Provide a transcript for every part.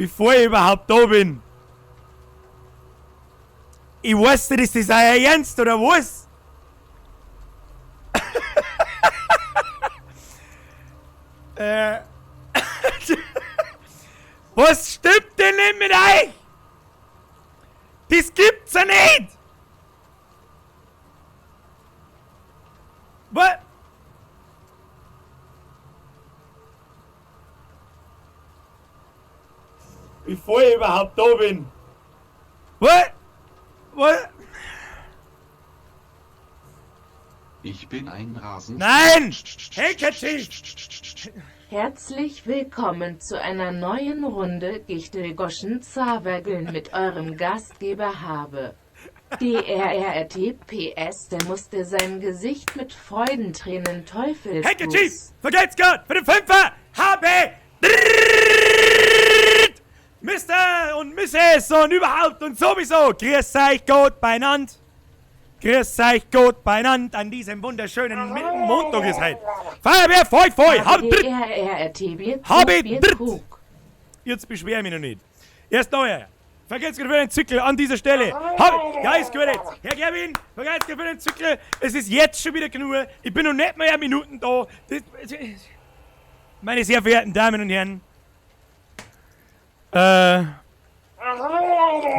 Bevor ich überhaupt da bin. Ich weiß nicht, ist das euer Ernst oder was? Äh. Was stimmt denn nicht mit euch? Das gibt's ja nicht! Was? Bevor ich überhaupt da bin. Was? Was? Ich bin ein Rasen. Nein! Handkerchief! Herzlich willkommen zu einer neuen Runde Gichtelgoschen Zawergeln mit eurem Gastgeber Habe. DRRTPS, der musste sein Gesicht mit Freudentränen Handkerchief! Teufelsfuß. Vergelt's Gott für den Fünfer! HB! Mr. und Mrs. und überhaupt und sowieso! Grüß euch Gott beieinander! Grüß euch Gott beieinander an diesem wunderschönen Montag ist heute. Feuerwehr, voll, voll! Hab, DRRT Bier Habe Bier dritt. Krug. Jetzt beschwer ich mich noch nicht. Erst neuer. Vergelt's Gott für den Zickel an dieser Stelle. Hab, ja, ist gut jetzt. Herr Gerwin, vergelt's Gott für den Zickel. Es ist jetzt schon wieder genug. Ich bin noch nicht mal Minuten da. Das, meine sehr verehrten Damen und Herren.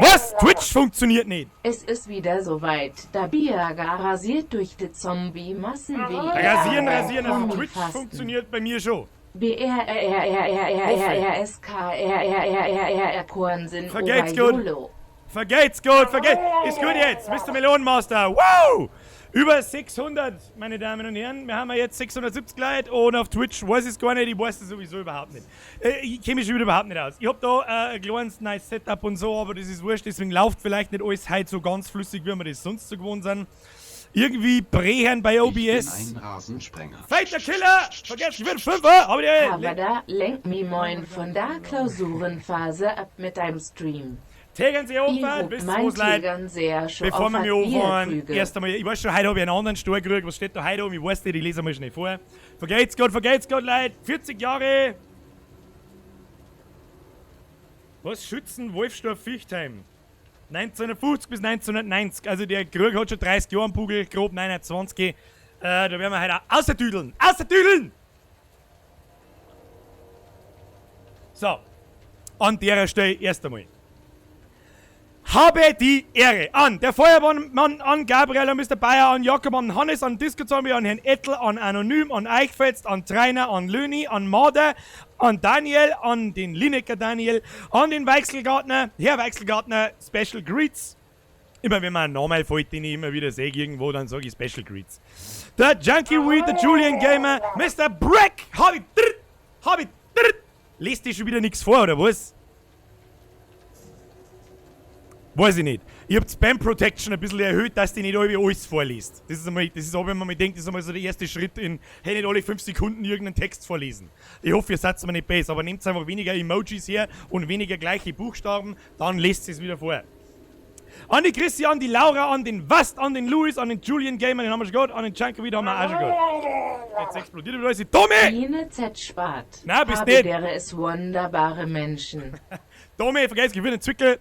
Was? Twitch funktioniert nicht. Es ist wieder soweit. Da Biaga rasiert durch die Zombie-Massen wie Rasieren, rasieren. Also Twitch Fasten. funktioniert bei mir schon. B R R R R R R R R S K R R R R R R Kornsin Vergelt's gut. Obayolo. Vergelt's gut, vergelt's. Ist gut jetzt, Mr. Melonenmaster. Wow! Über 600, meine Damen und Herren. Wir haben ja jetzt 670 Leute und auf Twitch weiß ich es gar nicht. Ich weiß es sowieso überhaupt nicht. Ich kenne mich schon wieder überhaupt nicht aus. Ich hab da ein kleines nice Setup und so, aber das ist wurscht. Deswegen läuft vielleicht nicht alles heute so ganz flüssig, wie wir das sonst so gewohnt sind. Irgendwie Brehen bei Ich OBS. bin ein Rasensprenger. Fighter Killer! Vergesst, ich bin Fünfer! Aber der. Havada, lenk mi moin von der Klausurenphase ab mit deinem Stream. Tegen Sie Ich umfahren, hab bis mein was leid. Tegern sehr schon Bevor auf wir hat mich anfahren, Bierkrüge. erst einmal, ich weiß schon, heute habe ich einen anderen Stuhl gekriegt. Was steht da heute um? Ich weiß nicht, ich lese einmal schnell vor. Vergelt's Gott, Leute. 40 Jahre. Was? Schützen Wolfsdorf Viechtheim. 1950 bis 1990. Also der Krieg hat schon 30 Jahre am Bugel, grob 29. Da werden wir heute auch außerdüdeln. Außerdüdeln! So. An der Stelle erst einmal. Habe die Ehre an der Feuerwehrmann, an Gabriel, an Mr. Bayer, an Jakob, an Hannes, an Disco Zombie, an Herrn Ettl, an Anonym, an Eichfels, an Trainer, an Löni, an Marder, an Daniel, an den Lineker Daniel, an den Weichselgartner, Herr Weichselgartner, Special Greets. Immer wenn man einen Namen fällt, den ich immer wieder sehe irgendwo, dann sage ich Special Greets. Der Junkie Weed, der Julian Gamer, Mr. Brack, hab ich dritt, hab ich dritt. Lest dir schon wieder nichts vor, oder was? Weiß ich nicht. Ich hab Spam Protection ein bisschen erhöht, dass die nicht alle alles vorliest. Das ist einmal, das ist auch, wenn man mal denkt, das ist einmal so der erste Schritt in, hey, nicht alle 5 Sekunden irgendeinen Text vorlesen. Ich hoffe, ihr seid mir nicht besser, aber nehmt einfach weniger Emojis her und weniger gleiche Buchstaben, dann lest es wieder vor. An die Christi, an die Laura, an den Wast, an den Louis, an den Julian Gamer, den haben wir schon gehabt, an den Chunky, haben wir auch schon gehabt. Jetzt explodiert wieder alles. Tommy! Jene Z spart. Na, bist Habe nicht. wäre es wunderbare Menschen. Tommy, vergesst, gewinnt den Zwickel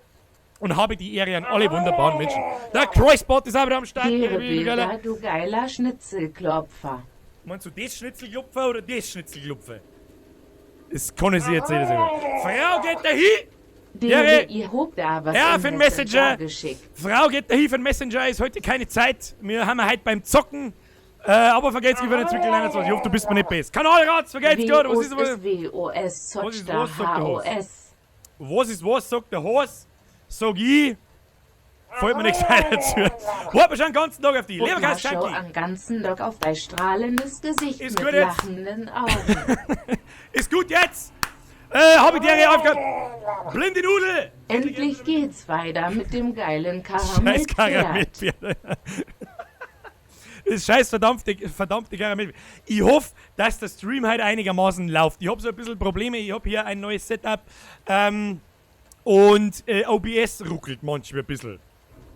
und habe die Ehre an alle wunderbaren Menschen. Der Crossbot ist auch wieder am Start. Dere Bilder, du geiler Schnitzelklopfer. Meinst du das Schnitzelklopfer oder das Schnitzelklopfer? Das kann ich sich jetzt nicht sagen. Frau geht dahin! Dere, Ja, ihr habt da was Ja, im für den Messenger. geschickt. Frau geht dahin für den Messenger, ist heute keine Zeit. Wir haben heute beim Zocken. Aber vergesst, gewinnt den Zwickel 21. Ich hoffe, du bist mir nicht besser. Kanalrats, vergesst Gott. Was ist W O S W O S Was ist Zockster was, sagt der H O Horst? S. Was ist was, sagt der Horst. Sag ich. Fällt mir nichts weiter zu. Warte schon den ganzen Tag auf die. Leberkäse Schau Junkie. am ganzen Tag auf dein strahlendes Gesicht Ist mit gut jetzt. lachenden Augen. Ist gut jetzt. Hab ich dir aufgehört. Blinde Nudel. Endlich geht's weiter mit dem geilen Scheiß Karamellpferd. Karamellpferd. Das scheiß verdammte Karamell. Ich hoffe, dass der Stream heute einigermaßen läuft. Ich hab so ein bisschen Probleme. Ich hab hier ein neues Setup. Und OBS ruckelt manchmal ein bisschen.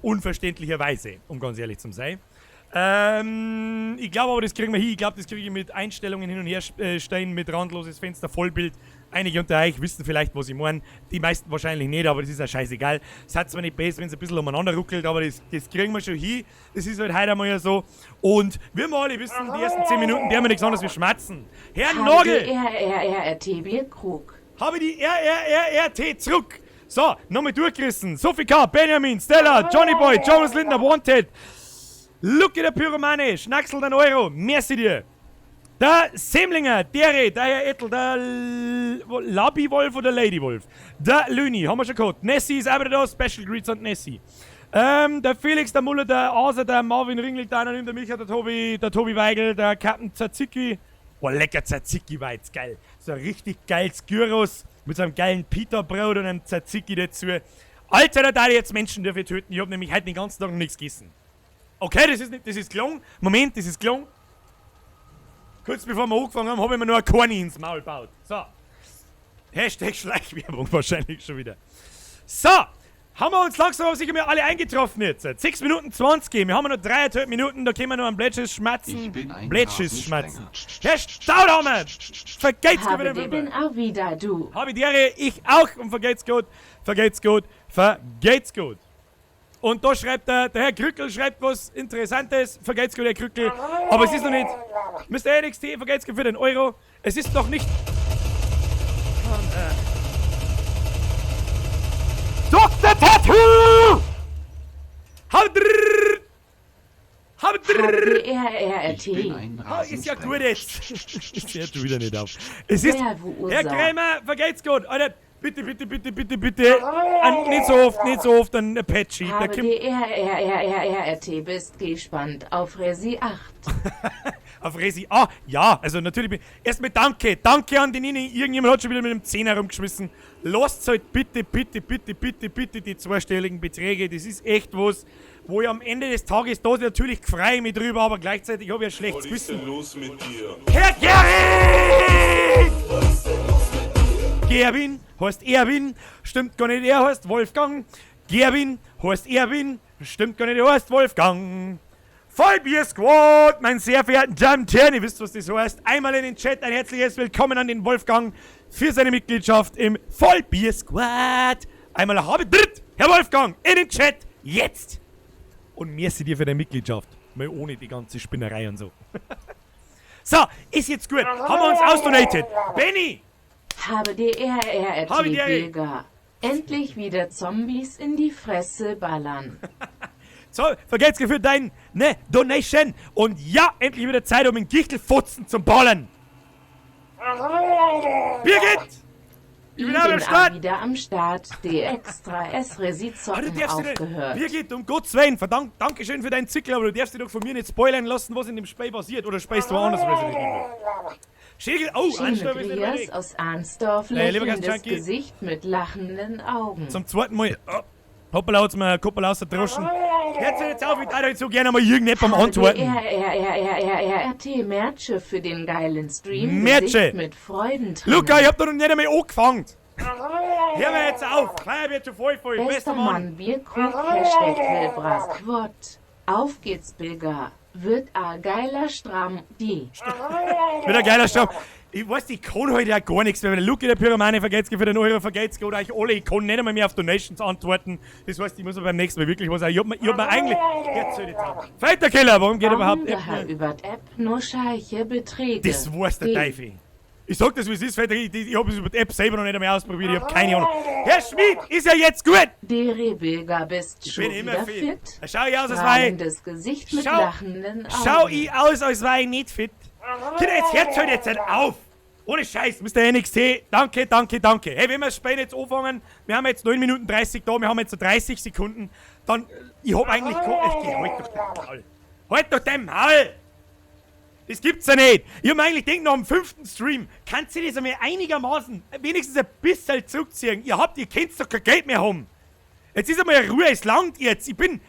Unverständlicherweise, um ganz ehrlich zu sein. Ich glaube aber, das kriegen wir hin. Ich glaube, das kriege ich mit Einstellungen hin und her stellen, mit randloses Fenster, Vollbild. Einige unter euch wissen vielleicht, was ich meine. Die meisten wahrscheinlich nicht, aber das ist ja scheißegal. Es hat zwar nicht besser, wenn es ein bisschen umeinander ruckelt, aber das kriegen wir schon hin. Das ist halt heute einmal ja so. Und wir mal alle wissen, die ersten 10 Minuten, die haben wir nichts anderes wie schmatzen. Herr Nagel! R R R R T Bierkrug. Habe die R R R R T zurück. So, nochmal durchgerissen. Sophie K., Benjamin, Stella, Johnny Boy, Jonas Lindner, Wanted. Lucky der Pyromane, Schnacksel den Euro, merci dir. Der Semlinger, Dere, der Herr Ettel, der Labi Wolf oder Lady Wolf. Der Löni, haben wir schon gehabt. Nessie ist auch wieder da, Special Greets an Nessie. Der Felix, der Muller, der Asa, der Marvin Ringel, der Anonym, der Micha, der Tobi Weigel, der Captain Tzatziki. Boah, lecker Tzatziki war jetzt geil. So ein richtig geiles Gyros mit so einem geilen Pita-Brot und einem Tzatziki dazu. Alter, da darf ich jetzt Menschen dafür töten. Ich hab nämlich heute den ganzen Tag noch nichts gegessen. Okay, das ist nicht, das ist gelungen. Moment, das ist gelungen. Kurz bevor wir angefangen haben, habe ich mir nur ein Korni ins Maul gebaut. So. Hashtag Schleichwerbung wahrscheinlich schon wieder. So. Haben wir uns langsam aber sicher mal alle eingetroffen jetzt. 6 Minuten 20. Wir haben noch 3,5 Minuten, da können wir noch am Plätsches schmatzen. Ich bin ein Plätsches schmatzen. Rasensprenger. Herr Staudhammer! Vergeht's gut Habe wieder. die bin auch wieder du. Habe die Ehre, ich auch. Und vergeht's gut, vergeht's gut, vergeht's gut. Und da schreibt der Herr Krückel schreibt was Interessantes. Vergeht's gut, Herr Krückel. Aber es ist noch nicht. Mr. NXT, vergeht's gut für den Euro. Es ist noch nicht. Dr. Tattoo! Habdrrr! Habdrrr! R R R Ich bin T. ein Ah, ist ja Rasensprenger. gut jetzt. Es hört schon wieder nicht auf. Es ist. Servus. Herr Krämer, vergeht's gut. Alter, bitte, bitte, bitte, bitte, bitte. An, nicht so oft, nicht so oft an Apache. Da Habe kommt die R R R R R R T bist gespannt auf Resi 8. auf Resi. Ah, ja, also natürlich. Erstmal danke. Danke an den Nini. Irgendjemand hat schon wieder mit dem Zehner rumgeschmissen. Lasst halt bitte, bitte, bitte, bitte, bitte die zweistelligen Beträge. Das ist echt was, wo ich am Ende des Tages da natürlich freue ich mich drüber, aber gleichzeitig habe ich ein schlechtes Was ist Gewissen. denn los mit dir? Herr Gering! Gerwin heißt Erwin, stimmt gar nicht, er heißt Wolfgang. Gerwin heißt Erwin, stimmt gar nicht, er heißt Wolfgang. Vollbier Squad, mein sehr verehrten Damen und Herren, ihr wisst, was das heißt. Einmal in den Chat ein herzliches Willkommen an den Wolfgang für seine Mitgliedschaft im Vollbier Squad. Einmal habe dritt, Herr Wolfgang, in den Chat, jetzt! Und merci dir für deine Mitgliedschaft. Mal ohne die ganze Spinnerei und so. So, ist jetzt gut. Haben wir uns ausdonated. Benny! Habe die R R R Habe T die Ehre. Bilger. Endlich wieder Zombies in die Fresse ballern. So, vergelt's für dein, ne, Donation. Und ja, endlich wieder Zeit, um in Gichtelfotzen zu ballen. Birgit! Ich bin auch am bin Start. auch wieder am Start. Die extra S Resi Ah, du Zocken darfst dich nicht, aufgehört. Birgit, um Gottes Willen, verdammt, Dankeschön für deinen Zickel, aber du darfst dich doch von mir nicht spoilern lassen, was in dem Spiel passiert. Oder spielst du woanders Resident Evil? Schädel, oh, Schöne Anstalt ist nicht weit Grias weg. aus Arnsdorf, Hey, lieber lächelndes Gast Junkie. Gesicht mit lachenden Augen. Zum zweiten Mal. Oh, hoppala, hat's mir ein Koppel aus der Droschen. Hört sich jetzt auf, ich darf so gerne mal irgendjemandem antworten. R R R R R R R T Merche für den geilen Stream. Merche. Gesicht mit Freudentränen. Luca, ich hab doch noch nicht einmal angefangen. Hör mir jetzt auf. Kleiner wird schon voll voll. Bester Bester Mann. Mann, Bierkrug, Hashtag Wilbras Quad. Auf geht's, Bilger. Wird a geiler Stramm, die. Wird ein geiler Stramm. Ich weiß, ich kann heute ja gar nichts mehr. Wenn der Luca der Pyromane vergeht's für den Euro vergeht's oder euch alle. Ich kann nicht einmal mehr auf Donations antworten. Das heißt, ich muss mir beim nächsten Mal wirklich was. Ich hab mir eigentlich. Jetzt soll ich jetzt auf. Falterkeller, warum geht überhaupt App Warum nicht? über die App nur scheiche Beträge? Das weiß der Die. Teufel. Ich sag das, wie es ist, Falter. Ich hab es über die App selber noch nicht einmal ausprobiert. Ich hab keine Ahnung. Herr Schmid, ist ja jetzt gut. Dere Bilger, bist Ich schon bin immer wieder fit. fit? Schau ich aus, als war ich. Strahlendes Gesicht mit Schau- lachenden Augen. Schau ich aus, als war ich nicht fit. Kinder, jetzt hört's halt jetzt nicht auf. Ohne Scheiß, Mr. NXT, danke, danke, danke. Hey, wenn wir das Spiel jetzt anfangen, wir haben jetzt 9 Minuten 30 da, wir haben jetzt so 30 Sekunden, dann, ich hab eigentlich, ich geh, halt doch dein Maul. Halt doch dein Maul! Das gibt's ja nicht. Ich hab mir eigentlich gedacht, nach dem 5. Stream, kannst du das einmal einigermaßen, wenigstens ein bisschen zurückziehen. Ihr könnt doch kein Geld mehr haben. Jetzt ist einmal Ruhe, es langt jetzt. Ich bin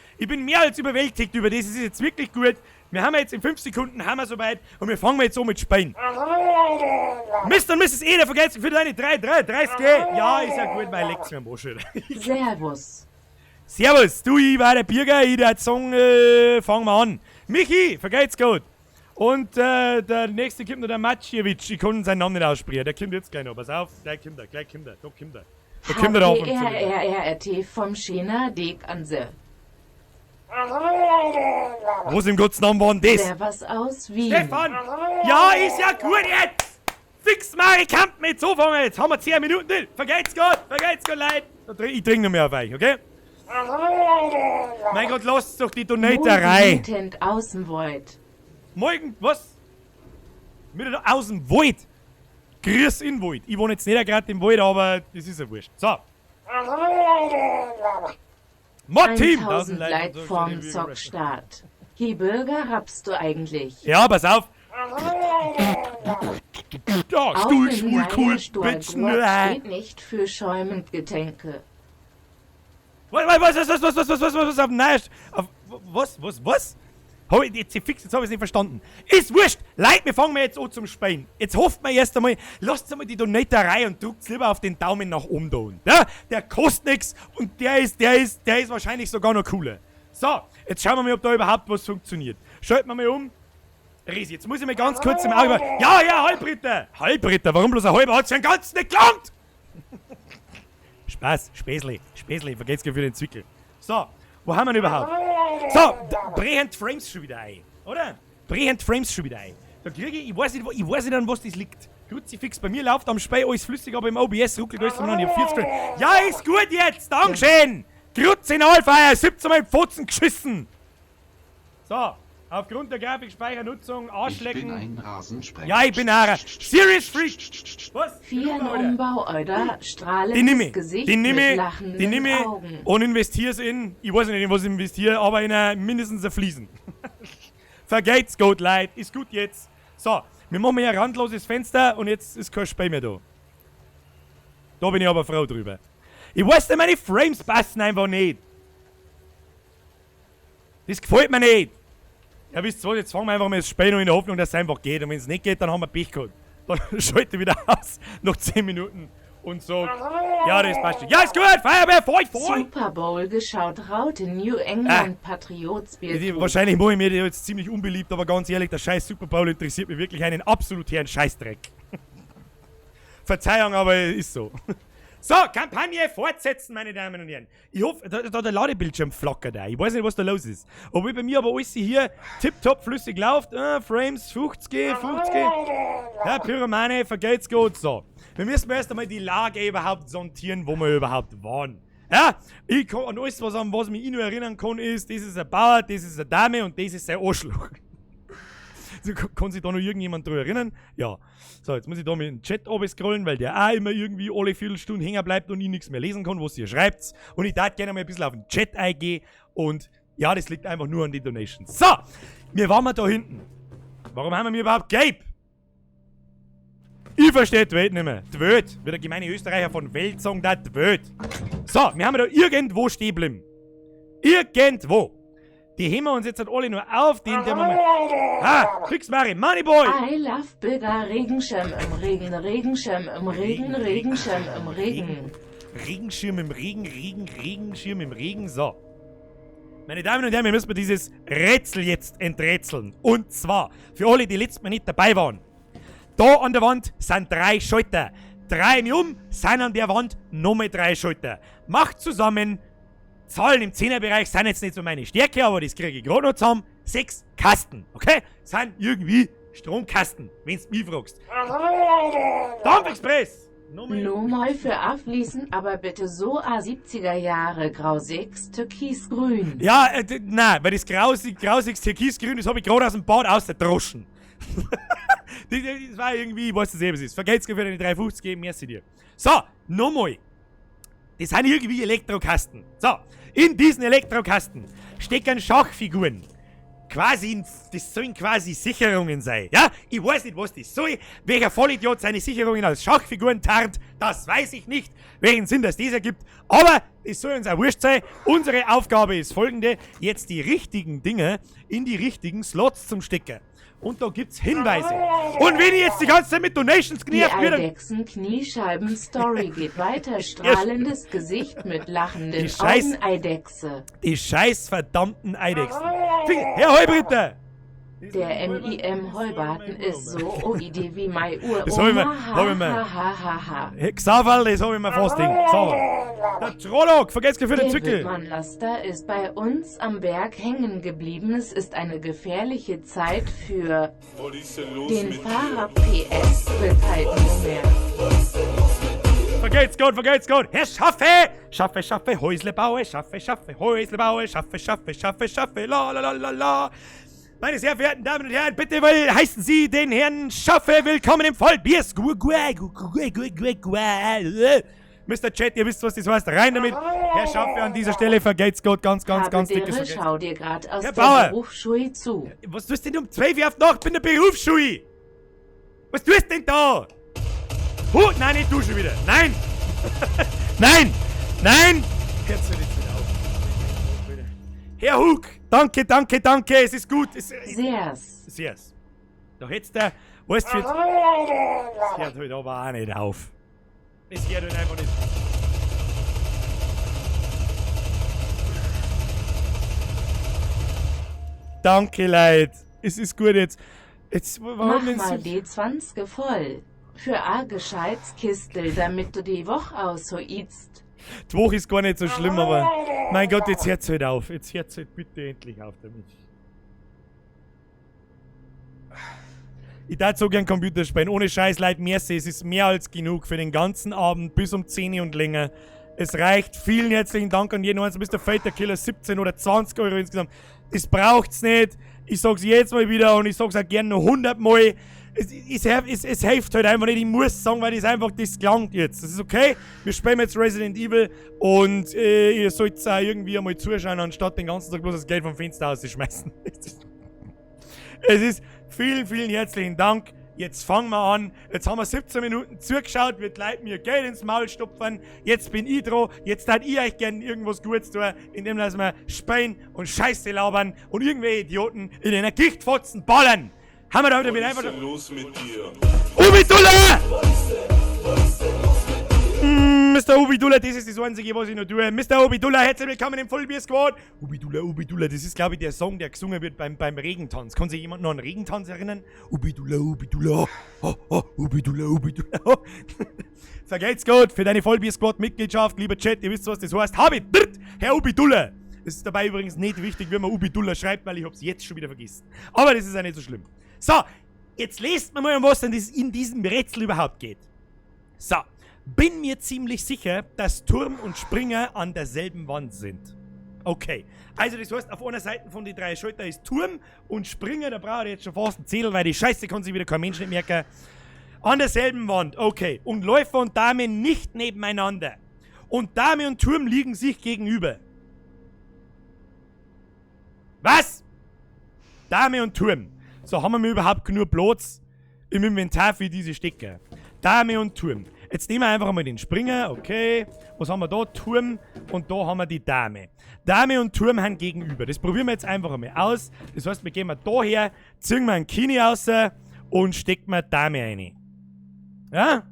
mehr als überwältigt über das. Es ist jetzt wirklich gut. Wir haben jetzt in 5 Sekunden, haben wir soweit und wir fangen jetzt an mit Spielen. Mr. und Mrs. Eder, vergesst für deine 3, 3, 30 G. Ja, ist ja gut, mein leckt's mir am Arsch. Servus. Servus, du, ich war der Birger, ich würd sagen, fangen wir an. Michi, vergeht's gut. Und der nächste kommt noch, der Maciewicz. Ich kann seinen Namen nicht aussprechen. Der kommt jetzt gleich noch. Pass auf, der kommt da, gleich kommt er. Da kommt er. Da kommt er auf und zu. HPRRRT vom Schena Deg Anse. Was im Gottes Namen war denn das? Servus aus Wien. Stefan! Ja, ist ja gut jetzt! Fix mal, ich kann mit so fangen. Jetzt haben wir 10 Minuten. Vergeht's gut, Leute. Ich trinke noch mehr auf euch, okay? Mein Gott, lasst doch die Donaterei. Mutant aus dem Void. Morgen, was? Mit aus dem Wald. Grüß in Wald. Ich wohne jetzt nicht gerade im Wald, aber das ist ja wurscht. So. Martin! 1000 Leid vorm Sockstart. Hi Bürger, rappst du eigentlich? Ja, pass auf. Ja, Stuhl, Auf schwul, dem cool, Leierstuhl Bitch, Guac steht nicht für schäumend Getränke. Was, was, was, was, was, was, was, was, was, auf, nein, auf, was, was, was? Hab ich jetzt fix, jetzt hab ich's nicht verstanden. Ist wurscht! Leute, wir fangen jetzt an zum Spielen. Jetzt hofft man erst einmal, lasst einmal die Donaterei und drückt lieber auf den Daumen nach oben da unten. Ja? Der kostet nix und der ist wahrscheinlich sogar noch cooler. So, jetzt schauen wir mal, ob da überhaupt was funktioniert. Schalten wir mal um. Resi, jetzt muss ich mal ganz kurz im Auge... Ja, ja, Halbritter! Halbritter, warum bloß ein halber? Hat's ja ganz nicht gelangt! Spaß, Späßli, Späßli, vergesst für den Zwickel. So, wo haben wir denn überhaupt? So, brechend Frames schon wieder ein, oder? Brechend Frames schon wieder ein. Da kriege ich, ich weiß nicht, an was das liegt. Kruzifix, bei mir läuft am Spei alles flüssig, aber im OBS ruckelt alles umeinander. Ich hab 40 Frames. Ja, ist gut jetzt, Dankeschön! Kruzzinalfeier, 17 Mal im Fotzen geschissen! So, aufgrund der Grafikspeichernutzung, Arschlecken. Ich bin ein Rasensprenger. Ja, ich bin ein Serious Freak! Was? Vier Umbau, oder? Strahlendes Die nehme ich. Gesicht Die nehme mit ich. lachenden Die nehme ich Augen. und investiere es in, ich weiß nicht, in was ich investiere, aber in mindestens ein Fliesen. Vergeht's gut, Leute. Ist gut jetzt. So, wir machen hier ein randloses Fenster und jetzt ist kein Spiel mehr da. Da bin ich aber froh drüber. Ich weiß nicht, meine Frames passen einfach nicht. Das gefällt mir nicht. Ja, wisst ihr was, jetzt fangen wir einfach mal das Spiel noch in der Hoffnung, dass es einfach geht. Und wenn es nicht geht, dann haben wir Pech gehabt. Dann schalte ich wieder aus, nach 10 Minuten und so. Ja, das passt schon. Ja, ist gut, Feuerwehr, fahr ich, fahr ich. Super Bowl geschaut, Raute New England Patriots Bier. Wahrscheinlich mache ich mir jetzt ziemlich unbeliebt, aber ganz ehrlich, der scheiß Super Bowl interessiert mich wirklich einen absolut herren Scheißdreck. Verzeihung, aber ist so. So, Kampagne fortsetzen, meine Damen und Herren. Ich hoffe, da der Ladebildschirm flackert auch. Ich weiß nicht, was da los ist. Obwohl bei mir aber alles hier tipptopp flüssig läuft. Frames 50, 50. Ja, Pyromane, vergeht's gut. So, wir müssen erst einmal die Lage überhaupt sondieren, wo wir überhaupt waren. Ja, ich kann an alles, was, an was mich ich nur erinnern kann, ist, das ist ein Bauer, das ist eine Dame und das ist sein Arschloch. So, kann sich da noch irgendjemand drüber erinnern? Ja. So, jetzt muss ich da mit dem Chat scrollen, weil der auch immer irgendwie alle Viertelstunden hängen bleibt und ich nichts mehr lesen kann, was ihr schreibt. Und ich darf gerne mal ein bisschen auf den Chat eingehen und ja, das liegt einfach nur an den Donations. So, wir waren mal da hinten. Warum haben wir mir überhaupt gelb? Ich verstehe die Welt nicht mehr. Die Welt, wie der gemeine Österreicher von Welt sagen, da die Welt. So, wir haben da irgendwo stehen geblieben. Irgendwo. Die heben wir uns jetzt halt alle nur auf, den der Moment. Ha! Fix Mari, Moneyboy! I love Bigger Regenschirm im Regen, Regenschirm im Regen, Regenschirm im Regen. Regenschirm im Regen, Regen, Regenschirm im Regen. So. Meine Damen und Herren, wir müssen dieses Rätsel jetzt enträtseln. Und zwar, für alle, die letztes Mal nicht dabei waren. Da an der Wand sind 3 Schalter. 3 mir um, sind an der Wand nochmal 3 Schalter. Macht zusammen. Zahlen im 10er-Bereich sind jetzt nicht so meine Stärke, aber das kriege ich gerade noch zusammen. 6 Kasten, okay? Sind irgendwie Stromkasten, wenn's mich fragst. Dampfexpress! Nochmal für abfließen, aber bitte so A70er Jahre grau 6 türkisgrün. Ja, nein, weil das grausigste türkisgrün, das hab ich gerade aus dem Bad ausgedroschen. Das war irgendwie, ich weiß nicht, was es ist. Vergelt's für deine 3,50 geben, merci dir. So, nochmal. Das sind irgendwie Elektrokasten. So, in diesen Elektrokasten stecken Schachfiguren. Quasi, das sollen quasi Sicherungen sein. Ja, ich weiß nicht, was das soll. Welcher Vollidiot seine Sicherungen als Schachfiguren tarnt, das weiß ich nicht. Welchen Sinn das ergibt. Aber es soll uns auch wurscht sein. Unsere Aufgabe ist folgende: jetzt die richtigen Dinge in die richtigen Slots zum Stecken. Und da gibt's Hinweise. Und wenn ich jetzt die ganze Zeit mit Donations genervt werde... Die Eidechsen-Kniescheiben-Story geht weiter. Strahlendes Gesicht mit lachenden Augen, Eidechse. Die scheiß verdammten Eidechsen. Herr Heubritter! Der MIM Holbarten ist so OID wie mei Uhr. Das hab ich mir- hab ich mir. Ha, ha, ha, ha. Hey, Xaverl, das hab ich mir fast Ding. Xaverl. Der Trolloc, vergesst für den Der Zwickel. Wittmann-Laster ist bei uns am Berg hängen geblieben. Es ist eine gefährliche Zeit für Was ist denn los den mit Fahrer. dir? PS wird halt nicht mehr. Vergelt's Gott, vergelt's Gott. Herr Schaffe! Schaffe, Schaffe, Häusle baue, Schaffe, Schaffe, Häusle baue, Schaffe, Schaffe, Schaffe, Schaffe, la la la la la. Meine sehr verehrten Damen und Herren, bitte will, heißen Sie den Herrn Schaffe willkommen im Vollbier. Mr. Chat, ihr wisst, was das heißt. Rein damit. Herr Schaffe, an dieser Stelle vergelt's Gott ganz, ganz, Habe ganz dickes Dere, Vergelt's. schau dir grad aus Herr der Bauer. Berufsschule zu. Was tust du denn um 12 Uhr auf die Nacht? Ich bin der Berufsschule. Was tust du denn da? Huh, nein, nicht du schon wieder. Nein! Nein! Nein! Hört's halt jetzt wieder auf. Herr Hug, danke, danke, danke. Es ist gut. Es, Sehr's. Sehr's. Da hätt's der, weißt du, es hört halt aber auch nicht auf. Es hört halt einfach nicht. Danke, Leute. Es ist gut jetzt. Jetzt, warum Mach denn mal so? die 20 voll. Für a gescheites Kistel, damit du die Woche aushoitst. Die Woche ist gar nicht so schlimm, aber mein Gott, jetzt hört's halt auf. Jetzt hört's halt bitte endlich auf damit. Ich darf so gern Computer spielen. Ohne Scheiß, Leute, merci. Es ist mehr als genug für den ganzen Abend bis um 10 Uhr und länger. Es reicht. Vielen herzlichen Dank an jeden einzelnen. Mr. Fater Killer, 17 oder 20 Euro insgesamt. Das braucht's nicht. Ich sag's jetzt mal wieder und ich sag's auch gerne noch 100 Mal. Es hilft halt einfach nicht. Ich muss sagen, weil das einfach, das klangt jetzt. Das ist okay. Wir spielen jetzt Resident Evil und ihr sollt auch irgendwie einmal zuschauen, anstatt den ganzen Tag bloß das Geld vom Fenster auszuschmeißen. Es ist vielen, vielen herzlichen Dank. Jetzt fangen wir an. Jetzt haben wir 17 Minuten zugeschaut, wird Leute mir Geld ins Maul stopfen. Jetzt bin ich dran. Jetzt tat ich euch gern irgendwas Gutes tun, indem dass wir speien und Scheiße labern und irgendwelche Idioten in einer Gichtfotzen ballern. Haben wir da wieder mit Was einfach. ist denn los mit dir? Ubidula! Mr. Ubidula, das ist das Einzige, was ich noch tue. Mr. Ubidula, herzlich willkommen im Vollbier Squad. Ubidula, Ubidula, das ist, glaube ich, der Song, der gesungen wird beim Regentanz. Kann sich jemand noch an Regentanz erinnern? Ubidula, Ubidula, oh, oh, Ubidula, Ubidula. Oh. Vergelt's gut für deine Vollbier Squad Mitgliedschaft, lieber Chat, ihr wisst, was das heißt. Habe ich, Herr Ubidula. Es ist dabei übrigens nicht wichtig, wie man Ubidula schreibt, weil ich hab's jetzt schon wieder vergessen. Aber das ist auch nicht so schlimm. So, jetzt lest mir mal, um was denn das in diesem Rätsel überhaupt geht. So, bin mir ziemlich sicher, dass Turm und Springer an derselben Wand sind. Okay, also das heißt, auf einer Seite von den drei Schalter ist Turm und Springer, da brauche ich jetzt schon fast einen Zettel, weil die Scheiße kann sich wieder kein Mensch nicht merken. An derselben Wand, okay. Und Läufer und Dame nicht nebeneinander. Und Dame und Turm liegen sich gegenüber. Was? Dame und Turm. So, haben wir überhaupt genug Platz im Inventar für diese Stecker? Dame und Turm. Jetzt nehmen wir einfach mal den Springer, okay. Was haben wir da? Turm und da haben wir die Dame. Dame und Turm haben gegenüber. Das probieren wir jetzt einfach einmal aus. Das heißt, wir gehen mal da her, ziehen wir einen Kini raus und stecken wir Dame rein. Ja?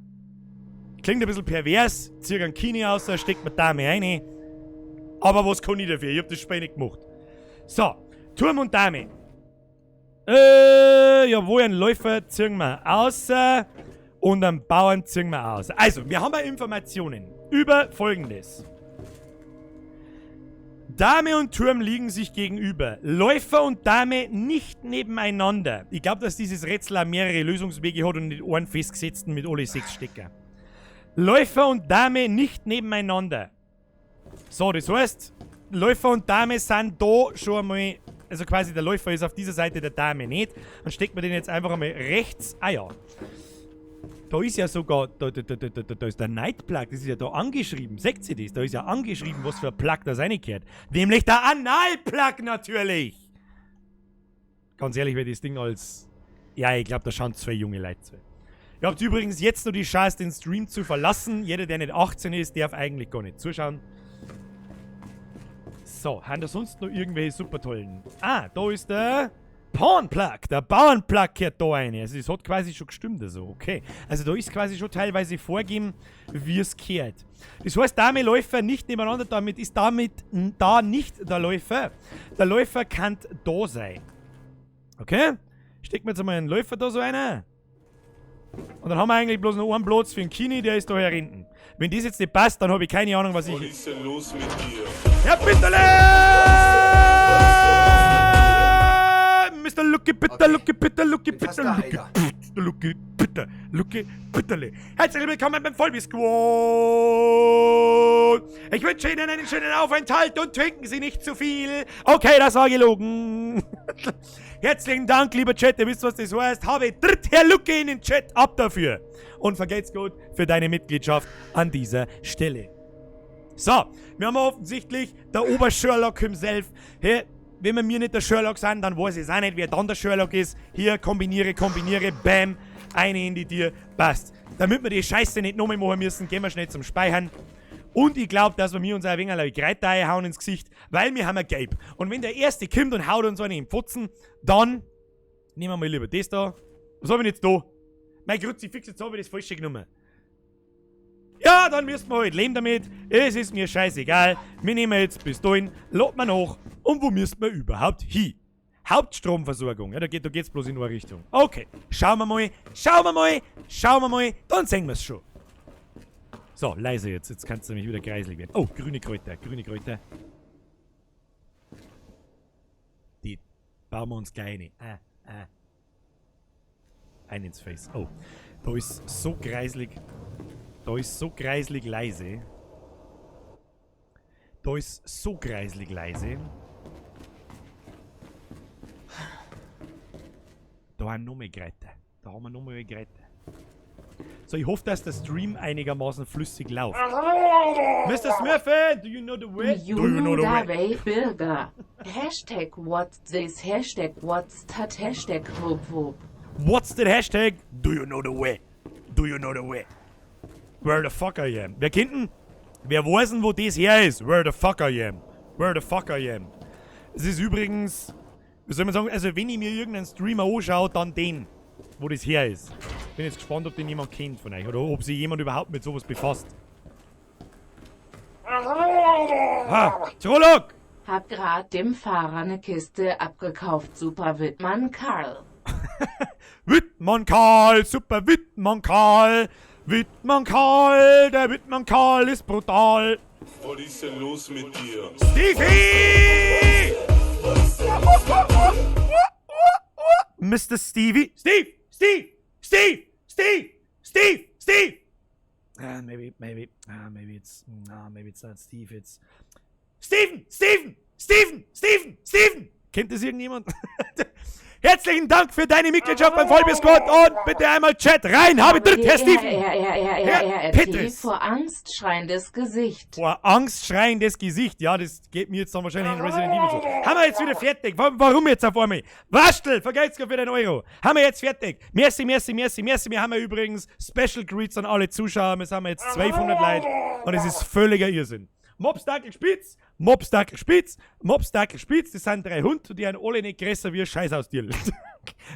Klingt ein bisschen pervers. Zieh einen Kini raus, steckt mir Dame rein. Aber was kann ich dafür? Ich hab das Spiel nicht gemacht. So, Turm und Dame. Jawohl, einen Läufer ziehen wir aus und einen Bauern ziehen wir aus. Also, wir haben ja Informationen über Folgendes. Dame und Turm liegen sich gegenüber. Läufer und Dame nicht nebeneinander. Ich glaub, dass dieses Rätsel auch mehrere Lösungswege hat und nicht einen festgesetzten mit alle 6 Stecker. Läufer und Dame nicht nebeneinander. So, das heißt, Läufer und Dame sind da schon einmal... Also quasi der Läufer ist auf dieser Seite der Dame nicht. Dann steckt man den jetzt einfach einmal rechts. Ah ja. Da ist ja sogar, da ist der Night Plug, das ist ja da angeschrieben. Seht ihr das? Da ist ja angeschrieben, was für ein Plug das reingehört. Nämlich der Anal-Plug natürlich! Ganz ehrlich, wenn das Ding als... Ja, ich glaub, da schauen 2 junge Leute zu. Ihr habt übrigens jetzt noch die Chance, den Stream zu verlassen. Jeder, der nicht 18 ist, darf eigentlich gar nicht zuschauen. So, haben da sonst noch irgendwelche super tollen... Ah, da ist der Pawn-Plug. Der Bauern-Plug kehrt da rein. Also das hat quasi schon gestimmt, also okay. Also da ist quasi schon teilweise vorgegeben, wie es kehrt. Das heißt, Dame, Läufer nicht nebeneinander, damit ist damit da nicht der Läufer. Der Läufer kann da sein. Okay? Stecken wir jetzt einmal einen Läufer da so einer. Und dann haben wir eigentlich bloß noch einen Platz für den Kini, der ist da hier hinten. Wenn das jetzt nicht passt, dann habe ich keine Ahnung, was Was ich. ist denn los mit dir? Herr Bitterle! Mr. Lucky, bitte, Okay. Lucky, bitte, Lucky, Bin fast bitte, da, Lucky, Helga. bitte, Lucky, bitte, Lucky, bitterle. Herzlich willkommen beim Vollbier Squad. Ich wünsche Ihnen einen schönen Aufenthalt und trinken Sie nicht zu viel. Okay, das war gelogen. Herzlichen Dank, lieber Chat. Ihr wisst, was das heißt. Habe dritt Herr Lucke in den Chat. Ab dafür. Und vergelt's gut für deine Mitgliedschaft an dieser Stelle. So, wir haben offensichtlich der Ober-Sherlock himself. Hey, wenn wir mir nicht der Sherlock sind, dann weiß ich es auch nicht, wer dann der Sherlock ist. Hier, kombiniere, kombiniere, bam, eine in die Tür, passt. Damit wir die Scheiße nicht nochmal machen müssen, gehen wir schnell zum Speichern. Und ich glaube, dass wir mir uns ein wenig Kräuter hauen ins Gesicht, weil wir haben ein Gelb. Und wenn der Erste kommt und haut uns einen in den Pfotzen, dann nehmen wir mal lieber das da. Was hab ich denn jetzt da? Mein Kruzifix, jetzt habe ich das Falsche genommen. Ja, dann müssen wir halt leben damit. Es ist mir scheißegal. Wir nehmen jetzt bis dahin, laden wir nach. Und wo müssen wir überhaupt hin? Hauptstromversorgung. Ja, da geht's bloß in eine Richtung. Okay, schauen wir mal, schauen wir mal, schauen wir mal, dann sehen wir's schon. So, leise jetzt. Jetzt kannst du nämlich wieder kreislig werden. Oh, grüne Kräuter, grüne Kräuter. Die bauen wir uns gleich rein. Ah, ah. Ein ins Face. Oh, da ist so kreislig. Da ist so kreislig leise. Da ist so kreislig leise. Da haben noch mehr Kräuter. Da haben wir noch mehr Kräuter. So, ich hoffe, dass der Stream einigermaßen flüssig läuft. Mr. Smurfin, do you know the way? Do you know the way, Bürger? Hashtag what's this, Hashtag what's that, Hashtag wup wup. What's the hashtag? Do you know the way? Do you know the way? Where the fuck I am? Wer kennt denn? Wer weiß denn, wo das her ist? Where the fuck I am? Where the fuck I am? Es ist übrigens, wie soll man sagen, also wenn ich mir irgendeinen Streamer anschaue, dann den, wo das her ist. Bin jetzt gespannt, ob den jemand kennt von euch oder ob sich jemand überhaupt mit sowas befasst. Ha, Trolloc! Hab grad dem Fahrer ne Kiste abgekauft. Super Wittmann Karl. Wittmann Karl, super Wittmann Karl. Wittmann Karl, der Wittmann Karl ist brutal. Was ist denn los mit dir? Stevie! Mr. Stevie? Steve! Steve! Steve! Steve! Steve! Steve! Ah, maybe it's not Steve, it's Steven! Steven! Steven! Steven! Steven! Kennt das irgendjemand? Herzlichen Dank für deine Mitgliedschaft beim Vollbier Squad und bitte einmal Chat rein. Habe dritt, Herr Steven! R, R, R, R, Herr R, R, T, Petris. vor Angst schreiendes Gesicht. Vor Angst schreiendes Gesicht. Ja, das geht mir jetzt dann wahrscheinlich in Resident Evil so. Haben wir jetzt wieder fertig? Warum jetzt auf einmal? Waschtel, vergelt's für den Euro. Haben wir jetzt fertig. Merci, merci, merci, merci. Wir haben ja übrigens Special Greets an alle Zuschauer. Wir sind jetzt 1200 Leute und es ist völliger Irrsinn. Mops, Dackel, Spitz, Mops, Dackel, Spitz, Mops, Dackel, Spitz. Das sind drei Hunde und die sind alle nicht größer wie ein Scheißhausdier.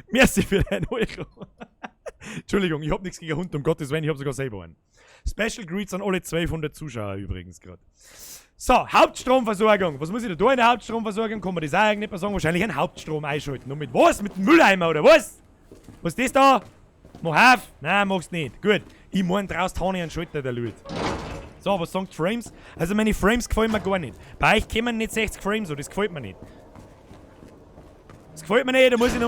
Merci für deinen Euro. Entschuldigung, ich hab nichts gegen Hund, um Gottes Willen, ich hab sogar selber einen. Special Greets an alle 1200 Zuschauer übrigens gerade. So, Hauptstromversorgung. Was muss ich da tun in der Hauptstromversorgung? Kann man das auch eigentlich nicht mehr sagen? Wahrscheinlich einen Hauptstrom einschalten. Und mit was? Mit dem Mülleimer oder was? Was ist das da? Mach auf? Nein, machst nicht. Gut. Ich mein, draußen habe ich einen Schalter, der lügt. So, was sagen die Frames? Also meine Frames gefallen mir gar nicht. Bei euch kommen nicht 60 Frames so, das gefällt mir nicht. Das gefällt mir nicht, da muss ich noch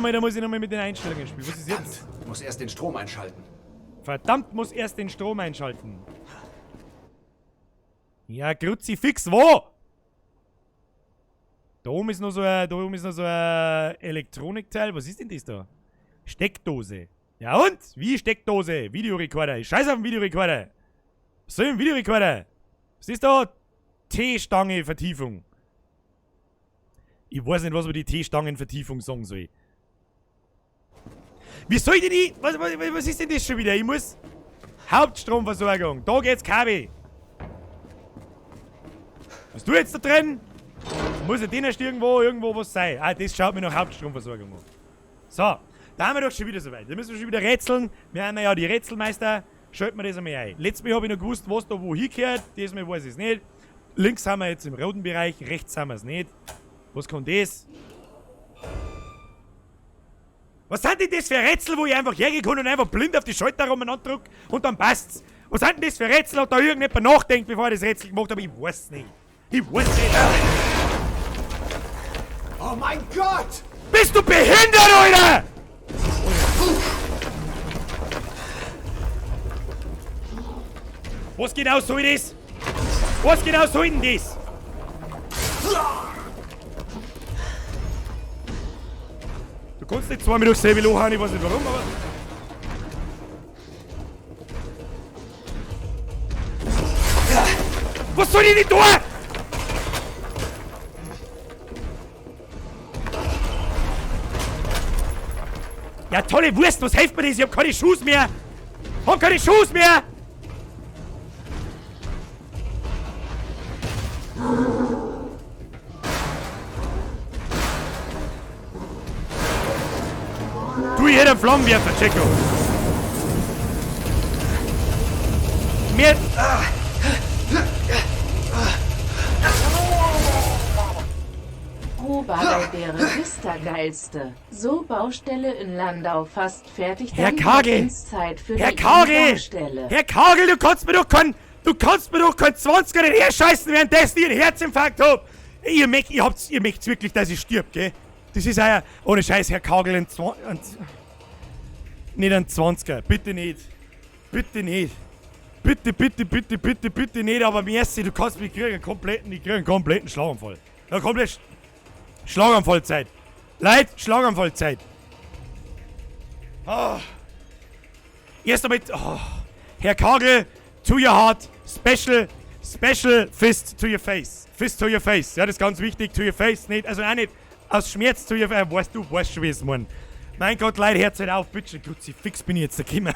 mal mit den Einstellungen spielen. Was ist jetzt? Verdammt, muss erst den Strom einschalten. Verdammt, muss erst den Strom einschalten. Ja, Kruzifix, wo? Da oben ist noch so ein Elektronikteil. Was ist denn das da? Steckdose. Ja und? Wie Steckdose? Videorekorder. Ich scheiß auf den Videorekorder. Was soll ein Videorekorder? Was ist da? T-Stange Vertiefung. Ich weiß nicht, was man die T-Stangen-Vertiefung sagen soll. Wie soll denn ich... Was ist denn das schon wieder? Ich muss... Hauptstromversorgung. Da geht's Kabel. Was du jetzt da drin? Muss ja den erst irgendwo was sein. Ah, das schaut mir nach Hauptstromversorgung an. So, da haben wir doch schon wieder soweit. Da müssen wir schon wieder rätseln. Wir haben ja die Rätselmeister. Schalten wir das einmal ein. Letztes Mal habe ich noch gewusst, was da wo hingehört. Diesmal weiß ich es nicht. Links haben wir jetzt im roten Bereich, rechts haben wir es nicht. Was kommt das? Was sind denn das für Rätsel, wo ich einfach hergehen kann und einfach blind auf die Schalter rumeinander drück und dann passt's? Was sind denn das für Rätsel? Hat da irgendjemand nachdenkt, bevor ich das Rätsel gemacht habe? Ich weiß nicht. Ich weiß nicht. Oh mein Gott! Bist du behindert, Alter? Was genau soll das? Was genau soll denn das? Du kannst nicht zweimal durchs selbe Loch hauen, ich weiß nicht warum, aber... Was soll ich denn tun? Ja, tolle Wurst, was hilft mir das? Ich hab keine Schuss mehr! Hab keine Schuss mehr! Du, ich hätte einen Flammenwerfer, Jacko. Mir... Roba der Registergeilste. So Baustelle in Landau fast fertig. Herr Dann Kagel! Zeit für Herr die Kagel! Baustelle. Herr Kagel, du kannst mir doch kein... Du kannst mir doch kein 20er nicht herscheißen, währenddessen ich einen Herzinfarkt hab! Ihr möcht, ihr habt's, ihr möcht's wirklich, dass ich stirb, gell? Das ist euer... Ohne Scheiß, Herr Kagel, ein 20... Nicht ein 20er, bitte nicht. Bitte nicht. Bitte, bitte, bitte, bitte, bitte nicht, aber merci, du kannst mich kriegen, ich krieg einen kompletten Schlaganfall. Ja, komplett Schlaganfallzeit. Leute, Schlaganfallzeit. Ah. Erst einmal, oh. Herr Kagel, to your heart, special, special fist to your face. Fist to your face. Ja, das ist ganz wichtig, to your face, nicht, also auch nicht aus Schmerz to your face, weißt du, weißt schon, wie es mein. Mein Gott, Leute, hört halt auf, bitte, Kruzifix bin ich jetzt da gekommen.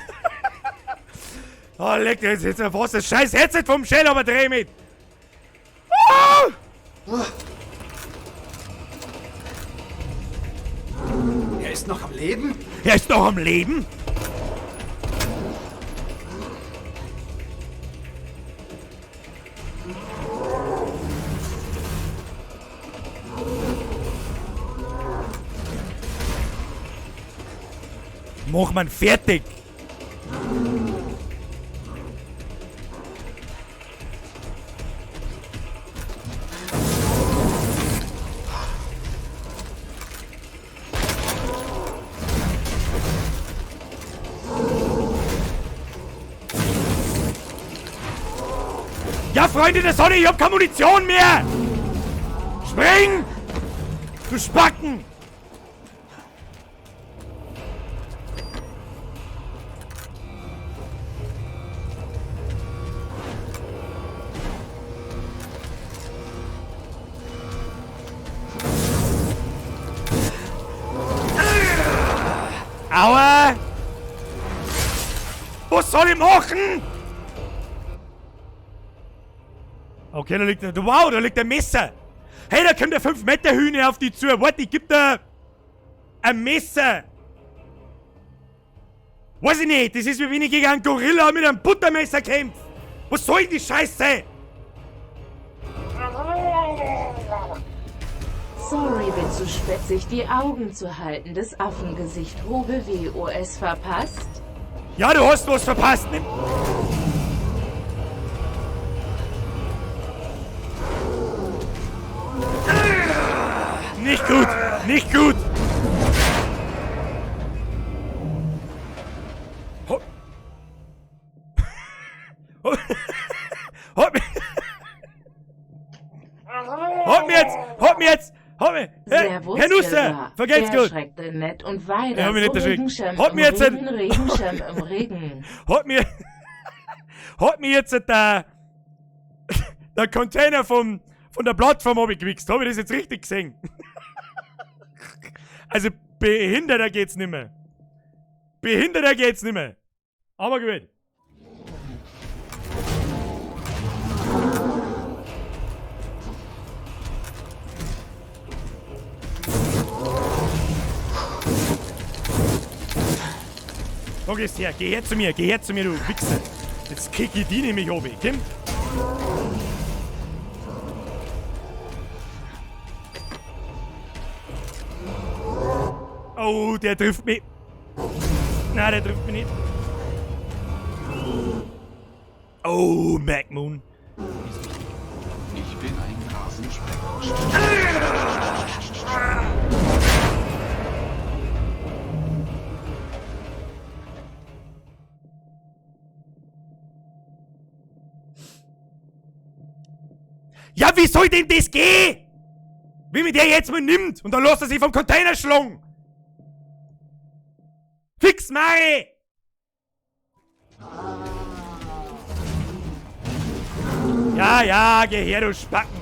Oh, leck, jetzt jetzt was das scheiß Headset vom Shell, aber dreh mit. Ah! Er ist noch am Leben? Er ist noch am Leben? Mach man fertig! Ja, Freunde der Sonne, ich hab keine Munition mehr! Spring! Du Spacken! Aua! Was soll ich machen? Okay, da liegt ein... Wow, da liegt ein Messer! Hey, da kommt der 5-Meter-Hühne auf die zu. Warte, ich geb da ein Messer! Weiß ich nicht, das ist wie wenn ich gegen einen Gorilla mit einem Buttermesser kämpfe! Was soll denn die Scheiße? Sorry, bin zu spät, sich die Augen zu halten. Das Affengesicht Hobe WOS verpasst? Ja, du hast was verpasst. Nimm. Nicht gut, nicht gut. Hopp. Hopp. Hopp. Hopp mir jetzt, hopp mir jetzt, hopp mir. Servus, Herr Nusser, vergelt's gut. Erschreckte nett und weiter. Ja, hab mich nicht so erschreckt. Regenschirm Hat im mir jetzt Regen, Regenschirm im Regen. Hat mir jetzt der Container von der Plattform abgewichst. Hab ich das jetzt richtig gesehen? Also behinderter geht's nimmer. Behinderter geht's nimmer. Aber gut. Da gehst her, geh her zu mir, geh her zu mir, du Wichser. Jetzt kick ich die nämlich oben. Komm. Oh, der trifft mich. Nein, der trifft mich nicht. Oh, MacMoon. Ich bin ein Rasensprenger. Ja, wie soll denn das gehen? Wie mich der jetzt mal nimmt und dann lässt er sich vom Container schlagen. Fix, Mari! Ja, ja, geh her, du Spacken.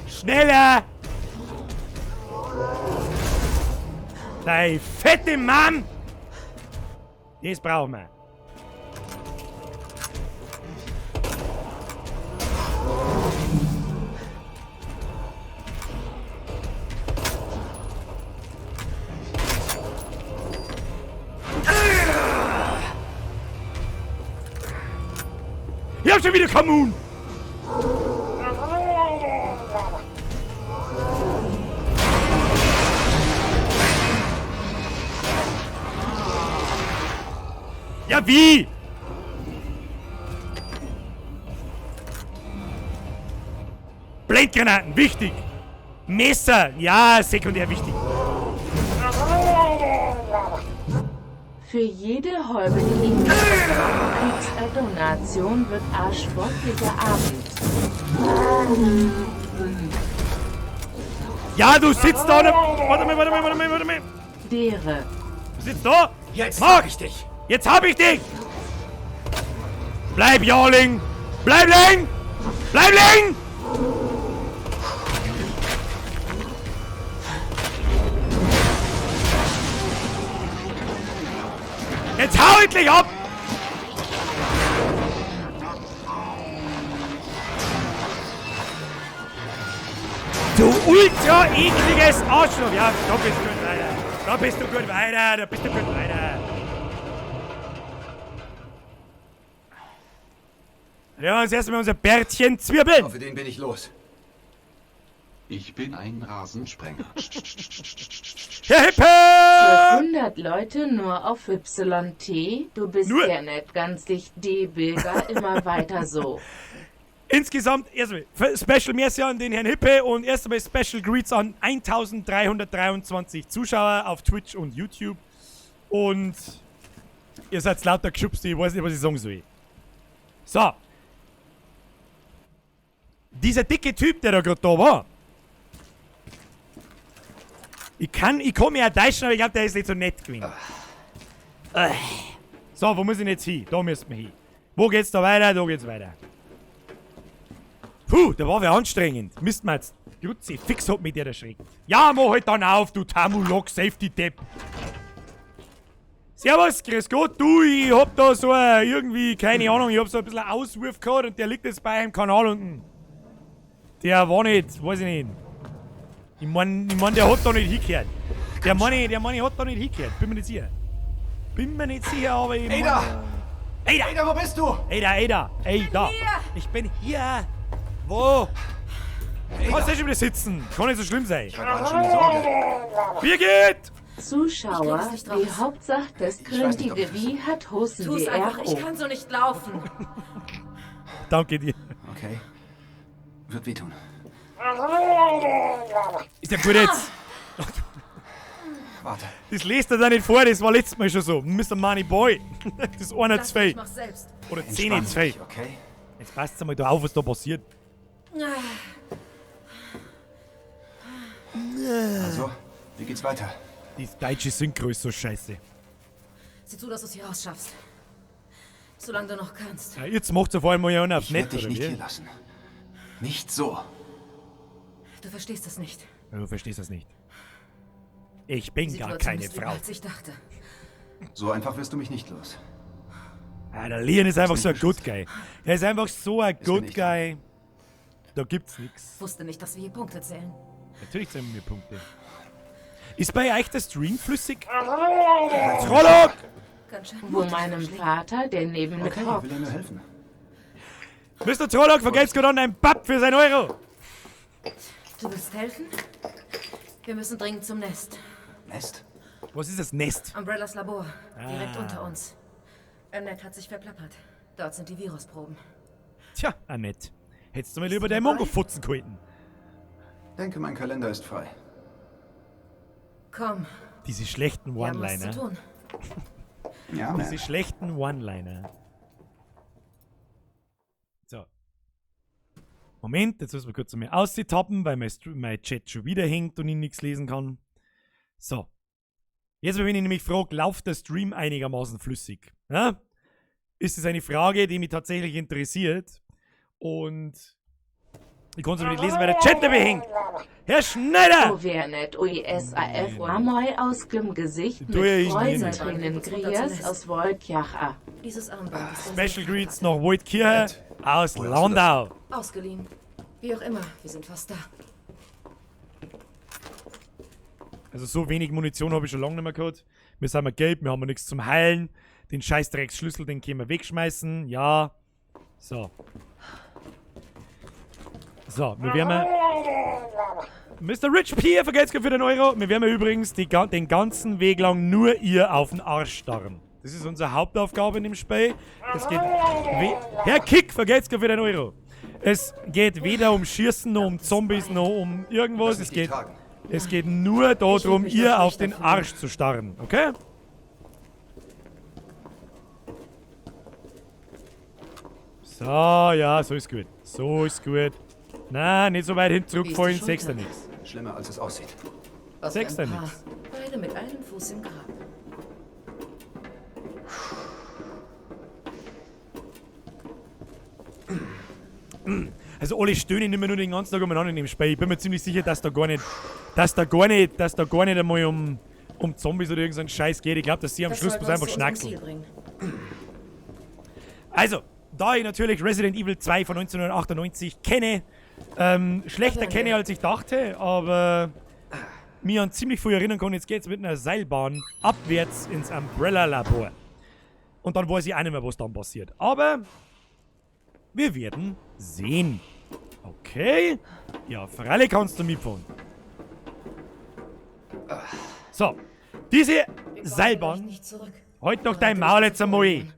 Schneller! Dein fette Mann! Das brauchen wir. Ich hab schon wieder Kommun! Ja, wie? Blendgranaten, wichtig! Messer, ja, sekundär wichtig. Für jede halbe kriegst a Donation wird a sportlicher Abend. Ja, du sitzt da und... Warte mal, warte mal, warte mal, warte mal. Dere. Du sitzt da? Jetzt Mach! hab ich dich! Jetzt hab ich dich! Bleib, Jarling! Bleib liegen! Bleib liegen! Jetzt hau endlich ab! Du ultra ekliges Arschloch! Ja, da bist du gut weiter. Da bist du gut weiter, da bist du gut weiter. Ja, uns erstmal unser Bärtchen zwirbeln. Für den bin ich los. Ich bin ein Rasensprenger. Herr Hippe! Für 100 Leute nur auf YT, du bist Nur. ja nicht ganz dicht, D. Bilger, immer weiter so. Insgesamt erstmal Special Merci an den Herrn Hippe und erst einmal Special Greets an 1323 Zuschauer auf Twitch und YouTube. Und ihr seid lauter Geschubste, ich weiß nicht, was ich sagen soll. So. Dieser dicke Typ, der da gerade da war. Ich kann mich ja täuschen, aber ich glaube, der ist nicht so nett gewesen. So, wo muss ich denn jetzt hin? Da müssen wir hin. Wo geht's da weiter? Da geht's weiter. Puh, der war ja anstrengend. Mist mal jetzt. Grüezi, fix hat mich der erschreckt. Ja, mach halt dann auf, du Tamulok Safety Depp. Servus, grüß Gott, du, ich hab da so ein, irgendwie, keine Ahnung, ich hab so ein bisschen einen Auswurf gehabt und der liegt jetzt bei einem Kanal unten. Der war nicht, weiß ich nicht. Ich mein, der hat da nicht hingehört. Der Mann hat da nicht hingehört, bin mir nicht sicher. Bin mir nicht sicher, aber ich mein... Ada! Ada! Ada, wo bist du? Ada, Ada, Ada! Ich bin hier! Wo? Kannst du schon wieder sitzen? Kann nicht so schlimm sein. Ich war gerade schon in Sorge. Birgit! Zuschauer, Ich krieg's nicht raus. die Hauptsache das Ich weiß nicht, ob grindige ich das- Wie hat Hosen Tu's einfach, ich DRO. kann so nicht laufen. Danke dir. Okay. Wird wehtun. Ist ja gut jetzt. Warte. Das lest er da nicht vor, das war letztes Mal schon so. Mr. Money Boy. Das ist einer Lass zu mich, viel. ich mach's selbst. Oder 10 Entspann zu viel. dich, okay? Jetzt passt mal da auf, was da passiert. Also, wie geht's weiter? Die deutsche Synchro ist so scheiße. Sieh zu, dass du's hier rausschaffst. Solange du noch kannst. Ja, jetzt macht's auf einmal ja auf Ich werde nett, dich oder nicht wie? hier lassen. Nicht so. Du verstehst das nicht. Du verstehst das nicht. Ich bin Die gar Situation keine ist übler, Frau. als ich dachte. So einfach wirst du mich nicht los. Ah, der Leon ist einfach nicht so ein Good beschützt. Guy. Er ist einfach so ein mir Good nicht Guy. Da gibt's nix. Wusste nicht, dass wir hier Punkte zählen. Natürlich zählen wir Punkte. Ist bei euch der Stream flüssig? Trolloc! Ganz schön Wo mutig, meinem Frischling. Vater, der neben mir Okay, hockt. will er nur helfen. Mr. Trolloc, vergelt's Gott an deinem Papp für sein Euro! Du willst helfen? Wir müssen dringend zum Nest. Nest? Was ist das Nest? Umbrellas Labor. Direkt Ah. unter uns. Annette hat sich verplappert. Dort sind die Virusproben. Tja, Annette. Hättest du mal lieber deinen Mongo-Futzen gehalten. Denke, mein Kalender ist frei. Komm, Diese schlechten wir haben was zu One-Liner. tun. Ja, Diese man. schlechten One-Liner. So. Moment, jetzt müssen wir kurz einmal austappen, weil mein Chat schon wieder hängt und ich nichts lesen kann. So. Jetzt, wenn ich nämlich frage, läuft der Stream einigermaßen flüssig? Ja? Ist es eine Frage, die mich tatsächlich interessiert? Und ich konnte es aber nicht lesen, weil der Chat nämlich hängt. Herr Schneider! Overnet UISAF Amoy aus dem Gesicht Du ja, mit ich Freudentränen Grias aus Wolkjacha. Dieses Armband ist unsere Special Greets nach Waldkirche aus Woher hast du das? Landau. Ausgeliehen. Wie auch immer, wir sind fast da. Also so wenig Munition habe ich schon lange nicht mehr gehabt. Wir sind mal gelb, wir haben nichts zum Heilen. Den Scheißdrecksschlüssel, den können wir wegschmeißen. Ja. So. So, wir werden... Mr. Rich P, vergelt's für den Euro. Wir werden übrigens den ganzen Weg lang nur ihr auf den Arsch starren. Das ist unsere Hauptaufgabe in dem Spiel. Es geht... Herr Kick, vergelt's für den Euro. Es geht weder um Schießen, noch um Zombies, noch um irgendwas. Lass Es mich dich geht, tragen. es geht nur darum, mich ihr noch auf schlechter den fühlen. Arsch zu starren, okay? So, ja, so ist gut. So ist gut. Na, nicht so weit hin zurückfallen, Wie ist die sechst du Schulter? nichts. Schlimmer, als es aussieht. Was für Sechs ein da Paar. nix. Beide mit einem Fuß im Grab. Also alle stöhnen immer nur den ganzen Tag umeinander in dem Spiel. Ich bin mir ziemlich sicher, dass da gar nicht, dass da gar nicht, dass da gar nicht einmal um Zombies oder irgend so einen Scheiß geht. Ich glaube, dass sie am Das Schluss sollten bloß uns einfach zu unserem schnackseln. Ziel bringen. Also, da ich natürlich Resident Evil 2 von 1998 kenne, schlechter Aber kenne, ja. als ich dachte, aber mir an ziemlich früh erinnern kann, jetzt geht's mit einer Seilbahn abwärts ins Umbrella-Labor. Und dann weiß ich auch nicht mehr, was dann passiert. Aber wir werden sehen. Okay. Ja, freilich kannst du mitfahren. So, diese Wir kommen Seilbahn... vielleicht nicht zurück. Halt doch dein Bereite Maul dich jetzt vor, einmal. Leon.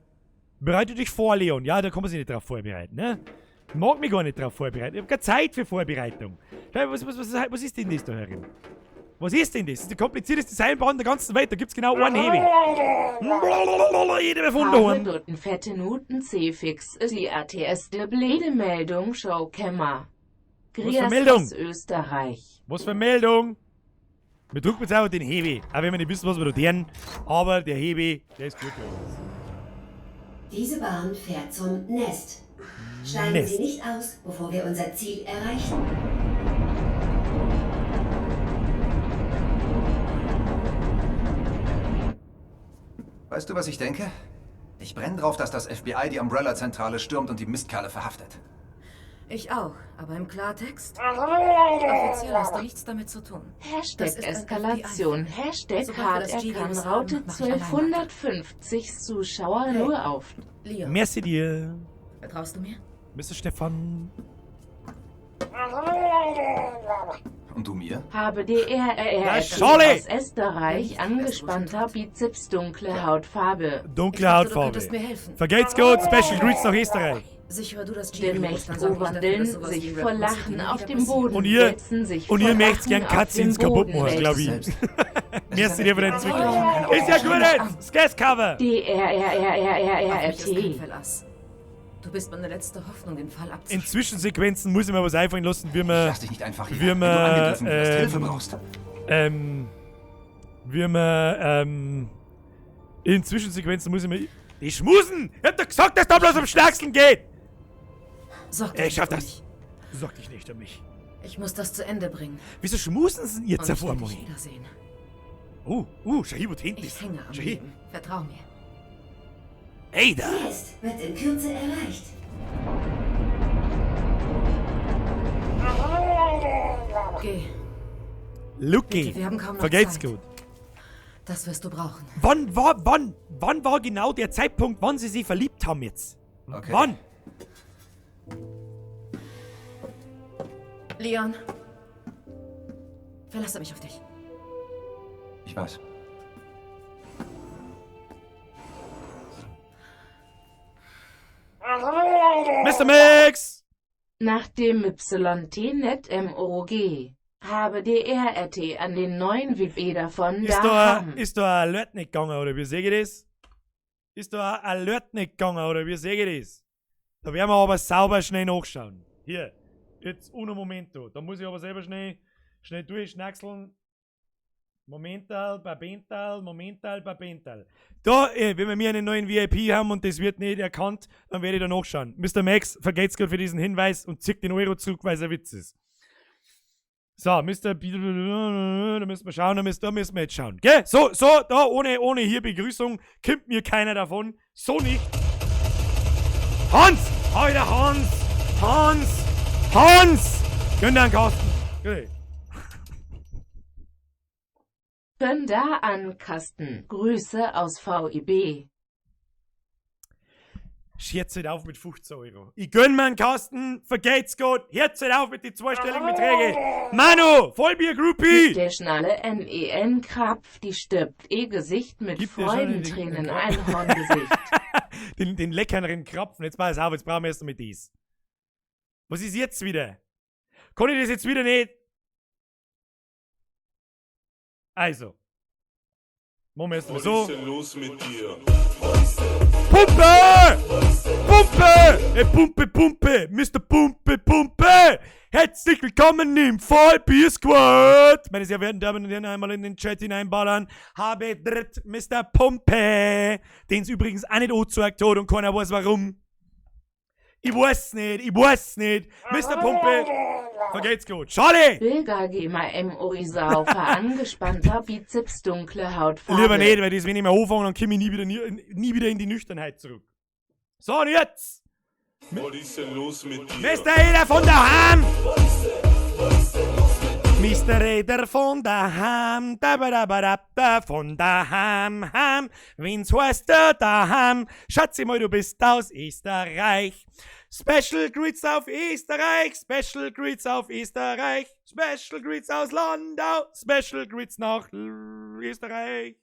Bereite dich vor, Leon. Ja, da kann man sich nicht drauf vorbereiten, ne? Ich mag mich gar nicht drauf vorbereiten. Ich hab keine Zeit für Vorbereitung. Schau, was ist denn das da herin? Was ist denn das? Das ist die komplizierteste Seilbahn der ganzen Welt. Da gibt's genau einen Hebel. Jeder von Habe daheim. Dutten fette Nuten C-Fix die ATS de blöde Meldung Show Kämmer. Was für Grias Meldung? aus Österreich. Was für Meldung? Wir drücken jetzt einfach den Hebel. Auch wenn wir nicht wissen, was wir da tun. Aber der Hebel, der ist gut für uns. Diese Bahn fährt zum Nest. Steigen Nest. Sie nicht aus, bevor wir unser Ziel erreichen. Weißt du, was ich denke? Ich brenne drauf, dass das FBI die Umbrella-Zentrale stürmt und die Mistkerle verhaftet. Ich auch, aber im Klartext? Offiziell hast du nichts damit zu tun. Hashtag Das ist ein Eskalation, FBI. Hashtag Sobald wir das hart er kann, G-Virus haben, Raute mach ich allein weiter. 1250 Zuschauer Hey. nur auf. Leon, Merci dir. vertraust du mir? Mr. Stefan. Und du mir? Habe DRRR Ja, Scholle! aus Österreich, angespannter Bizeps, dunkle Hautfarbe. Dunkle Ich dachte, du Hautfarbe. könntest mir helfen. Vergelt's gut, Special Greets nach Österreich. Sichere du das Der G-Virus, dann sorge ich dafür, Mächt dass sowas sich wie vor Raccoon City Lachen nie auf wieder dem passiert. Boden, Und ihr- setzen sich und vor ihr möcht's Lachen gern auf Cutscenes den kaputt Boden machen, glaub ich. Selbst. Merci dir für den Zwickel. Ist ja gut jetzt! Sketch-Cover! Auf mich ist kein DRRRRRRT. Verlass. Du bist meine letzte Hoffnung, den Fall In abzuschließen. Zwischensequenzen muss ich mir was einfallen lassen, wie Ich man. lass dich nicht einfach hier, wie wenn du man, angegriffen wirst, Hilfe brauchst. Wie man, in Zwischensequenzen muss ich mir. Die Schmusen! Ich hab doch gesagt, dass da bloß um Schnachseln geht! Sorg dich Ich nicht schaff um das! mich. Sorg dich nicht um mich. Ich muss das zu Ende bringen. Wieso schmusen sie denn jetzt Und ich davor, will dich Moi? wiedersehen. Oh, schau hier, wo hinten Ich ist. hänge am Schau hier. Leben. Vertrau mir. Ey, da! Nest wird in Kürze erreicht. Geh. Lucky. Bitte, wir haben kaum noch Vergelt's Zeit. gut. Das wirst du brauchen. Wann war genau der Zeitpunkt, wann sie sich verliebt haben jetzt? Okay. Wann? Leon. Verlasse mich auf dich. Ich weiß. Mr. Mix! Nach dem YTNet MOG habe DRRT an den neuen WB davon Ist da, daheim. ist da ein Alert nicht gegangen, oder wie sehe ich das? Ist da ein Alert nicht gegangen, oder wie sehe ich das? Da werden wir aber sauber schnell nachschauen. Hier, jetzt uno momento. Da muss ich aber selber schnell, schnell durchschnackseln. Momental, Babental, Momental, Babental. Da, wenn wir einen neuen VIP haben und das wird nicht erkannt, dann werde ich da nachschauen. Mr. Max, vergelt's Gott für diesen Hinweis und zieht den Euro zurück, weil es ein Witz ist. So, Mr. B, da müssen wir schauen, da müssen wir jetzt schauen. Gell? So, so, da, ohne hier Begrüßung, kommt mir keiner davon. So nicht. Hans! Alter, Hans! Hans! Hans! Gönn dir einen Kasten. Geh. Gönn da an Kasten. Grüße aus VIB. Scherz halt auf mit 15 Euro. Ich gönn mir einen Kasten, vergelt's Gott, Herz halt auf mit den zweistelligen Beträgen. Manu, Vollbier Groupie! Der Schnalle NEN Krapf, die stirbt eh Gesicht mit Gib dir schon den- Freudentränen den- Einhorngesicht. Den leckeren Krapfen. Jetzt pass auf, jetzt brauchen wir erst mit dies. Was ist jetzt wieder? Kann ich das jetzt wieder nicht? Also. Machen wir erst mal Was so. ist denn los mit dir? Pumpe! Pumpe! Ey, Pumpe, Pumpe! Mr. Pumpe, Pumpe! Herzlich willkommen im Vollbier Squad! Meine sehr verehrten Damen und Herren, einmal in den Chat hineinballern. Habe dritt Mr. Pumpe! Den's übrigens auch nicht angezeigt hat und keiner weiß warum. Ich weiß nicht, ich weiß nicht. Mr. Pumpe, vergelt's gut. Schade! Bilga Gema M. Orisaufer angespannter Bizeps dunkle Hautfarbe. Lieber nicht, weil das, wenn ich mal anfange, dann komme ich nie wieder, nie, nie wieder in die Nüchternheit zurück. So, und jetzt! Was ist denn los mit dir? Mr. Eder von daheim! Mr. Eder von daheim, da ba da ba da ba, von daheim, heim, wenn's heißt da daheim, Schatzi mal, du bist aus Österreich. Special Greets auf Österreich, Special Greets auf Österreich, Special Greets aus Landau, Special Greets nach Österreich.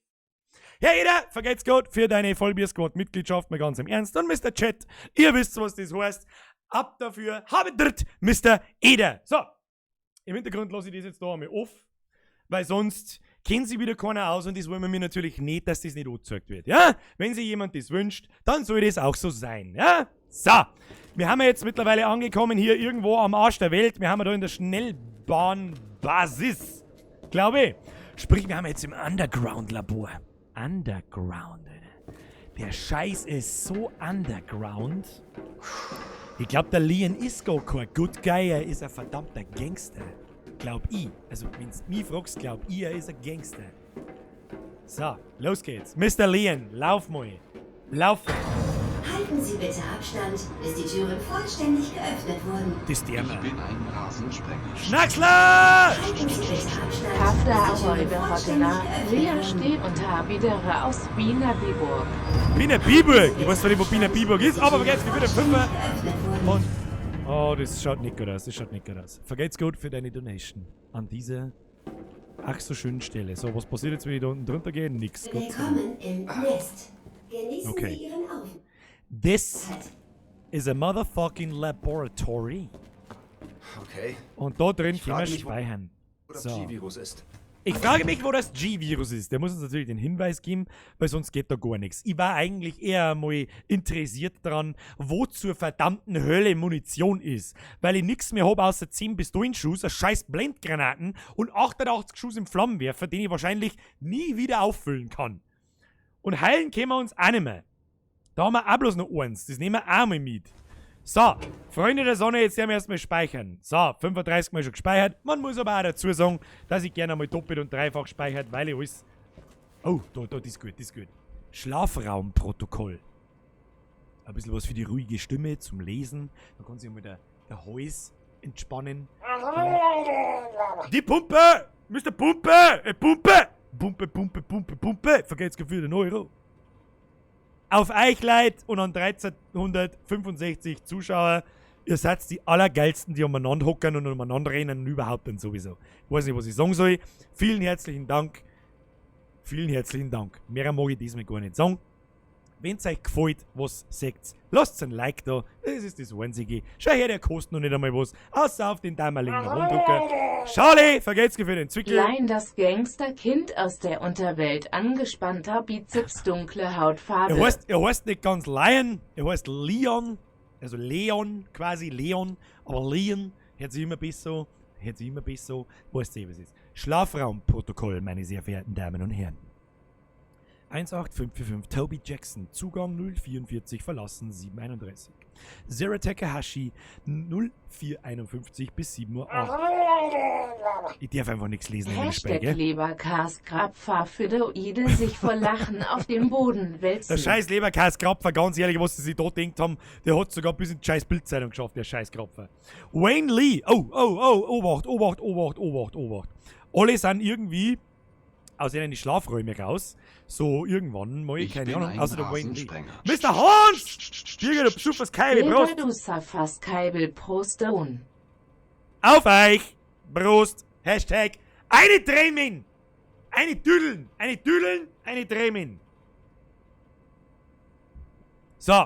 Herr Eder, vergelt's Gott für deine Vollbier-Squad-Mitgliedschaft, mal ganz im Ernst. Und Mr. Chat, ihr wisst, was das heißt. Ab dafür, habe dritt, Mr. Eder. So, im Hintergrund lasse ich das jetzt da einmal off, weil sonst kennt sich wieder keiner aus und das wollen wir mir natürlich nicht, dass das nicht angezeigt wird. Ja? Wenn sich jemand das wünscht, dann soll das auch so sein. Ja? So, wir haben ja jetzt mittlerweile angekommen hier irgendwo am Arsch der Welt. Wir haben ja da in der Schnellbahnbasis, glaube ich. Sprich, wir haben jetzt im Underground-Labor. Underground, Alter. Der Scheiß ist so underground. Ich glaube, der Leon ist gar kein Good Guy, er ist ein verdammter Gangster. Glaub ich. Also, wenn du mich fragst, glaub ich, er ist ein Gangster. So, los geht's. Mr. Leon, lauf mal. Lauf. Halten Sie bitte Abstand, bis die Türen vollständig geöffnet wurden. Das der Ich Mann. bin ein Rasensprenger. Schnacksler! Halten Sie bitte Abstand, Hafter bis die Türen Ahoy vollständig Hotena, geöffnet Ria wurden. Steh und Habidere aus Wiener Biburg. Wiener Biburg. Ich weiß zwar nicht, wo Wiener Biburg ist, aber vergesst, ich bin der Fünfer. Geöffnet wurden. Und. Oh, das schaut nicht gut aus. Das schaut nicht gut aus. Vergelt's gut für deine Donation. An dieser ach so schönen Stelle. So, was passiert jetzt, wenn ich da unten drunter gehe? Nix. Gott sei Dank. Willkommen im Nest. Genießen Okay. Sie Ihren Aufenthalt. This is a motherfucking laboratory. Okay. Und da drin Ich können wir frage mich, wo- speichern. Wo das So. G-Virus ist. Ich frage mich, wo das G-Virus ist. Der muss uns natürlich den Hinweis geben, weil sonst geht da gar nichts. Ich war eigentlich eher mal interessiert daran, wo zur verdammten Hölle Munition ist. Weil ich nichts mehr habe außer 10 Pistolenschuss, ein scheiß Blendgranaten und 88 Schuss im Flammenwerfer, den ich wahrscheinlich nie wieder auffüllen kann. Und heilen können wir uns auch nicht mehr. Da haben wir auch bloß noch eins. Das nehmen wir auch mal mit. So, Freunde der Sonne, jetzt werden wir erstmal speichern. So, 35 Mal schon gespeichert. Man muss aber auch dazu sagen, dass ich gerne mal doppelt und dreifach speichert, weil ich alles. Oh, da, da, das ist gut, das ist gut. Schlafraumprotokoll. Ein bisschen was für die ruhige Stimme zum Lesen. Da kann sich mal der Hals entspannen. Die Pumpe! Mr. Pumpe! Pumpe! Pumpe, Pumpe, Pumpe, Pumpe! Vergelt's Gefühl den Euro. Auf euch, Leute, und an 1365 Zuschauer. Ihr seid die allergeilsten, die umeinander hocken und umeinander rennen und überhaupt und sowieso. Ich weiß nicht, was ich sagen soll. Vielen herzlichen Dank. Vielen herzlichen Dank. Mehr mag ich diesmal gar nicht sagen. Wenn's euch gefällt, was seht's, lasst ein Like da. Das ist das Einzige. Schau her, der kostet noch nicht einmal was. Außer auf den damaligen Rumdrucker. Schale, vergelt's für den Zwickel. Klein das Gangsterkind aus der Unterwelt, angespannter Bizeps, dunkle Hautfarbe. Er heißt nicht ganz Lion, er heißt Leon. Also Leon, quasi Leon. Aber Leon hört sich immer besser. Hört sich immer besser. Weißt du, was ist? Schlafraumprotokoll, meine sehr verehrten Damen und Herren. 18545 Toby Jackson, Zugang 044, verlassen 731. Zero Takahashi 0451 bis 7:08 Uhr. Ich darf einfach nichts lesen in dem Hashtag Spiel, gell? Leberkas Krapfer für Doide sich vor Lachen auf dem Boden wälzen. Der scheiß Leberkas Krapfer, ganz ehrlich, was sie sich da gedacht haben, der hat sogar bis in die scheiß Bildzeitung geschafft, der scheiß Krapfer. Wayne Lee, oh, oh, oh, Obacht, Obacht, Obacht, Obacht, Obacht. Alle sind irgendwie aus ihnen die Schlafräume raus. So, irgendwann mal, Ich keine bin Ahnung, ein außer der Wayne Lee. Rasensprenger. Mr. Hans! Birger, du besuchst Keibel, Prost! Bilder du Safas Keibel Prostone. Auf euch! Prost! Hashtag eine Trämin! Eine Düdeln! Eine Düdeln! Eine Trämin! So,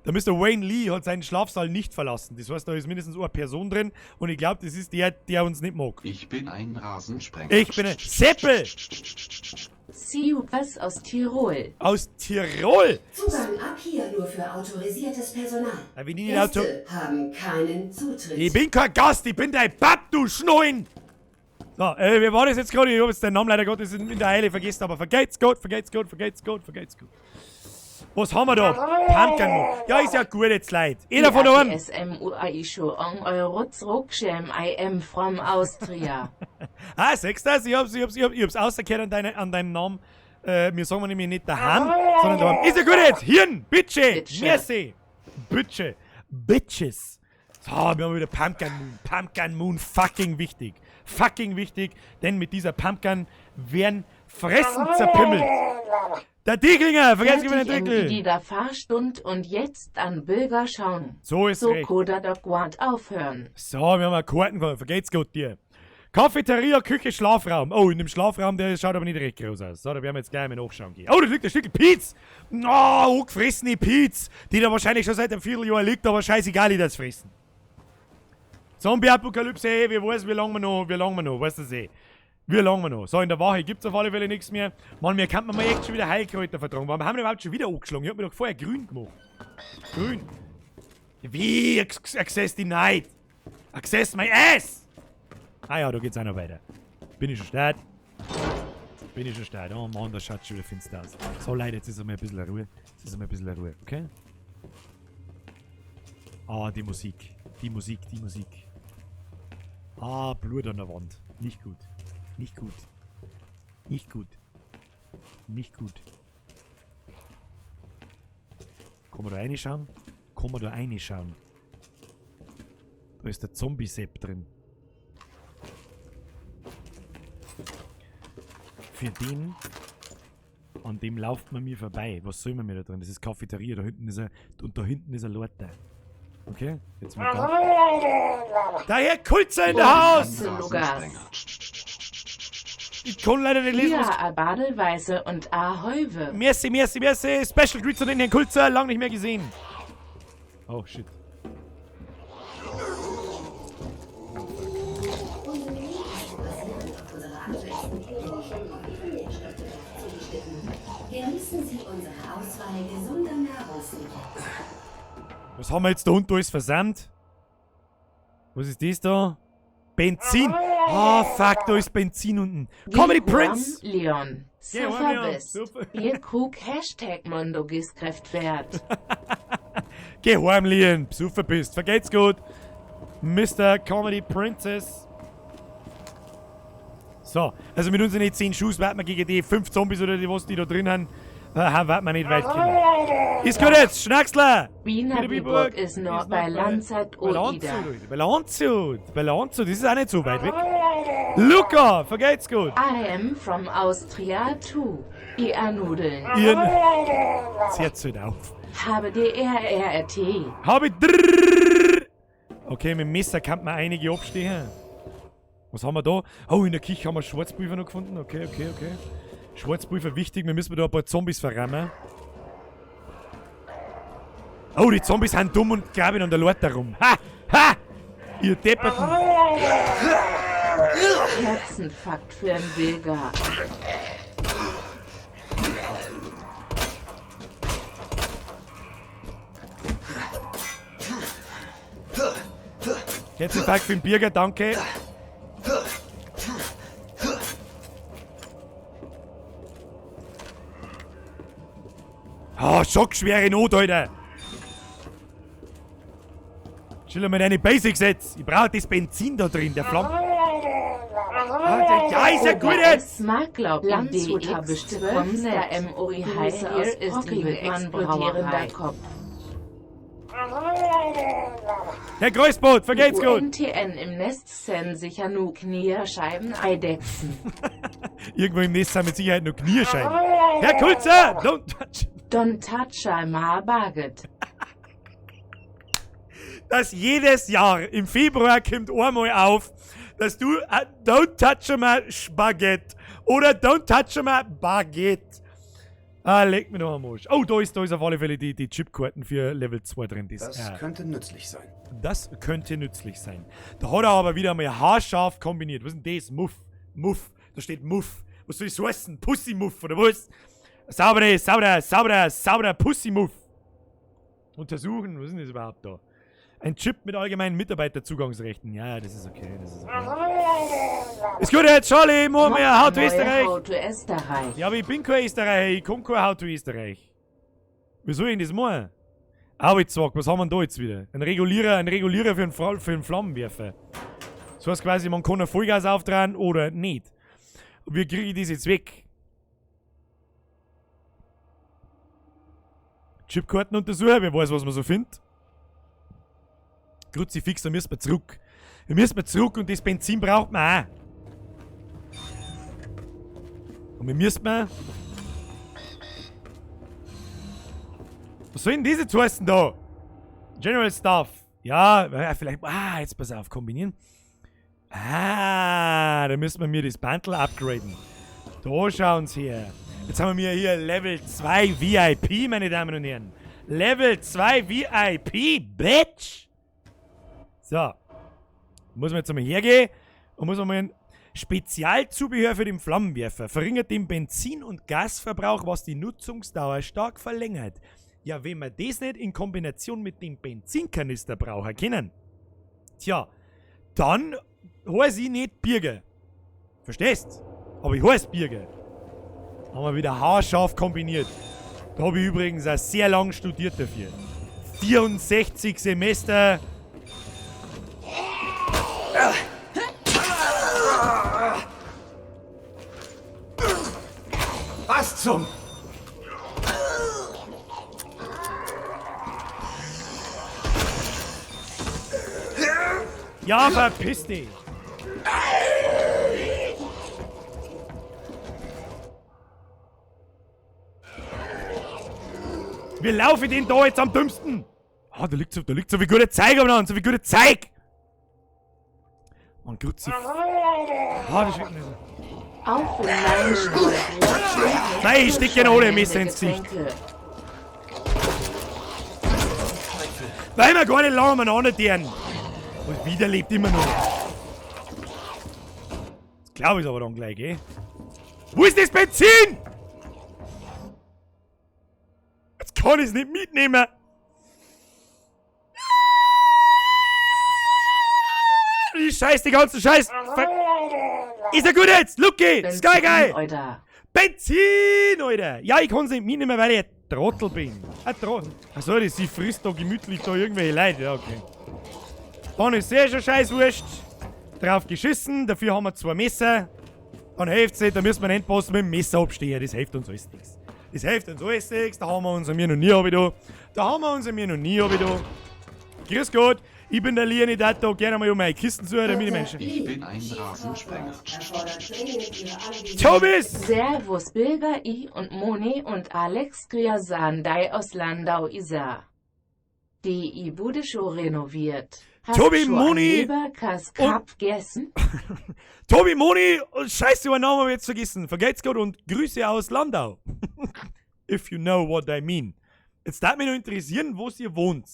der Mr. Wayne Lee hat seinen Schlafsaal nicht verlassen. Das heißt, da ist mindestens eine Person drin und ich glaube, das ist der, der uns nicht mag. Ich bin ein Rasensprenger. Ich bin ein Seppel! Siupas aus Tirol. Aus Tirol! Zugang ab hier nur für autorisiertes Personal. Ja, wenn ich nicht auto- Gäste haben keinen Zutritt. Ich bin kein Gast, ich bin dein Bab, du Schneuen! So, wer war das jetzt gerade? Ich hab jetzt den Namen leider Gottes in der Eile vergessen, aber vergeht's gut, vergeht's gut, vergeht's gut, vergeht's gut. Was haben wir da? Pumpkin Moon. Ja, ist ja gut jetzt, Leute. Jeder von uns. S M U A I Show on Eurozruckschirm I am from Austria. Ah, siehst du das? Ich hab's rausgehört an deinem Namen. Wir sagen nämlich nicht daheim, sondern daheim. Ist ja gut jetzt! Hirn! Bitte! Bitte. Merci! Bitte! Bitches! So, wir haben wieder Pumpkin Moon. Pumpkin Moon, fucking wichtig. Fucking wichtig, denn mit dieser Pumpkin werden Fressen zerpimmelt. Der Dieklinger, vergesst nicht den Fertig in Dickel. jeder Fahrstund und jetzt an Bürger schauen. So ist So recht. Koda Dog Guard aufhören. So, wir haben eine Karten gewonnen. Vergeht's gut dir. Cafeteria, Küche, Schlafraum. Oh, in dem Schlafraum, der schaut aber nicht recht groß aus. So, da werden wir jetzt gleich mal nachschauen gehen. Oh, da liegt ein Stück Pizza. Oh, angefressene Pizza, die da wahrscheinlich schon seit einem Vierteljahr liegt, aber scheißegal, ich das fressen. Zombie-Apokalypse, ey, wir wissen, wie lange wir noch, weißt du das eh. Wie lange wir noch. So, in der Wache gibt's auf alle Fälle nichts mehr. Mann, mir kann man mal echt schon wieder Heilkräuter vertragen. Warum haben wir überhaupt schon wieder angeschlagen? Ich hab mir doch vorher grün gemacht. Grün. Wie? Access denied. Access my ass! Ah ja, da geht's auch noch weiter. Bin ich schon stark? Bin ich schon stark. Oh Mann, das schaut schon wieder finster aus. So, Leute, jetzt ist einmal ein bisschen Ruhe. Jetzt ist einmal ein bisschen Ruhe, okay? Ah, die Musik. Die Musik, die Musik. Ah, Blut an der Wand. Nicht gut. Nicht gut. Nicht gut. Nicht gut. Kann man da reinschauen? Kann man da reinschauen? Da ist der Zombie-Sepp drin. Für den, an dem lauft man mir vorbei. Was soll man mir da drin? Das ist Cafeteria, da hinten ist er, und da hinten ist ein Lorte. Okay, jetzt mal ganz. Der Herr Kulzer in der Haus! Ich kann leider nicht lesen, was Ja, Badelweise und Ahäuwe. Merci, merci, merci. Special Greets an den Herrn Kulzer, lang nicht mehr gesehen. Oh, shit. Genießen Sie unsere Auswahl gesunder Nahrungsmittel. Was haben wir jetzt da unten alles versandt? Was ist das da? Benzin! Ah, fuck, da ist Benzin unten. Comedy Prince! Leon. Geh, Super Leon. bist. Super. Bierkrug Hashtag Mondogiskräftwert. Geh heim, Leon. Super bist. Vergeht's gut. Mr. Comedy Princess. So, also mit unseren 10 Schuss werden wir gegen die 5 Zombies oder die, was die da drin haben, werden wir nicht weit kommen. Ist gut jetzt, Schnacksler! Wiener Biburg ist noch bei Landshut Bei oder. Landshut, bei Landshut, bei Landshut, das ist auch nicht so weit weg. Luca, vergeht's gut. I am from Austria too. Ihr Nudeln. Ihren. Jetzt hört auf. Habe D R R R T. Habe drrrr. Okay, mit dem Messer kann man einige abstehen. Was haben wir da? Oh, in der Küche haben wir Schwarzpulver noch gefunden. Okay, okay, okay. Schwarzpulver wichtig, wir müssen da ein paar Zombies verrammen. Oh, die Zombies sind dumm und graben an der Leute rum. Ha! Ha! Ihr Depperten! Herzenfakt für den Bilger. Herzinfarkt für den Birger, danke. Ah, schockschwere Not, Alter. Chill mal deine Basics jetzt. Ich brauche das Benzin da drin, der Flamm. Alter, ja, ist ja gut jetzt. Mag Landshut bestimmt M. Uri Hier ist die explodierender Kopf. Herr Kreuzboot, vergeht's gut. UNTN im Nest sind sicher nur Knierscheiben Eidechsen. Irgendwo im Nest sind mit Sicherheit nur Knierscheiben. Herr Kulzer, don't touch. Don't touch my baguette. Dass jedes Jahr im Februar kommt einmal auf, dass du don't touch my Spaghetti oder don't touch my Baguette. Ah, leg mir noch am Arsch. Oh, da ist auf alle Fälle die Chipkarten für Level 2 drin. Das könnte nützlich sein. Das könnte nützlich sein. Da hat er aber wieder mal haarscharf kombiniert. Was ist denn das? Muff. Muff. Da steht Muff. Was soll das heißen? Pussy-Muff oder was? Saubere, sauberer, sauberer, sauberer Pussy-Muff. Untersuchen. Was ist denn das überhaupt da? Ein Chip mit allgemeinen Mitarbeiterzugangsrechten. Ja, das ist okay. Das ist okay. Ist gut jetzt, Charlie. Machen wir How to Österreich. How to Österreich. Ja, aber ich bin kein Österreicher. Ich komm kein How to Österreich. Wie soll ich denn das machen? Arbeitszweck, was haben wir denn da jetzt wieder? Ein Regulierer für einen Flammenwerfer. Das heißt quasi, man kann ein Vollgas auftragen oder nicht. Und wie kriege ich das jetzt weg? Chipkarten untersuchen, wer weiß, was man so findet. Kruzifix, da müssen wir zurück. Wir müssen zurück und das Benzin braucht man auch. Und wir müssen... Was soll denn diese jetzt heißen da? General Staff. Ja, vielleicht... Ah, jetzt pass auf, kombinieren. Ah, da müssen wir mir das Bundle upgraden. Da schauen Sie her. Jetzt haben wir hier Level 2 VIP, meine Damen und Herren. Level 2 VIP, Bitch! So. Muss man jetzt einmal hergehen und muss man mal ein Spezialzubehör für den Flammenwerfer. Verringert den Benzin- und Gasverbrauch, was die Nutzungsdauer stark verlängert. Ja, wenn wir das nicht in Kombination mit dem Benzinkanister brauchen können, tja, dann heiß ich nicht Birger. Verstehst? Aber ich heiß Birger. Haben wir wieder haarscharf kombiniert. Da hab ich übrigens auch sehr lang studiert dafür. 64 Semester. Was zum... Ja, verpiss dich! Wir laufen den da jetzt am dümmsten! Ah, da liegt so viel gute Zeug umeinander, so viel gute Zeug! Mann, Grütze. Ah, das schmeckt nicht so. Auf in meinen Stuhl. Nein, ich steck genau alle Messer ins Gesicht. Weil wir gar nicht lange umeinander deren. Und wieder lebt immer noch. Das glaub ich aber dann gleich, gell? Wo ist das Benzin? Jetzt kann ich's nicht mitnehmen. Die Scheiß, die ganzen Scheiß. Ist ja gut jetzt. Lucky, Sky Guy. Alter. Benzin, Alter. Ja, ich kann's nicht mitnehmen, weil ich ein Trottel bin. Ein Trottel. Achso, sie frisst da gemütlich da irgendwelche Leute. Ja, okay. Dann ist sehr schon scheißwurscht. Drauf geschissen, dafür haben wir 2 Messer. Dann hilft's nicht, da müssen wir einen Endboss mit dem Messer abstehen. Das hilft uns alles nichts. Das hilft uns alles nichts. Da haben wir uns mir noch nie hab ich da. Da haben wir uns mir noch nie hab ich da. Grüß Gott, ich bin der Leonie Dato. Gerne mal um meine Kisten zu, damit ich Menschen. Ich bin ein Rasensprenger. Thomas! Servus Bilger I und Moni und Alex Griasandai aus Landau Isar. Die Ibude-Show renoviert. Hast Tobi schon Moni ein Leberkass-Krapf gegessen? Tobi Moni und scheiße, meinen Namen hab ich jetzt vergessen. Vergelt's Gott und Grüße aus Landau. If you know what I mean. Jetzt darf mich noch interessieren, wo ihr wohnt.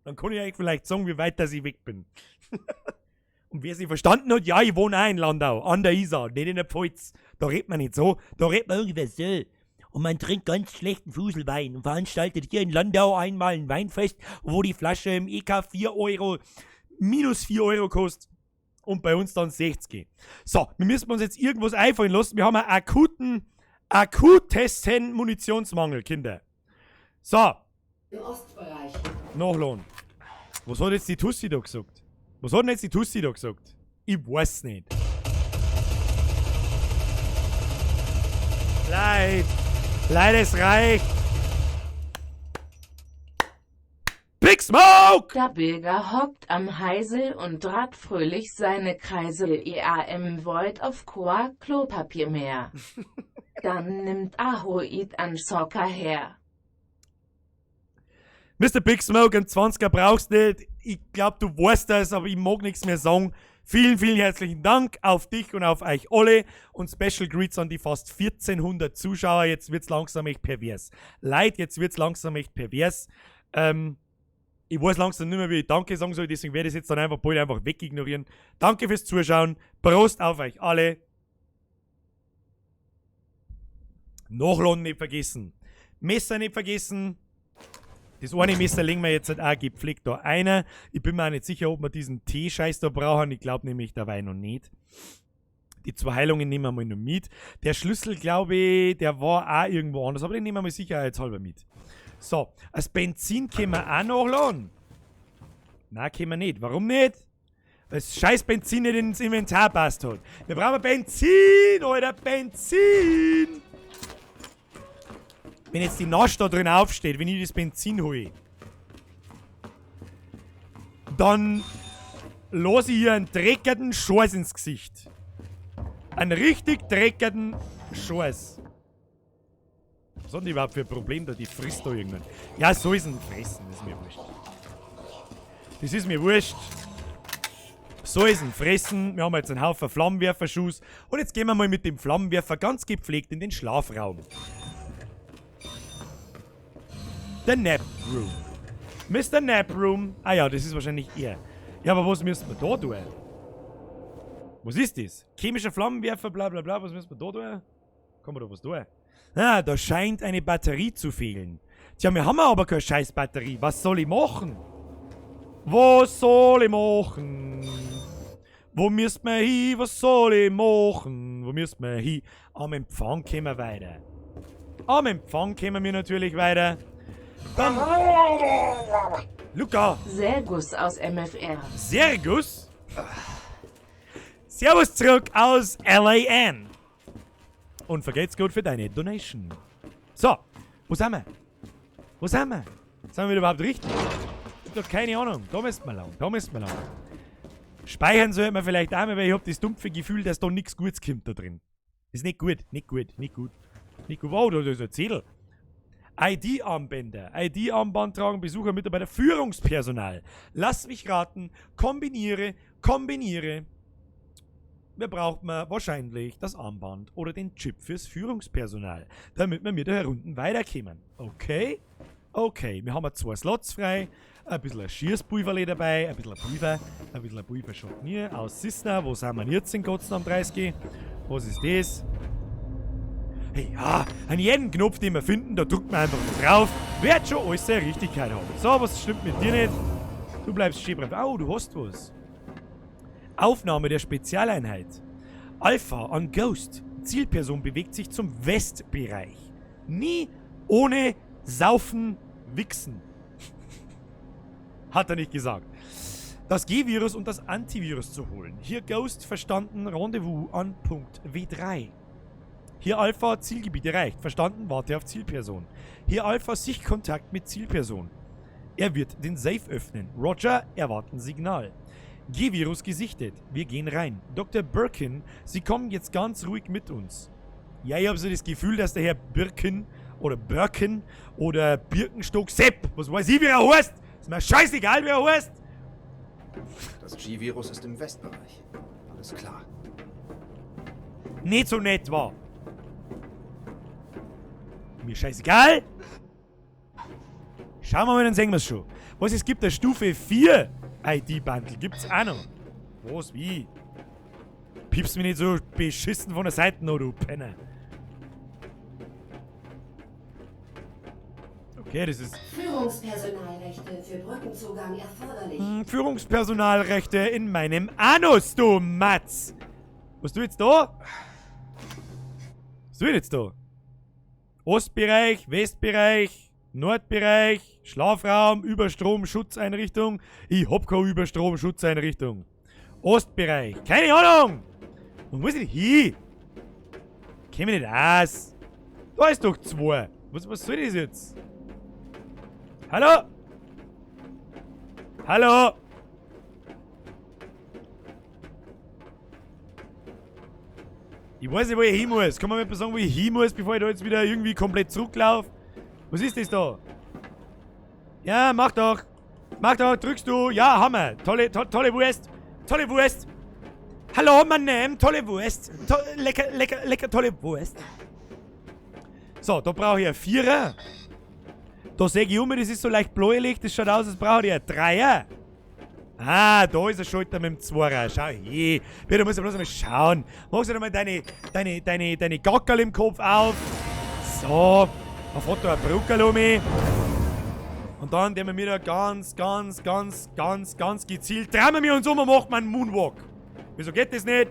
Dann kann ich euch vielleicht sagen, wie weit dass ich weg bin. Und wer es nicht verstanden hat, ja, ich wohne auch in Landau, an der Isar, nicht in der Pfalz. Da redet man nicht so, da redet man ungefähr so. Und man trinkt ganz schlechten Fuselwein und veranstaltet hier in Landau einmal ein Weinfest, wo die Flasche im EK 4 Euro, minus 4 Euro kostet und bei uns dann 60. So, wir müssen uns jetzt irgendwas einfallen lassen. Wir haben einen akutesten Munitionsmangel, Kinder. So. Im Ostbereich. Nachladen. Was hat jetzt die Tussi da gesagt? Was hat denn jetzt die Tussi da gesagt? Ich weiß nicht. Leid. Leid, es reicht. Big Smoke! Der Bilger hockt am Heisel und draht fröhlich seine Kreisel EAM Void auf Koa Klopapier mehr. Dann nimmt Ahoid an Soccer her. Mr. Big Smoke, einen 20er brauchst nicht. Ich glaub, du weißt das, aber ich mag nichts mehr sagen. Vielen, vielen herzlichen Dank auf dich und auf euch alle. Und Special Greets an die fast 1400 Zuschauer. Jetzt wird's langsam echt pervers. Leid, jetzt wird's langsam echt pervers. Ich weiß langsam nicht mehr, wie ich Danke sagen soll, deswegen werde ich es jetzt dann einfach bald einfach wegignorieren. Danke fürs Zuschauen. Prost auf euch alle. Nachladen nicht vergessen. Messer nicht vergessen. Das eine Messer legen wir jetzt halt auch gepflegt da einer. Ich bin mir auch nicht sicher, ob wir diesen Tee-Scheiß da brauchen. Ich glaub nämlich dabei noch nicht. Die 2 Heilungen nehmen wir mal noch mit. Der Schlüssel, glaub ich, der war auch irgendwo anders. Aber den nehmen wir mal sicherheitshalber mit. So, das Benzin können wir auch nachladen. Nein, können wir nicht. Warum nicht? Weil das scheiß Benzin nicht ins Inventar passt hat. Wir brauchen Benzin, Alter, Benzin! Wenn jetzt die Nasch da drin aufsteht, wenn ich das Benzin hole, dann lass ich hier einen dreckigen Scheiß ins Gesicht. Einen richtig dreckigen Scheiß. Was hat denn die überhaupt für ein Problem da? Die frisst da irgendwann. Ja, soll sie fressen, das ist mir wurscht. Das ist mir wurscht. Soll sie fressen. Wir haben jetzt einen Haufen Flammenwerferschuss. Und jetzt gehen wir mal mit dem Flammenwerfer ganz gepflegt in den Schlafraum. The Nap Room. Mister Nap Room. Ah ja, das ist wahrscheinlich er. Ja, aber was müssen wir da tun? Was ist das? Chemischer Flammenwerfer, bla bla bla. Was müssen wir da tun? Kann man da was tun? Ah, da scheint eine Batterie zu fehlen. Tja, wir haben aber keine scheiß Batterie. Was soll ich machen? Was soll ich machen? Wo müssen wir hin? Was soll ich machen? Wo müssen wir hin? Am Empfang kommen wir weiter. Am Empfang kommen wir natürlich weiter. Dann. Luca. Servus aus MFR. Servus? Servus zurück aus LAN. Und vergelt's gut für deine Donation. So, wo sind wir? Wo sind wir? Sind wir überhaupt richtig? Ich hab doch keine Ahnung. Da müssen wir lang. Da müssen wir lang. Speichern sollte man vielleicht auch mal, weil ich hab das dumpfe Gefühl, dass da nix Gutes kommt da drin. Ist nicht gut, nicht gut, nicht gut. Nicht gut. Wow, da ist ein Zettel. I D-Armbänder. I D-Armband tragen Besucher, Mitarbeiter, Führungspersonal. Lass mich raten. Kombiniere, kombiniere. Wer braucht man wahrscheinlich das Armband oder den Chip fürs Führungspersonal, damit wir mit der Runden weiterkommen. Okay? Okay, wir haben jetzt 2 Slots frei, ein bisschen ein Schießpulverle dabei, ein bisschen ein Pulver, ein bisschen ein Pulver schaut nie aus Sisna. Wo sind wir denn jetzt in Gottes Namen 30? Was ist das? Hey, ja, an jeden Knopf, den wir finden, da drückt man einfach mal drauf. Wird schon alles seine Richtigkeit haben. So, was stimmt mit dir nicht? Du bleibst stehen. Au, du hast was. Aufnahme der Spezialeinheit. Alpha an Ghost. Zielperson bewegt sich zum Westbereich. Nie ohne Saufen, Wichsen. Hat er nicht gesagt. Das G-Virus und das Antivirus zu holen. Hier Ghost verstanden, Rendezvous an Punkt W3. Hier Alpha, Zielgebiet erreicht. Verstanden, warte auf Zielperson. Hier Alpha, Sichtkontakt mit Zielperson. Er wird den Safe öffnen. Roger, erwarten Signal. G-Virus gesichtet. Wir gehen rein. Doktor Birkin, Sie kommen jetzt ganz ruhig mit uns. Ja, ich hab so das Gefühl, dass der Herr Birkin oder Birkin oder Birkenstock Sepp, was weiß ich, wie er heißt. Ist mir scheißegal, wie er heißt. Das G-Virus ist im Westbereich. Alles klar. Nicht so nett war. Mir scheißegal. Schauen wir mal, dann sehen wir's schon. Was, es gibt eine Stufe 4 ID-Bundle. Gibt's auch noch. Was, wie? Piepst mich nicht so beschissen von der Seite noch, du Penner. Okay, das ist... Führungspersonalrechte für Brückenzugang erforderlich. Führungspersonalrechte in meinem Anus, du Matz! Was du jetzt da? Was du jetzt da? Ostbereich, Westbereich, Nordbereich, Schlafraum, Überstromschutzeinrichtung. Ich hab keine Überstromschutzeinrichtung. Ostbereich, keine Ahnung! Wo muss ich hin? Kenn mich nicht aus. Da ist doch 2. Was soll das jetzt? Hallo? Hallo? Ich weiß nicht, wo ich hin muss. Kann man mir sagen, wo ich hin muss, bevor ich da jetzt wieder irgendwie komplett zurücklaufe? Was ist das da? Ja, mach doch. Mach doch, drückst du. Ja, Hammer. Tolle, tolle Wurst. Tolle Wurst. Hallo, mein Name. Tolle Wurst. Lecker, lecker, lecker, tolle Wurst. So, da brauche ich einen Vierer. Da sehe ich um, das ist so leicht bläulich. Das schaut aus, als brauche ich einen Dreier. Ah, da ist er Schalter mit dem Zweier. Schau hier. Bitte, du musst ja bloß einmal schauen. Machst du mal deine Gackerl im Kopf auf. So. Dann fährt da ein Bruckerl um mich. Und dann nehmen wir da ganz, ganz, ganz, ganz, ganz gezielt. Drehen wir uns um und machen einen Moonwalk. Wieso geht das nicht?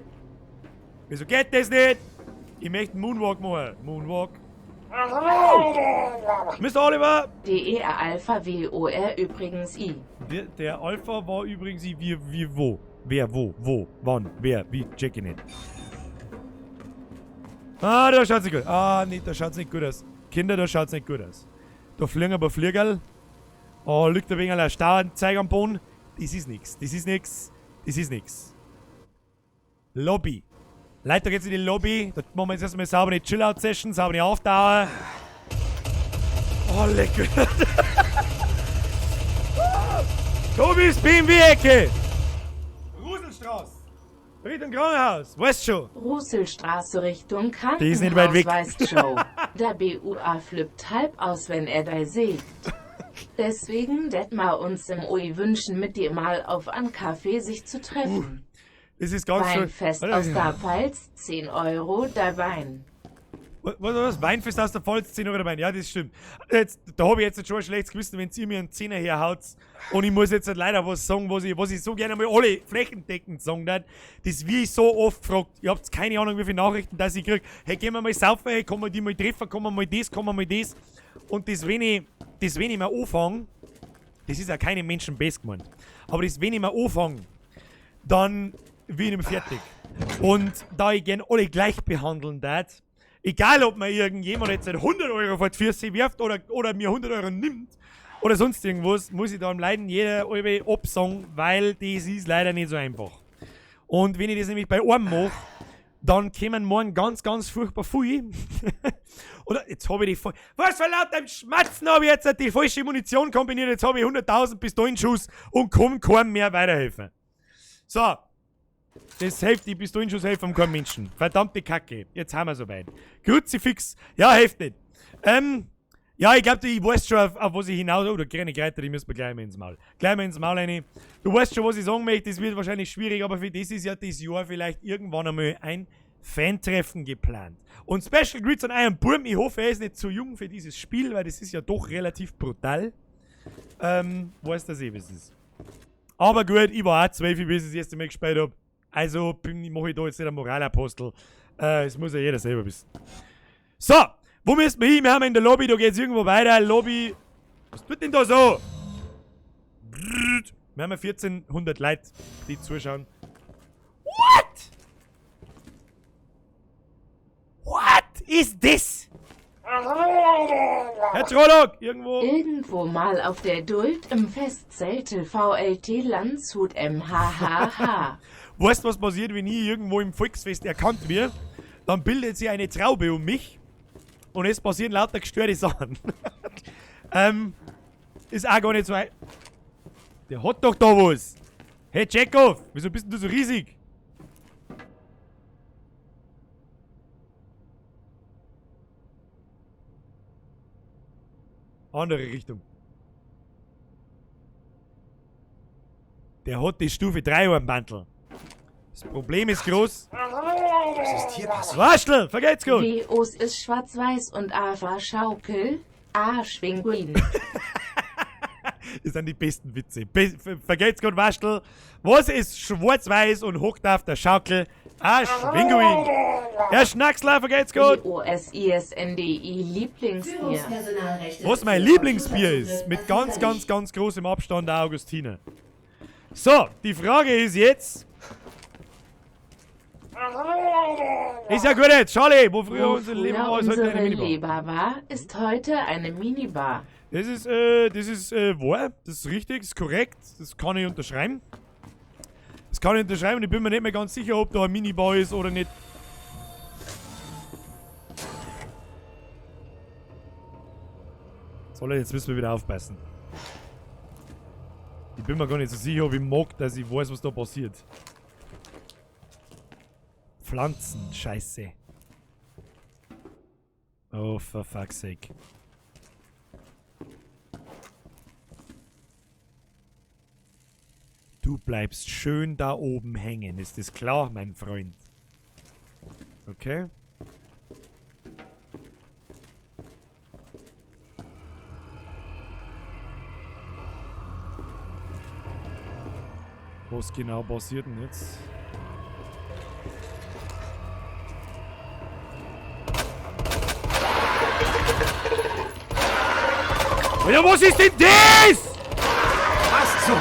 Wieso geht das nicht? Ich möchte einen Moonwalk machen. Moonwalk. Mr. Oliver! DER Alpha WOR übrigens I. Der Alpha war übrigens I, wie, wo? Wer, wo, wo, wann, wer, wie, check ich nicht. Ah, da schaut's nicht gut. Ah, nee, da schaut's nicht gut aus. Kinder, da schaut's nicht gut aus. Da fliegen ein paar Fliegerl. Oh, liegt ein wenig ein Stauanzeiger am Boden. Das ist nix, das ist nix, das ist nix. Lobby. Leute, da geht's in die Lobby. Da machen wir jetzt erstmal sauber eine Chill-Out-Session, sauber eine Aufdauer. Oh, lecker. Tobis BMW-Ecke. Ruselstraße. Richtung Krankenhaus. Weißt schon. Ruselstraße Richtung Krankenhaus. Die ist nicht weit weg. Weißt schon. Der BUA flippt halb aus, wenn er da sägt. Deswegen det mal uns im UI wünschen, mit dir mal auf an Kaffee sich zu treffen. Das ist ganz schön. Weinfest Warte, aus der Pfalz, 10 Euro der Wein. Was, was, was? Weinfest aus der Pfalz, 10 Euro der Wein. Ja, das stimmt. Jetzt, da hab ich jetzt schon ein schlechtes Gewissen, wenn ihr mir einen Zehner herhaut. Und ich muss jetzt halt leider was sagen, was ich so gerne mal alle flächendeckend sagen darf. Das wie ich so oft gefragt. Ihr habt keine Ahnung, wie viele Nachrichten das ich krieg. Hey, gehen wir mal saufen, hey, kann man die mal treffen, kann man mal das, kann man mal das. Und das, wenn ich, das, wenn ich mal anfange, das ist ja keinem Menschen best gemeint. Aber das, wenn ich mal anfange, dann bin ich nicht mehr fertig. Und da ich gern alle gleich behandeln darf, egal ob mir irgendjemand jetzt 100 Euro vor die Füße wirft oder mir 100 Euro nimmt oder sonst irgendwas, muss ich da am Leiden jeder halbe absagen, weil das ist leider nicht so einfach. Und wenn ich das nämlich bei einem mache, dann kommen morgen ganz, ganz furchtbar viel. Oder jetzt habe ich die Was für laut dem Schmatzen habe ich jetzt die falsche Munition kombiniert? Jetzt habe ich 100.000 Pistolenschuss und kann keinem mehr weiterhelfen. So. Das hilft, die Pistolenschuss helfen keinem Menschen. Verdammte Kacke. Jetzt haben wir soweit. Kruzifix. Ja, hilft nicht. Ja, ich glaub, ich weiß schon, auf was ich hinaus... Oh, da kleine Kreiter, die müssen wir gleich mal ins Maul. Gleich mal ins Maul rein. Du weißt schon, was ich sagen möchte. Das wird wahrscheinlich schwierig, aber für das ist ja das Jahr vielleicht irgendwann einmal ein Fan-Treffen geplant. Und Special Greets an euren Burm. Ich hoffe, er ist nicht zu jung für dieses Spiel, weil das ist ja doch relativ brutal. Weiß das eh, wie es ist. Aber gut, ich war auch 12, wie ich das erste Mal gespielt hab. Also mach ich da jetzt nicht einen Moralapostel. Das muss ja jeder selber wissen. So, wo müssen wir hin? Wir haben in der Lobby, da geht's irgendwo weiter. Lobby. Was tut denn da so? Wir haben ja 1400 Leute, die zuschauen. What? What is this? Herr Trolloc, irgendwo. Irgendwo mal auf der Duld im Festzelt VLT Landshut MHHH. Weißt du, was passiert, wenn ich irgendwo im Volksfest erkannt werde? Dann bildet sich eine Traube um mich und es passieren lauter gestörte Sachen. Ist auch gar nicht so Der hat doch da was. Hey, Chekhov, wieso bist denn du so riesig? Andere Richtung. Der hat die Stufe 3 Armbandel. Das Problem ist groß. Was ist hier passiert? Waschel, vergeht's gut. WOs ist schwarz-weiß und A war Schaukel, A Schwinguin. Das sind die besten Witze. Vergeht's gut, Waschel. Was ist schwarz-weiß und hockt auf der Schaukel? A Schwinguin. Herr Schnacksler, vergeht's gut. W-O-S-I-S-N-D-I Lieblingsbier. Was mein Lieblingsbier ist, mit ganz, ganz, ganz großem Abstand der Augustiner. So, die Frage ist jetzt. Ist ja gut jetzt, Charlie, wo früher Wo unser Leben früher war, ist heute unsere eine Minibar. Leber war, ist heute eine Minibar. Das ist wahr, das ist richtig, das ist korrekt, das kann ich unterschreiben. Das kann ich unterschreiben und ich bin mir nicht mehr ganz sicher, ob da eine Minibar ist oder nicht. So, Leute, jetzt müssen wir wieder aufpassen. Ich bin mir gar nicht so sicher, ob ich mag, dass ich weiß, was da passiert. Pflanzen, Scheiße. Oh, for fuck's sake. Du bleibst schön da oben hängen, ist das klar, mein Freund? Okay. Was genau passiert denn jetzt? Alter, was ist denn das? Was zum...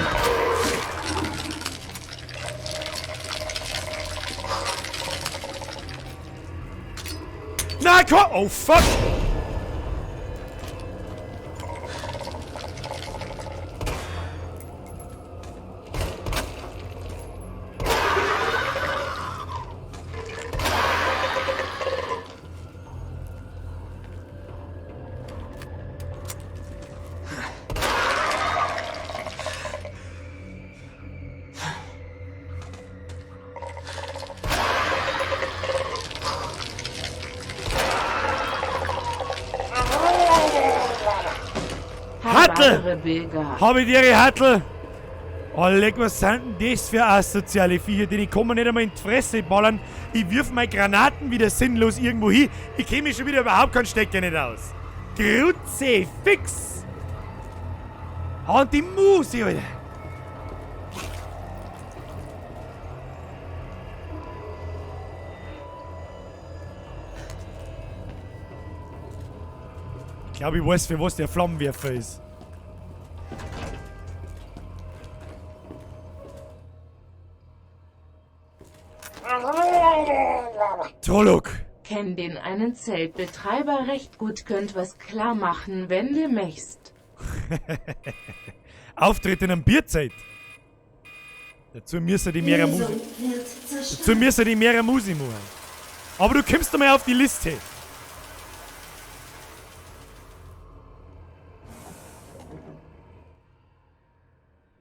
Na komm! Oh fuck! Hattel! Habe ich dir, Hattel! Oh, leck, was sind denn das für asoziale Viecher, die kommen nicht einmal in die Fresse ballern. Ich wirf meine Granaten wieder sinnlos irgendwo hin. Ich käme mich schon wieder überhaupt keinen Stecker nicht aus. Kruzifix! Und die Muse, Alter! Ich glaube, ich weiß, für was der Flammenwerfer ist. Trolloc. Kenn den einen Zeltbetreiber recht gut, könnt was klar machen, wenn du möchtest. Auftritt in einem Bierzelt. Dazu müssen die mehrere Musik. Dazu müssen die mehrere Musik machen. Aber du kommst einmal auf die Liste.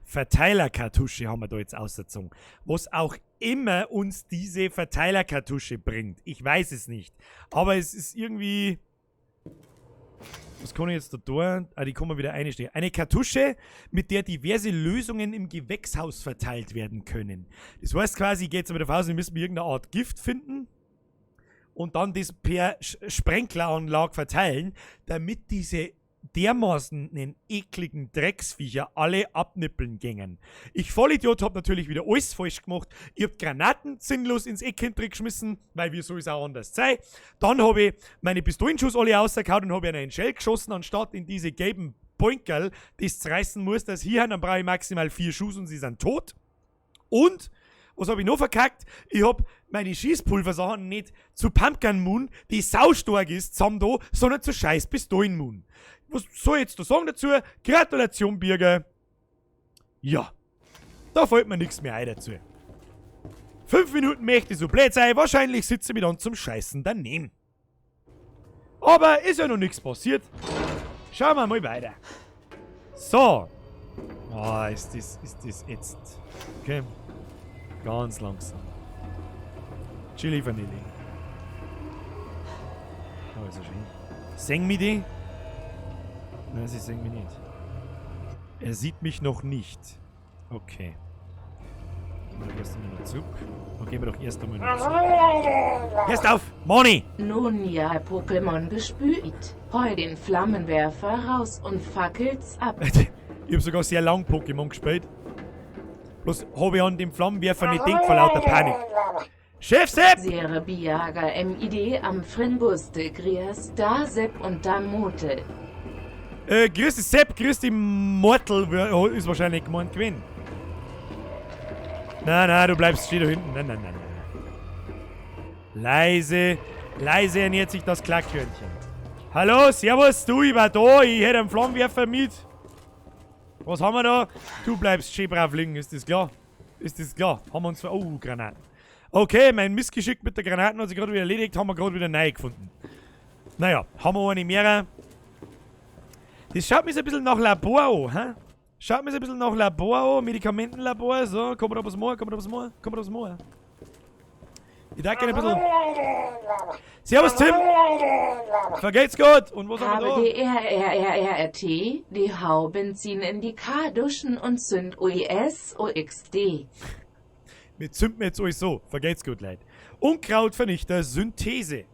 Verteilerkartusche haben wir da jetzt auserzogen. Was auch immer uns diese Verteilerkartusche bringt. Ich weiß es nicht. Aber es ist irgendwie... Was kann ich jetzt da tun? Ah, die kann man wieder einstellen. Eine Kartusche, mit der diverse Lösungen im Gewächshaus verteilt werden können. Das heißt quasi, ich gehe jetzt mal davon aus, wir müssen irgendeine Art Gift finden und dann das per Sprenkleranlage verteilen, damit diese dermaßen einen ekligen Drecksviecher alle abnippeln gängen. Ich Vollidiot hab natürlich wieder alles falsch gemacht. Ich hab Granaten sinnlos ins Eck geschmissen, weil wir so ist auch anders sei. Dann hab ich meine Pistolenschuss alle rausgehauen und hab ich einen Shell geschossen, anstatt in diese gelben Poinkerl, das reißen muss, dass hier, dann brauche ich maximal 4 Schuss und sie sind tot. Und was hab ich noch verkackt? Ich hab meine Schießpulversachen nicht zu Pumpkin Moon, die saustark ist, zusammen da, sondern zu scheiß Pistolen Moon. Was soll ich jetzt da sagen dazu? Gratulation, Birger. Ja. Da fällt mir nichts mehr ein dazu. 5 Minuten möchte ich so blöd sein. Wahrscheinlich sitze ich mir dann zum Scheißen daneben. Aber ist ja noch nichts passiert. Schauen wir mal weiter. So. Ah, ist das jetzt. Okay. Ganz langsam. Chili Vanille. Oh, ist ja schön. Sing mir die? Nein, sie sehen mich nicht. Er sieht mich noch nicht. Okay. Gehen wir doch erst einmal noch zurück. Dann gehen wir doch erst einmal noch zurück. Erst auf! Moni! Nun ja, Pokémon gespült. Heu den Flammenwerfer raus und fackelt's ab. Ich hab sogar sehr lang Pokémon gespielt. Bloß hab ich an den Flammenwerfer nicht gedacht vor lauter Panik. Chef Sepp! Sere Biaga MID am Fringuste Grias da Sepp und da Motel. Grüß dich Sepp, grüß dich Mortel, ist wahrscheinlich gemeint gewesen. Nein, nein, du bleibst stehen da hinten. Nein, nein, nein, nein. Leise, leise ernährt sich das Klackhörnchen. Hallo, servus, du, ich war da, ich hätte einen Flammenwerfer mit. Was haben wir da? Du bleibst schön brav liegen, ist das klar? Ist das klar? Haben wir uns oh, Granaten. Okay, mein Missgeschick mit der Granaten hat sich gerade wieder erledigt, haben wir gerade wieder neu gefunden. Naja, haben wir eine mehr. Das schaut mir so ein bisschen nach Labor an, hä? Schaut mir so ein bisschen nach Labor an, Medikamentenlabor, so, kommt da was mehr, kommt da was mehr, kommt da was mehr. Ich danke gerne ein bisschen. Servus Tim! Vergeht's gut! Und was haben wir da? H B D R R R R R T, die Hau Benzin in die K duschen und zünd O I S O X D. Wir zünden jetzt euch so. Vergeht's gut, Leute. Unkrautvernichter Synthese.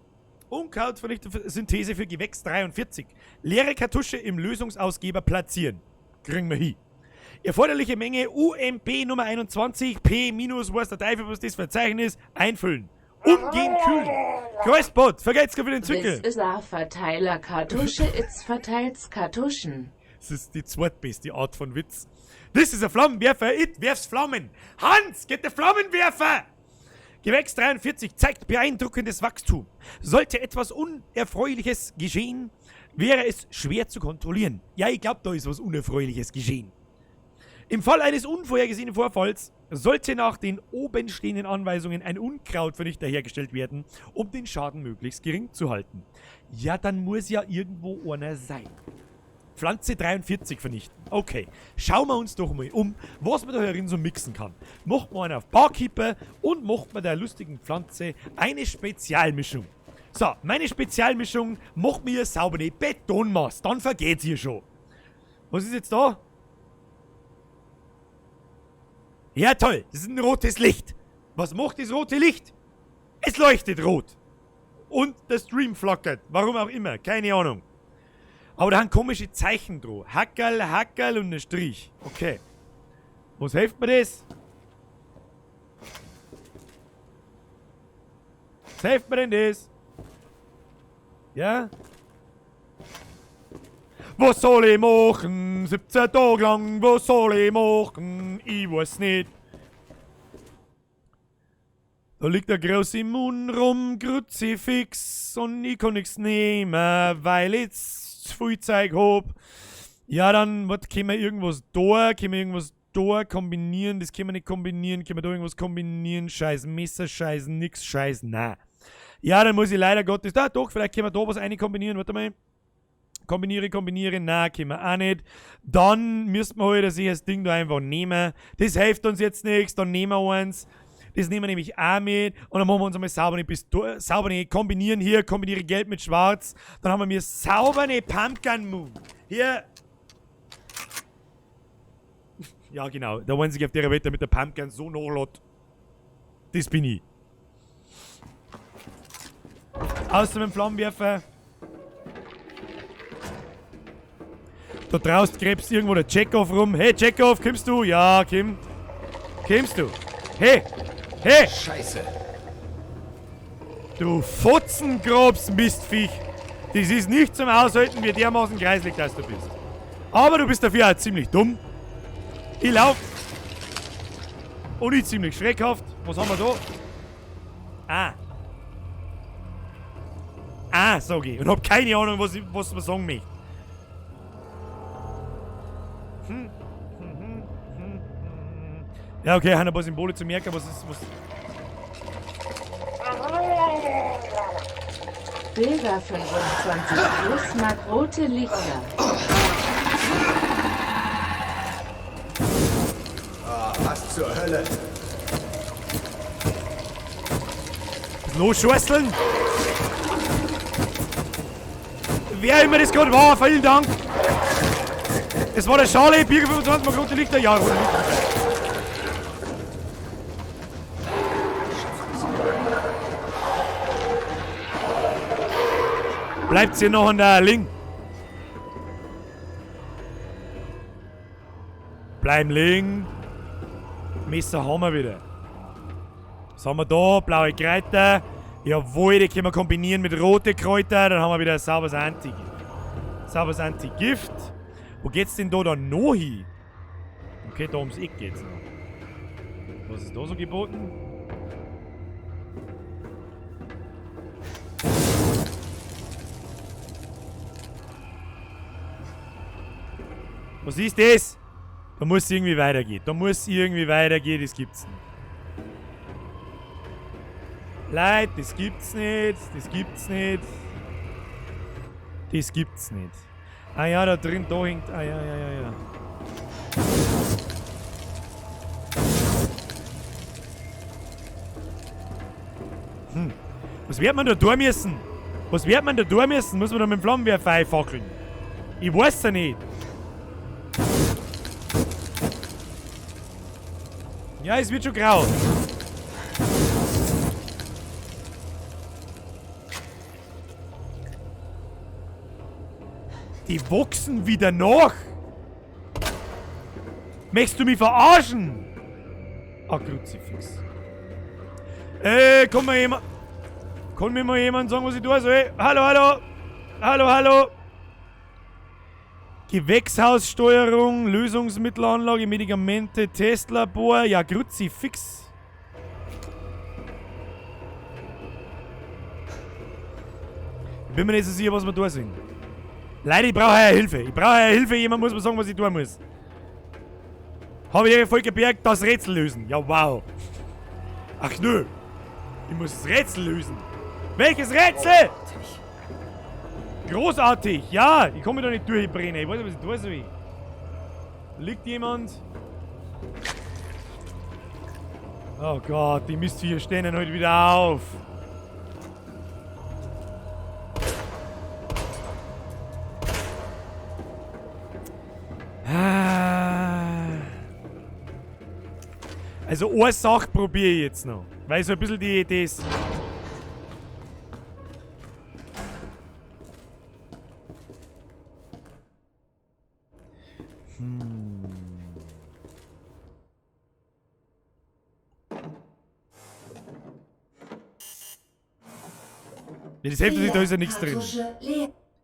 Unkrautvernichter Synthese für Gewächs 43. Leere Kartusche im Lösungsausgeber platzieren. Kriegen wir hin. Erforderliche Menge UMP Nummer 21 P minus, weiß der Teufel, was das für ein Zeichen ist, einfüllen. Umgehend kühlen. Kreuzbot, vergeht's für den Zwickel. This is a Verteiler Kartusche, it's verteils Kartuschen. Das ist die zweitbeste Art von Witz. Das ist ein Flammenwerfer, it werf's Flammen. Hans, geht der Flammenwerfer! Gewächs 43 zeigt beeindruckendes Wachstum. Sollte etwas Unerfreuliches geschehen, wäre es schwer zu kontrollieren. Ja, ich glaub, da ist was Unerfreuliches geschehen. Im Fall eines unvorhergesehenen Vorfalls sollte nach den obenstehenden Anweisungen ein Unkrautvernichter hergestellt werden, um den Schaden möglichst gering zu halten. Ja, dann muss ja irgendwo einer sein. Pflanze 43 vernichten. Okay, schauen wir uns doch mal um, was man da herin so mixen kann. Macht man einen auf Barkeeper und macht man der lustigen Pflanze eine Spezialmischung. So, meine Spezialmischung macht mir saubere Betonmaß. Dann vergeht's hier schon. Was ist jetzt da? Ja toll, das ist ein rotes Licht. Was macht das rote Licht? Es leuchtet rot. Und der Stream flackert. Warum auch immer, keine Ahnung. Aber da haben komische Zeichen drauf. Hackerl, Hackerl und ein Strich. Okay. Was hilft mir das? Was hilft mir denn das? Ja? Was soll ich machen? 17 Tage lang, was soll ich machen? Ich weiß nicht. Da liegt der große Mund rum, Kruzifix, und ich kann nichts nehmen, weil ich zu viel Zeug hab. Ja, dann, was, können wir irgendwas da, können wir irgendwas da kombinieren, das können wir nicht kombinieren, können wir da irgendwas kombinieren, scheiß Messer, scheiß nix, scheiß, na. Ja, dann muss ich leider Gottes, da, doch, vielleicht können wir da was eine kombinieren, warte mal. Kombiniere, kombiniere, na, können wir auch nicht. Dann müssen wir halt das Ding da einfach nehmen. Das hilft uns jetzt nichts, dann nehmen wir eins. Das nehmen wir nämlich auch mit. Und dann machen wir uns einmal saubere Pistole, saubere kombinieren hier, kombiniere Gelb mit Schwarz. Dann haben wir mir saubere Pumpkin Moon. Hier. Ja, genau. Der einzige auf der Welt, der mit der Pumpkin so nachlädt. Das bin ich. Außer mit dem Flammenwerfer. Da draußen krebst irgendwo der Chekhov rum. Hey Chekhov, kommst du? Ja, komm. Kommst du? Hey! Hey! Scheiße! Du Fotzengrobs Mistviech! Das ist nicht zum Aushalten, wie dermaßen kreislig, dass du bist. Aber du bist dafür auch ziemlich dumm. Ich lauf. Und ich ziemlich schreckhaft. Was haben wir da? Ah. Ah, sag ich. Und hab keine Ahnung, was man sagen möchte. Ja, okay, haben ein paar Symbole zu merken, was ist, was. Bilder 25 plus mag rote Lichter. Zur Hölle? Losschwesseln! Wer immer das gerade war, vielen Dank! Es war der Charlie, Birger 25, mal rote Lichter, ja, rote Lichter. Bleibt hier noch an der Link. Bleiben liegen. Messer haben wir wieder. Was haben wir da? Blaue Kräuter. Jawohl, die können wir kombinieren mit roten Kräutern. Dann haben wir wieder ein sauberes Antigift. Sauberes Antigift. Wo geht's denn da dann noch hin? Okay, da ums Eck geht's noch. Was ist da so geboten? Was ist das? Da muss irgendwie weitergehen. Da muss irgendwie weitergehen, das gibt's nicht. Leute, das gibt's nicht. Das gibt's nicht. Das gibt's nicht. Ah ja, da drin, da hängt. Ah ja, ja, ja, ja. Hm. Was wird man da tun müssen? Was wird man da tun müssen? Muss man da mit dem Flammenwerfer fackeln? Ich weiß ja nicht. Ja, es wird schon grau. Die wachsen wieder nach. Möchtest du mich verarschen? Ah, Kruzifix. Kann mir jemand... Kann mir mal jemand sagen, was ich tun soll? Hallo, hallo. Hallo, hallo. Gewächshaussteuerung, Lösungsmittelanlage, Medikamente, Testlabor. Ja, Kruzifix. Ich bin mir nicht so sicher, was wir da sind. Leute, ich brauche eure Hilfe. Ich brauche eure Hilfe. Jemand muss mir sagen, was ich tun muss. Habe ich Volker Berg das Rätsel lösen? Ja, wow. Ach nö. Ich muss das Rätsel lösen. Welches Rätsel? Großartig. Großartig, ja. Ich komme da nicht durchbrennen. Ich weiß nicht, was ich tun soll. Liegt jemand? Oh Gott, die Mistviecher stehen heute wieder auf. Also eine Sache probiere ich jetzt noch. Weil so ein bisschen die Idee ist. Ja, das hilft natürlich, da ist ja nichts drin.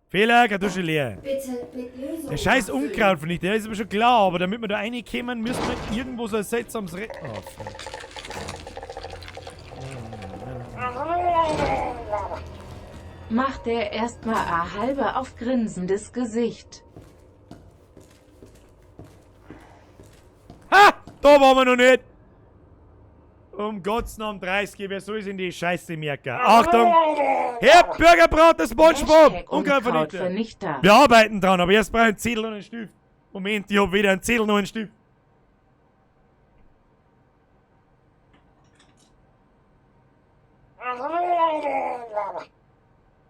Fehler, Kartusche leer. Bitte mit Lösung Der scheiß nachfüllen. Unkrautvernichter, der ist aber schon klar, aber damit wir da reinkommen, müssen wir irgendwo so ein seltsames Re-, oh, fuck. Macht er erstmal a halbe auf grinsendes Gesicht. Ha! Da waren wir noch nicht! Um Gottes Namen 30, wer soll sich in die Scheiße merken? Achtung! Herr Bürgerbrater SpongeBob! Hashtag Unkrautvernichter! Unkrautvernichter. Wir arbeiten dran, aber erst brauche ich einen Zettel und einen Stift. Moment, ich hab weder einen Zettel noch einen Stift.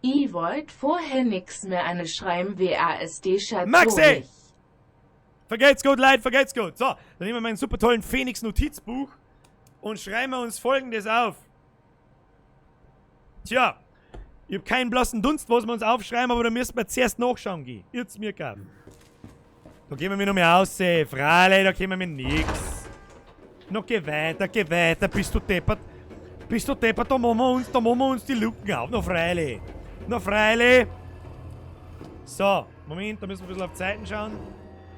Ich wollt vorher nix mehr eine schreiben WASD Schatz. Maxi! Vergelt's gut, Leute, vergelt's gut. So, dann nehmen wir meinen super tollen Phoenix Notizbuch und schreiben wir uns Folgendes auf. Tja, ich hab keinen blassen Dunst, was wir uns aufschreiben, aber da müssen wir zuerst nachschauen gehen. Jetzt mir gab. Da gehen wir mir noch mehr aus, ey. Freilich, da kommen wir nix. Noch geh weiter, bist du deppert. Bist du deppert, da machen wir uns, da machen wir uns die Lücken auf. Noch freilich. Noch freilich. So, Moment, da müssen wir ein bisschen auf Zeiten schauen.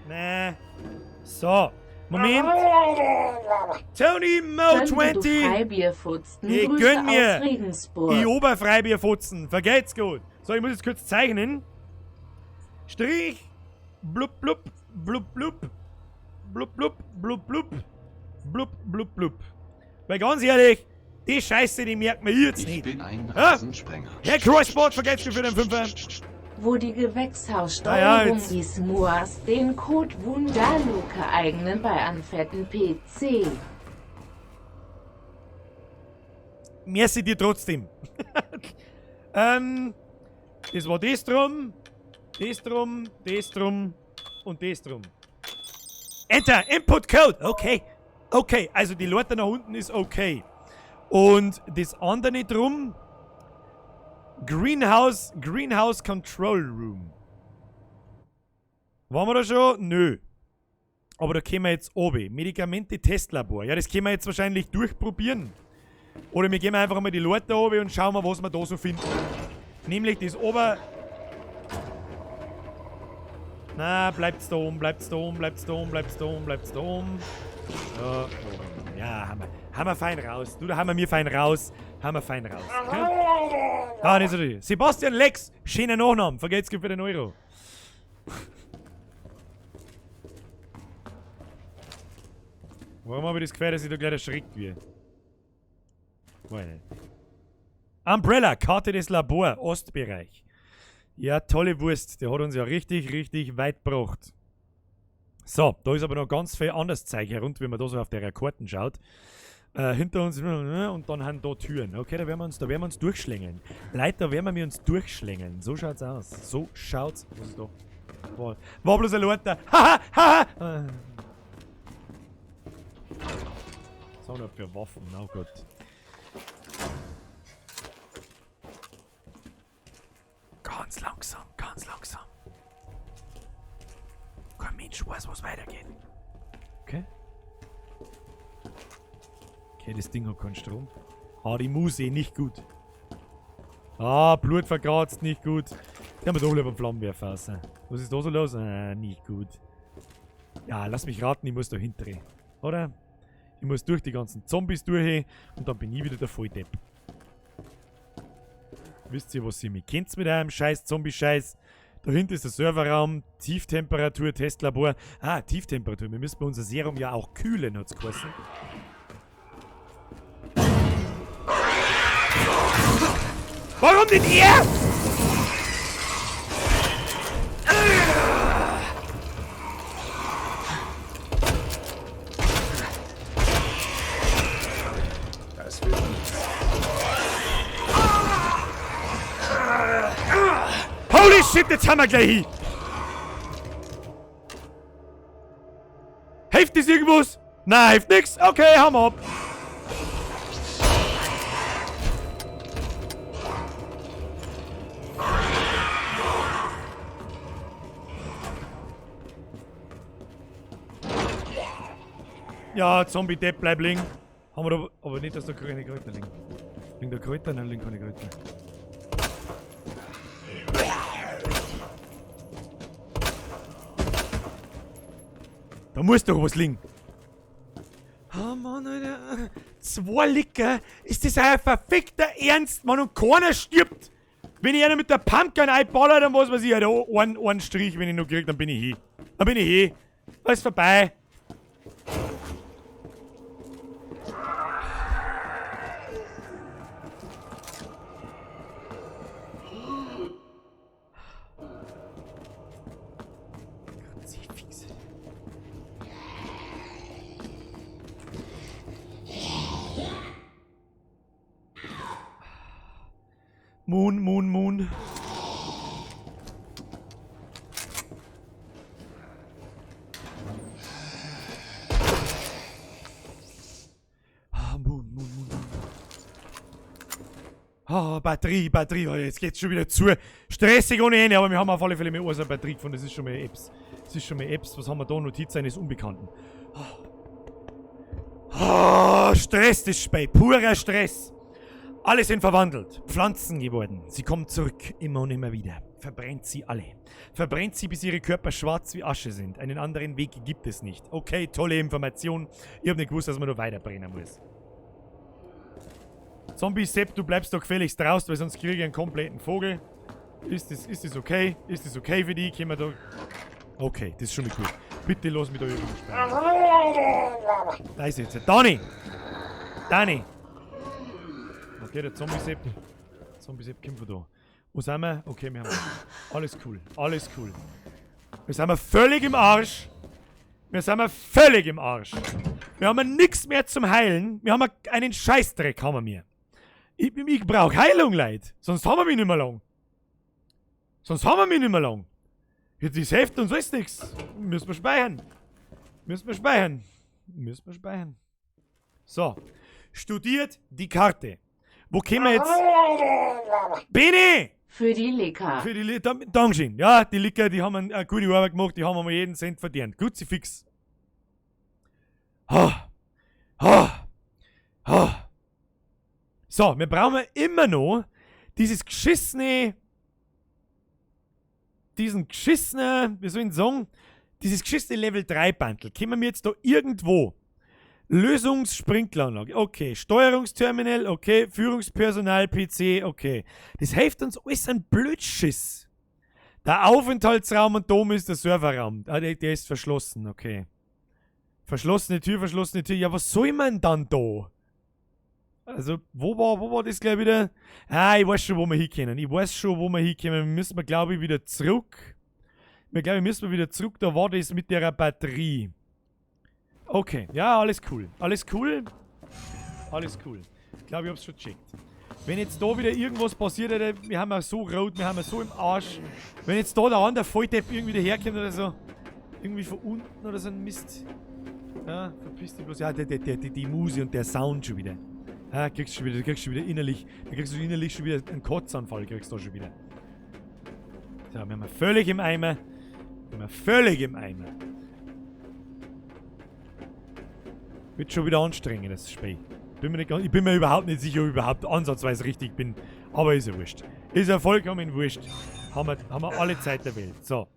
Nee. So, Moment. Tony Mo Gönn du 20. Freibierfutzen. Ich Grüße gönn mir. aus Regensburg. Ich Oberfreibierfutzen. Vergelt's gut. So, ich muss jetzt kurz zeichnen. Strich. Blub, blub, blub, blub. Blub, blub, blub, blub. Blub, blub, blub. Weil ganz ehrlich, die Scheiße, die merkt man jetzt Ich nicht. bin ein Hä? Rasensprenger. Herr Crossbot, vergelt's gut für den Fünfer. Wo die Gewächshaussteuerung Ah ja, jetzt. ist, Muas den Code Wunderluke eigenen bei anfetten PC. Merci dir trotzdem. Das war das drum. Das drum, das drum und das drum. Enter, Input Code. Okay. Okay, also die Leiter nach unten ist okay. Und das andere drum. Greenhouse Control Room. Waren wir da schon? Nö. Aber da können wir jetzt oben. Medikamente Testlabor. Ja, das können wir jetzt wahrscheinlich durchprobieren. Oder wir gehen einfach mal die Leute oben und schauen mal, was wir da so finden. Nämlich das Ober... Na, bleibt's da oben, bleibt's da oben, bleibt's da oben, bleibt's da oben, bleibt's da oben. Ja, ja, haben wir fein raus. Du, da haben wir mir fein raus. Haben wir fein raus. Okay? Ah, nicht so viel. Sebastian Lex, schöner Nachname. Vergelt's für den Euro. Warum habe ich das Gefühl, dass ich da gleich erschreckt werde? Weiß nicht. Umbrella, Karte des Labor, Ostbereich. Ja, tolle Wurst. Der hat uns ja richtig, richtig weit gebracht. So, da ist aber noch ganz viel anderes Zeug herunter, wenn man da so auf der Karten schaut. Hinter uns und dann haben da Türen. Okay, da werden wir uns durchschlängeln. Leute, da werden wir uns durchschlängeln. So schaut's aus. So schaut's. Was ist da? War bloß ein Leiter. Haha, haha! Was haben wir für Waffen? Oh Gott. Ganz langsam, ganz langsam. Kein Mensch weiß, was weitergeht. Okay. Okay, das Ding hat keinen Strom. Ah, die Muse, nicht gut. Ah, Blut verkratzt, nicht gut. Die haben wir doch lieber einen Flammenwerfer raus. Was ist da so los? Ah, nicht gut. Ja, lass mich raten, ich muss da hinter. Oder? Ich muss durch die ganzen Zombies durch und dann bin ich wieder der Volldepp. Wisst ihr, was ihr mich kennt mit eurem scheiß Zombie-Scheiß? Da hinten ist der Serverraum, Tieftemperatur, Testlabor. Ah, Tieftemperatur. Wir müssen bei unser Serum ja auch kühlen, hat's geheißen. Warum denn er? Das wird nichts. Holy shit, jetzt haben wir gleich hin. Hilft das irgendwas? Nein, hilft nix. Okay, haben wir ab. Ja, Zombie-Depp, bleib liegen. Haben wir da, aber nicht, dass da keine Kräuter liegen. Liegen da Kräuter? Nein, liegen keine Kräuter. Da muss doch was liegen. Oh Mann, Alter. 2 Licker? Ist das euer verfickter Ernst, Mann? Und keiner stirbt. Wenn ich einer mit der Pumpgun einballer, dann was weiß ich, Alter. Einen Strich, wenn ich noch krieg, dann bin ich hin. Dann bin ich hin. Alles vorbei. Moon, Moon, Moon. Ah, Moon, Moon, Moon, Moon. Ah, Batterie, Batterie. Oh, jetzt geht's schon wieder zu. Stressig ohne Ende, aber wir haben auf alle Fälle mehr als eine Batterie gefunden. Das ist schon mal Apps. Das ist schon mal Apps. Was haben wir da? Notiz eines Unbekannten. Ah, Stress, das Spiel. Purer Stress. Alle sind verwandelt, Pflanzen geworden. Sie kommen zurück, immer und immer wieder. Verbrennt sie alle. Verbrennt sie, bis ihre Körper schwarz wie Asche sind. Einen anderen Weg gibt es nicht. Okay, tolle Information. Ich hab nicht gewusst, dass man noch weiter brennen muss. Zombie Sepp, du bleibst doch gefälligst draußen, weil sonst kriege ich einen kompletten Vogel. Ist das okay? Ist das okay für dich? Können wir da... Okay, das ist schon mal gut. Bitte lass mich da irgendwo sperren. Da ist jetzt. Dani! Dani! Okay, der Zombie-Sepp. Zombie-Sepp kommt von da. Wo sind wir? Okay, wir haben. Alles cool. Alles cool. Wir sind völlig im Arsch. Wir sind völlig im Arsch. Wir haben nix mehr zum Heilen. Wir haben einen Scheißdreck, haben wir. Ich brauche Heilung, Leute. Sonst haben wir mich nicht mehr lang. Sonst haben wir mich nicht mehr lang. Jetzt ist hilft uns alles nichts. Müssen wir speichern. Müssen wir speichern. Müssen wir speichern. So. Studiert die Karte. Wo kämen wir jetzt? Bene! Für die Licker. Für die Licker. Dankeschön. Ja, die Licker, die haben eine gute Arbeit gemacht, die haben einmal jeden Cent verdient. Gut, sie fix. Ha. Ha. Ha. So, wir brauchen immer noch dieses geschissene. Diesen geschissenen, wie soll ich sagen, dieses geschissene Level 3 Bundle. Können wir jetzt da irgendwo Lösungssprinkleranlage, okay. Steuerungsterminal, okay. Führungspersonal, PC, okay. Das hilft uns alles ein Blödschiss. Der Aufenthaltsraum und Dom ist der Serverraum. Ah, der ist verschlossen, okay. Verschlossene Tür, verschlossene Tür. Ja, was soll man dann da? Also, wo war das gleich wieder? Ah, ich weiß schon, wo wir hinkommen. Ich weiß schon, wo wir hinkommen. Wir müssen, glaube ich, wieder zurück. Wir, glaube ich, müssen wieder zurück. Da war das mit der Batterie. Okay, ja, alles cool. Alles cool. Alles cool. Ich glaube, ich hab's schon gecheckt. Wenn jetzt da wieder irgendwas passiert, Alter, wir haben ja so rot, wir haben ja so im Arsch. Wenn jetzt da der andere Volldepp irgendwie daherkommt oder so. Irgendwie von unten oder so ein Mist. Ja, verpiss dich bloß. Ja, die Muse und der Sound schon wieder. Ja, kriegst du schon wieder innerlich, da kriegst du innerlich schon wieder einen Kotzanfall, kriegst du schon wieder. So, wir haben völlig im Eimer. Wir haben völlig im Eimer. Wird schon wieder anstrengend, das Spiel. Ich bin mir überhaupt nicht sicher, ob ich überhaupt ansatzweise richtig bin. Aber ist ja wurscht. Ist ja vollkommen wurscht. Haben wir alle Zeit der Welt. So.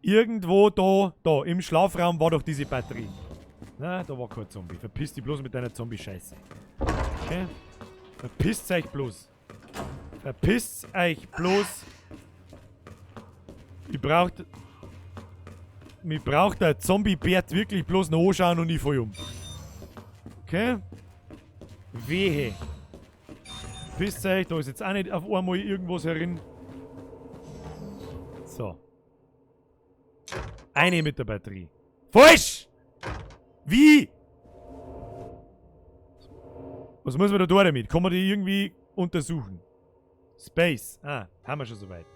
Irgendwo da, im Schlafraum war doch diese Batterie. Na, da war kein Zombie. Verpiss dich bloß mit deiner Zombie-Scheiße. Okay? Verpisst euch bloß. Verpisst euch bloß. Mich braucht der Zombie-Bert wirklich bloß noch anschauen und ich fall um. Okay? Wehe. Pisst euch, da ist jetzt auch nicht auf einmal irgendwas herin. So. Eine mit der Batterie. Falsch! Wie? Was muss man da tun damit? Kann man die irgendwie untersuchen? Space. Ah, haben wir schon soweit.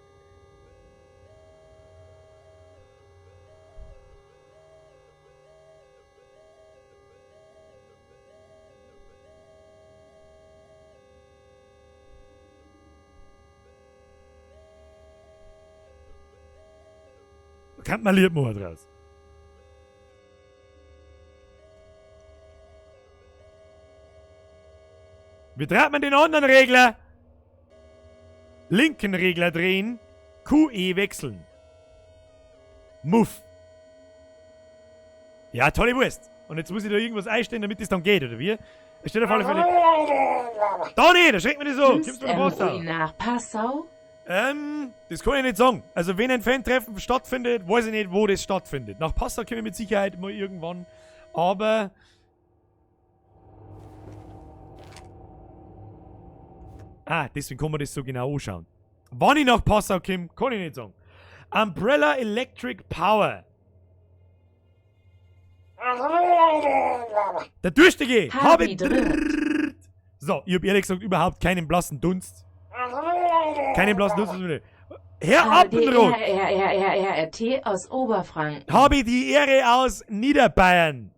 Da kann man Lied machen draus. Wie dreht man den anderen Regler? Linken Regler drehen. QE wechseln. Muff. Ja, tolle Wurst. Und jetzt muss ich da irgendwas einstellen, damit das dann geht, oder wie? Es steht auf alle Fälle. Da nicht, da schreckt mir nicht so. Kommst du nach Passau? Nach Passau? Das kann ich nicht sagen. Also, wenn ein Fan-Treffen stattfindet, weiß ich nicht, wo das stattfindet. Nach Passau komme ich mit Sicherheit mal irgendwann. Aber. Ah, deswegen kann man das so genau anschauen. Wann ich nach Passau komme, kann ich nicht sagen. Umbrella Electric Power. Der Durstige habe. So, ich habe ehrlich gesagt überhaupt keinen blassen Dunst. Keinen blassen Dunst. Herr Appenroth. R-R-R-R-R-T aus Oberfranken. Habe die Ehre aus Niederbayern.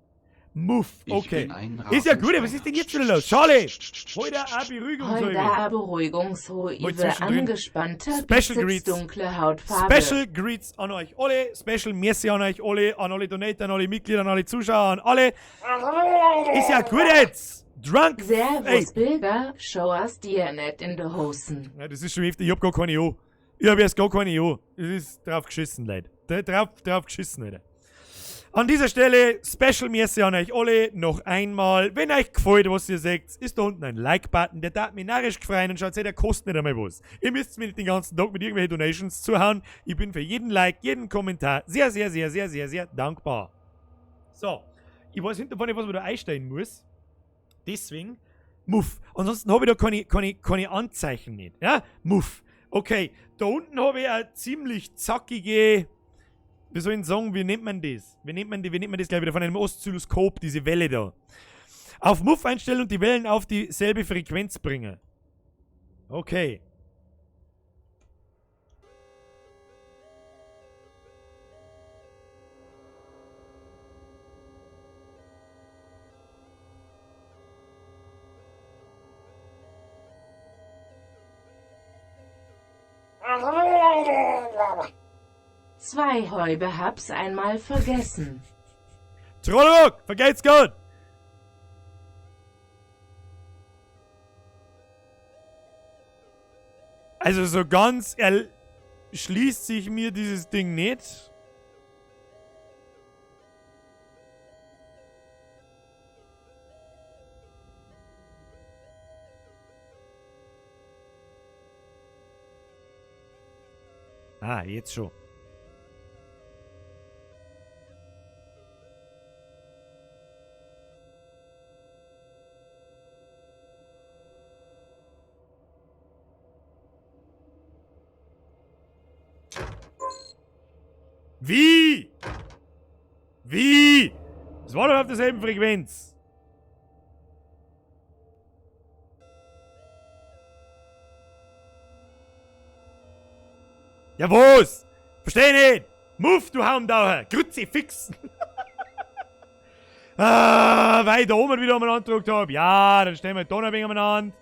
Muff, okay. Ist ja gut, was ist denn jetzt schon los? Charlie! Heute eine Beruhigungsruhe, angespannte, Special Greets, dunkle Hautfarbe. Special Greets an euch alle, Special Merci an euch alle, an alle Donator, an alle Mitglieder, an alle Zuschauer, an alle. Ist ja gut jetzt! Drunk! Servus, Bilger, show us dir net in the Hosen. Ja, das ist schon heftig, ich hab gar keine O. Ich hab erst gar keine O. Das ist drauf geschissen, Leute. Drauf geschissen, Alter. An dieser Stelle Special Merci an euch alle noch einmal. Wenn euch gefällt, was ihr seht, ist da unten ein Like-Button. Der darf mich narrisch freuen und schaut, der kostet nicht einmal was. Ihr müsst mir nicht den ganzen Tag mit irgendwelchen Donations zuhauen. Ich bin für jeden Like, jeden Kommentar sehr, sehr, sehr, sehr, sehr, sehr dankbar. So, ich weiß hinterher nicht, was man da einstellen muss. Deswegen, Muff. Ansonsten habe ich da keine Anzeichen nicht. Ja, Muff. Okay, da unten habe ich eine ziemlich zackige. Wie soll ich sagen, wie nennt man das? Wie nennt man das gleich wieder von einem Oszilloskop, diese Welle da? Auf Muff einstellen und die Wellen auf dieselbe Frequenz bringen. Okay. Zwei Häube hab's einmal vergessen. Trollrock, vergelt's Gott! Also so ganz erschließt sich mir dieses Ding nicht. Ah, jetzt schon. Wie? Wie? Es war doch auf derselben Frequenz. Ja, was? Versteh nicht! Muff, du Haumdauer! Kruzifix! Ah, weil ich da oben wieder umeinander gedruckt hab. Ja, dann stellen wir da noch ein wenig umeinander.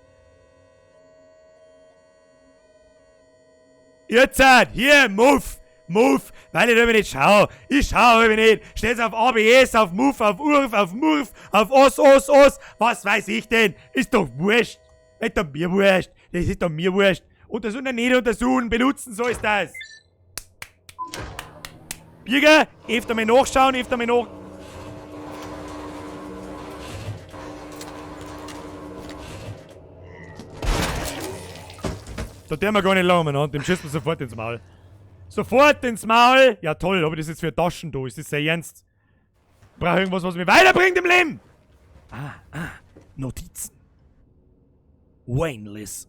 Jetzt, hier, Muff! Muff, weil ich da nicht schau. Ich schau eben nicht. Stell's auf ABS, auf Muff, auf Urf, auf Murf, auf Os, Os, Os. Was weiß ich denn? Ist doch wurscht. Ist doch mir wurscht. Das ist doch mir wurscht. Untersuchen, nicht untersuchen, benutzen, so ist das. Birger, öfter mal nachschauen, öfter mal nach. Da tun wir gar nicht lange umeinander, dem schießt man sofort ins Maul. Sofort ins Maul! Ja toll, aber das ist für Taschen da, ist das sehr ernst? Ich brauche irgendwas, was mich weiterbringt im Leben! Ah, Notizen. Wayneless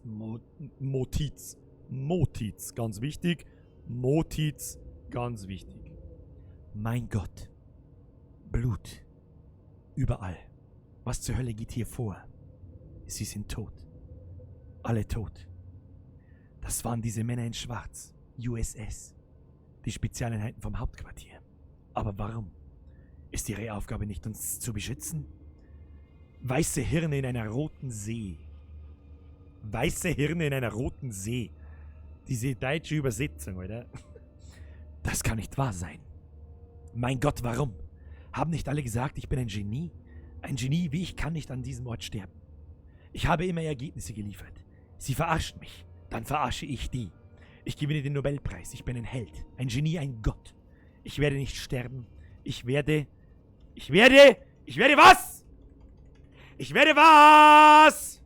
Motiz. Motiz, ganz wichtig. Motiz, ganz wichtig. Mein Gott. Blut. Überall. Was zur Hölle geht hier vor? Sie sind tot. Alle tot. Das waren diese Männer in Schwarz. USS. Die Spezialeinheiten vom Hauptquartier. Aber warum? Ist ihre Aufgabe nicht, uns zu beschützen? Weiße Hirne in einer roten See. Weiße Hirne in einer roten See. Diese deutsche Übersetzung, oder? Das kann nicht wahr sein. Mein Gott, warum? Haben nicht alle gesagt, ich bin ein Genie? Ein Genie wie ich kann nicht an diesem Ort sterben. Ich habe immer Ergebnisse geliefert. Sie verarschen mich. Dann verarsche ich die. Ich gewinne den Nobelpreis. Ich bin ein Held. Ein Genie, ein Gott. Ich werde nicht sterben. Ich werde... Ich werde... Ich werde was? Ich werde was?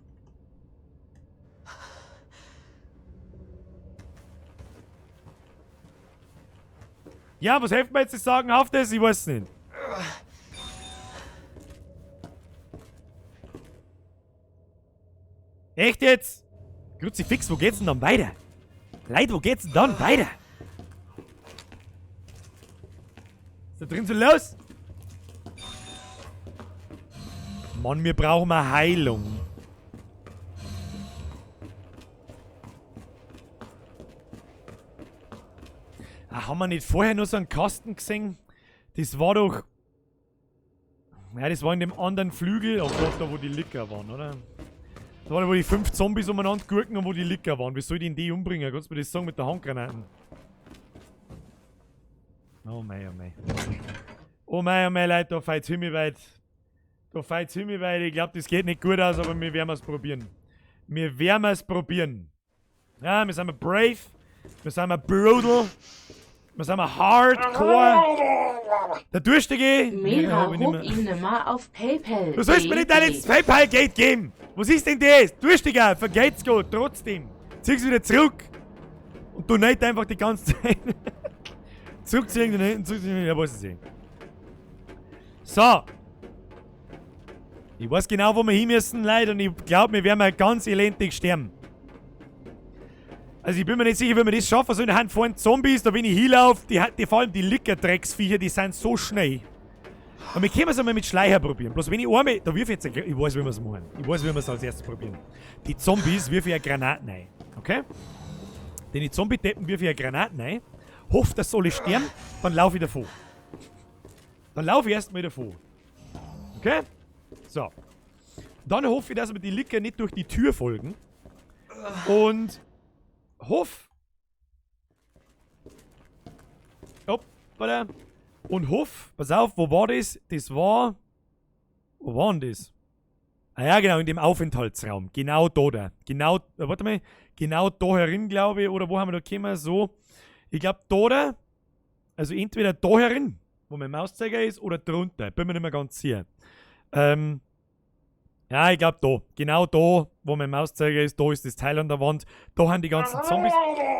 Ja, was hilft mir jetzt das Sagenhaftes? Ich weiß nicht. Echt jetzt? Kruzifix, wo geht's denn dann weiter? Leute, wo geht's denn dann weiter? Ist da drin so los? Mann, wir brauchen eine Heilung. Ah, haben wir nicht vorher nur so einen Kasten gesehen? Das war doch... Ja, das war in dem anderen Flügel. Oh Gott, da wo die Licker waren, oder? Da war da, wo die 5 Zombies umeinander gurken und wo die Licker waren. Wie soll ich denn die umbringen? Kannst du mir das sagen mit der Handgranaten? Oh mei, oh mei. Oh mei, oh mei, Leute, da feit's himmelweit. Da feit's himmelweit. Ich glaub, das geht nicht gut aus, aber wir werden es probieren. Wir werden es probieren. Ja, wir sind mal brave. Wir sind mal brutal. Wir sind mal hardcore. Der Durstige. Mera hob ihn nimmer auf PayPal. Du sollst mir nicht dein PayPal-Geld geben. Was ist denn das? Durstiger, vergelt's Gott, trotzdem. Zieh's wieder zurück. Und du nicht einfach die ganze Zeit. Zurückziehen, dann hinten, zurückziehen, ja, weiß ich nicht. So. Ich weiß genau, wo wir hin müssen, Leute, und ich glaub, wir werden mal ganz elendig sterben. Also ich bin mir nicht sicher, wie wir das schaffen sollen. Da fahren Zombies, da wenn ich hinlaufe, die, vor allem die Licker-Drecksviecher, die sind so schnell. Aber wir können es einmal mit Schleicher probieren. Bloß wenn ich einmal. Da wirf ich jetzt. Ich weiß, wie wir es machen. Ich weiß, wie wir es als erstes probieren. Die Zombies wirf ich eine Granaten rein. Okay? Den Zombie-Deppen wirf ich eine Granaten rein. Hoff, dass alle sterben. Dann laufe ich davon. Dann laufe ich erstmal davon. Okay? So. Dann hoffe ich, dass mir die Licker nicht durch die Tür folgen. Und hoff. Hoppala. Und hoff, pass auf, wo war das? Das war. Wo war denn das? Ah ja, genau, in dem Aufenthaltsraum. Genau da, da. Genau, warte mal. Genau da herin, glaube ich. Oder wo haben wir da gekommen? So. Ich glaube, da, da. Also entweder da herin, wo mein Mauszeiger ist, oder drunter. Bin mir nicht mehr ganz sicher. Ja, ich glaube da. Genau da, wo mein Mauszeiger ist, da ist das Teil an der Wand. Da haben die ganzen Zombies.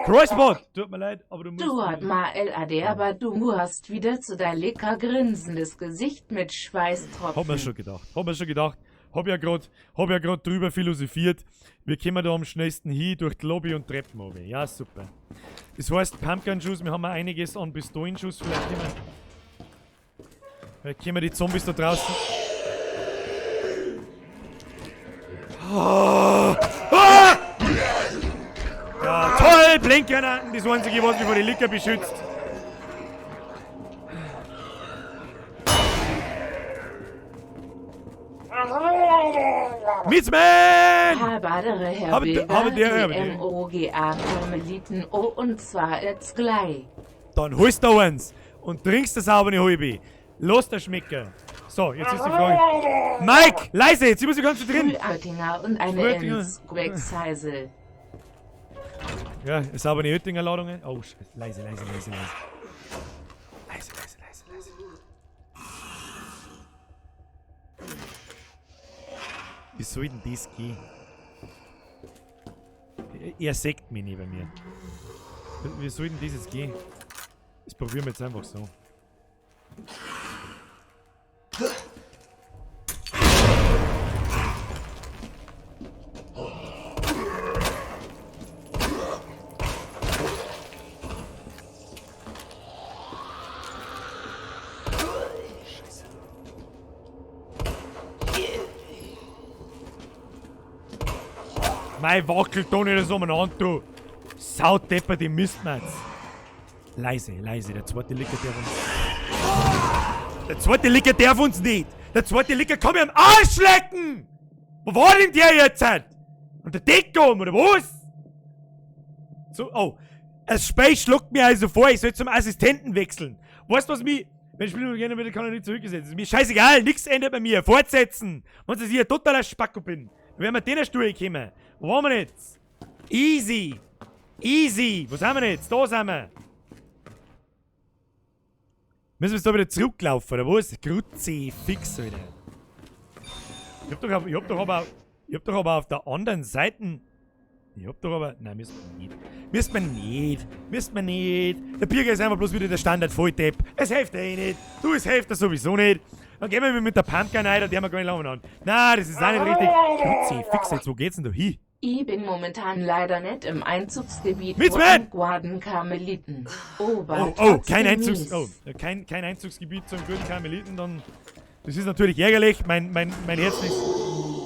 Crossbot! Tut mir leid, aber du musst. Du hat mal LAD, aber du hast wieder zu dein lecker grinsendes Gesicht mit Schweißtropfen. Hab mir schon gedacht. Hab mir schon gedacht. Hab ja grad drüber philosophiert. Wir kommen da am schnellsten hin durch die Lobby und Treppen runter. Ja, super. Das heißt, Pumpgun-Schuss, wir haben ja einiges an Pistolenschuss. Vielleicht können wir die Zombies da draußen. Oh. Ah! Ja, toll! Blinkgranaten, das einzige, was mich vor den Licker beschützt. Mitzman! Habadere Herr Habe- Bilger, habe der- die MOGA Karmeliten O und zwar jetzt gleich. Dann holst du eins und trinkst das sauber eine halbe. Lass dir schmecken. So, jetzt ist die Frage. Mike, leise, jetzt sind wir ganz drin. Frühoettinger und eine Frühoettinger. Ins-Heisel. Ja, sauber eine Oettinger Ladung. Oh, Scheiße. Leise, leise, leise, leise. Leise, leise, leise, leise. Wie soll denn das gehen? Er sägt mich nicht bei mir. Wie soll denn das jetzt gehen? Das probieren wir jetzt einfach so. Mei, wackelt da nicht so umeinander, du Saudepper, die Mistmatz. Leise, leise, der zweite Licker darf uns. Der zweite Licker darf uns nicht! Der zweite Licker kann mir am Arsch lecken! Wo war denn der jetzt? Und der Decke um, oder was? So, oh. Das Spiel schluckt mir also vor, ich soll zum Assistenten wechseln. Weißt du, was mich. Wenn ich Spiel gerne will, kann ich nicht zurückgesetzt. Ist mir scheißegal, nix ändert bei mir. Fortsetzen! Wenn ich ein totaler Spacko bin, dann werden wir den Stuhl kommen. Wo waren wir jetzt? Easy! Easy! Wo sind wir jetzt? Da sind wir! Müssen wir jetzt da wieder zurücklaufen, oder was? Kruzifix, Alter. Ich hab doch aber auf der anderen Seite. Ich hab doch aber. Nein, müssen wir nicht. Müssen wir nicht. Müssen wir nicht. Der Birger ist einfach bloß wieder der Standard-Volldepp. Es hilft eh nicht. Du, es hilft dir sowieso nicht. Dann gehen wir mit der Pumpgun rein, die haben wir gar nicht lange an. Nein, das ist auch nicht richtig. Kruzifix, jetzt, wo geht's denn da hin? Ich bin momentan leider nicht im Einzugsgebiet Mit wo Sven! Guarden Karmeliten. Oh, Oh, oh, kein Einzugsgebiet zum guten Karmeliten, dann. Das ist natürlich ärgerlich. Mein Herz ist.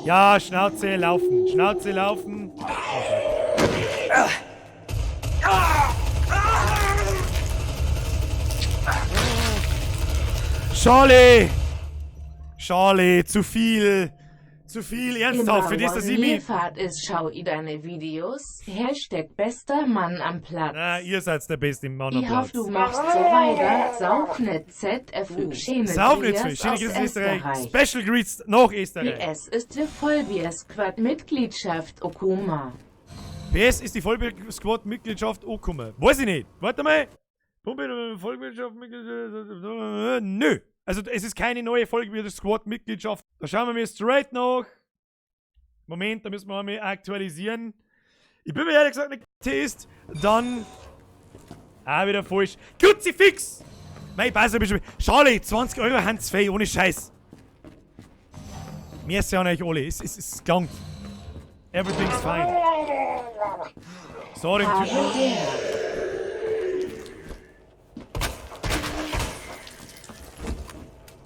Ja, Schnauze laufen. Schnauze laufen. Charlie! Charlie, zu viel. Zu viel, ernsthaft, für das, dass ich mich... Fahrt ist, schau i deine Videos. Hashtag bester Mann am Platz. Na, ihr seid der beste Mann am Ich Platz. hoffe, du machst so weiter. Sauf nicht ZFÜ. Schöne Sauf nicht Grüße viel. Schöne aus Grüße aus Österreich. Österreich. Special Greets nach Österreich. PS ist die Vollbier-Squad Mitgliedschaft Okuma. PS ist die Vollbier-Squad Mitgliedschaft Okuma. Weiß ich nicht. Warte mal. Vollbier-Squad Mitgliedschaft. Nö. Also es ist keine neue Vollbier-Squad Mitgliedschaft. Da schauen wir mir straight nach. Moment, da müssen wir mal aktualisieren. Ich bin mir ehrlich gesagt nicht ist, dann. Ah, wieder falsch. Kruzifix! Mein Pass hab ich schon. Charlie, 20 Euro Hans Fee, ohne Scheiß. Merci an euch alle. Es ist gelangt. Everything's fine. So, den Typen.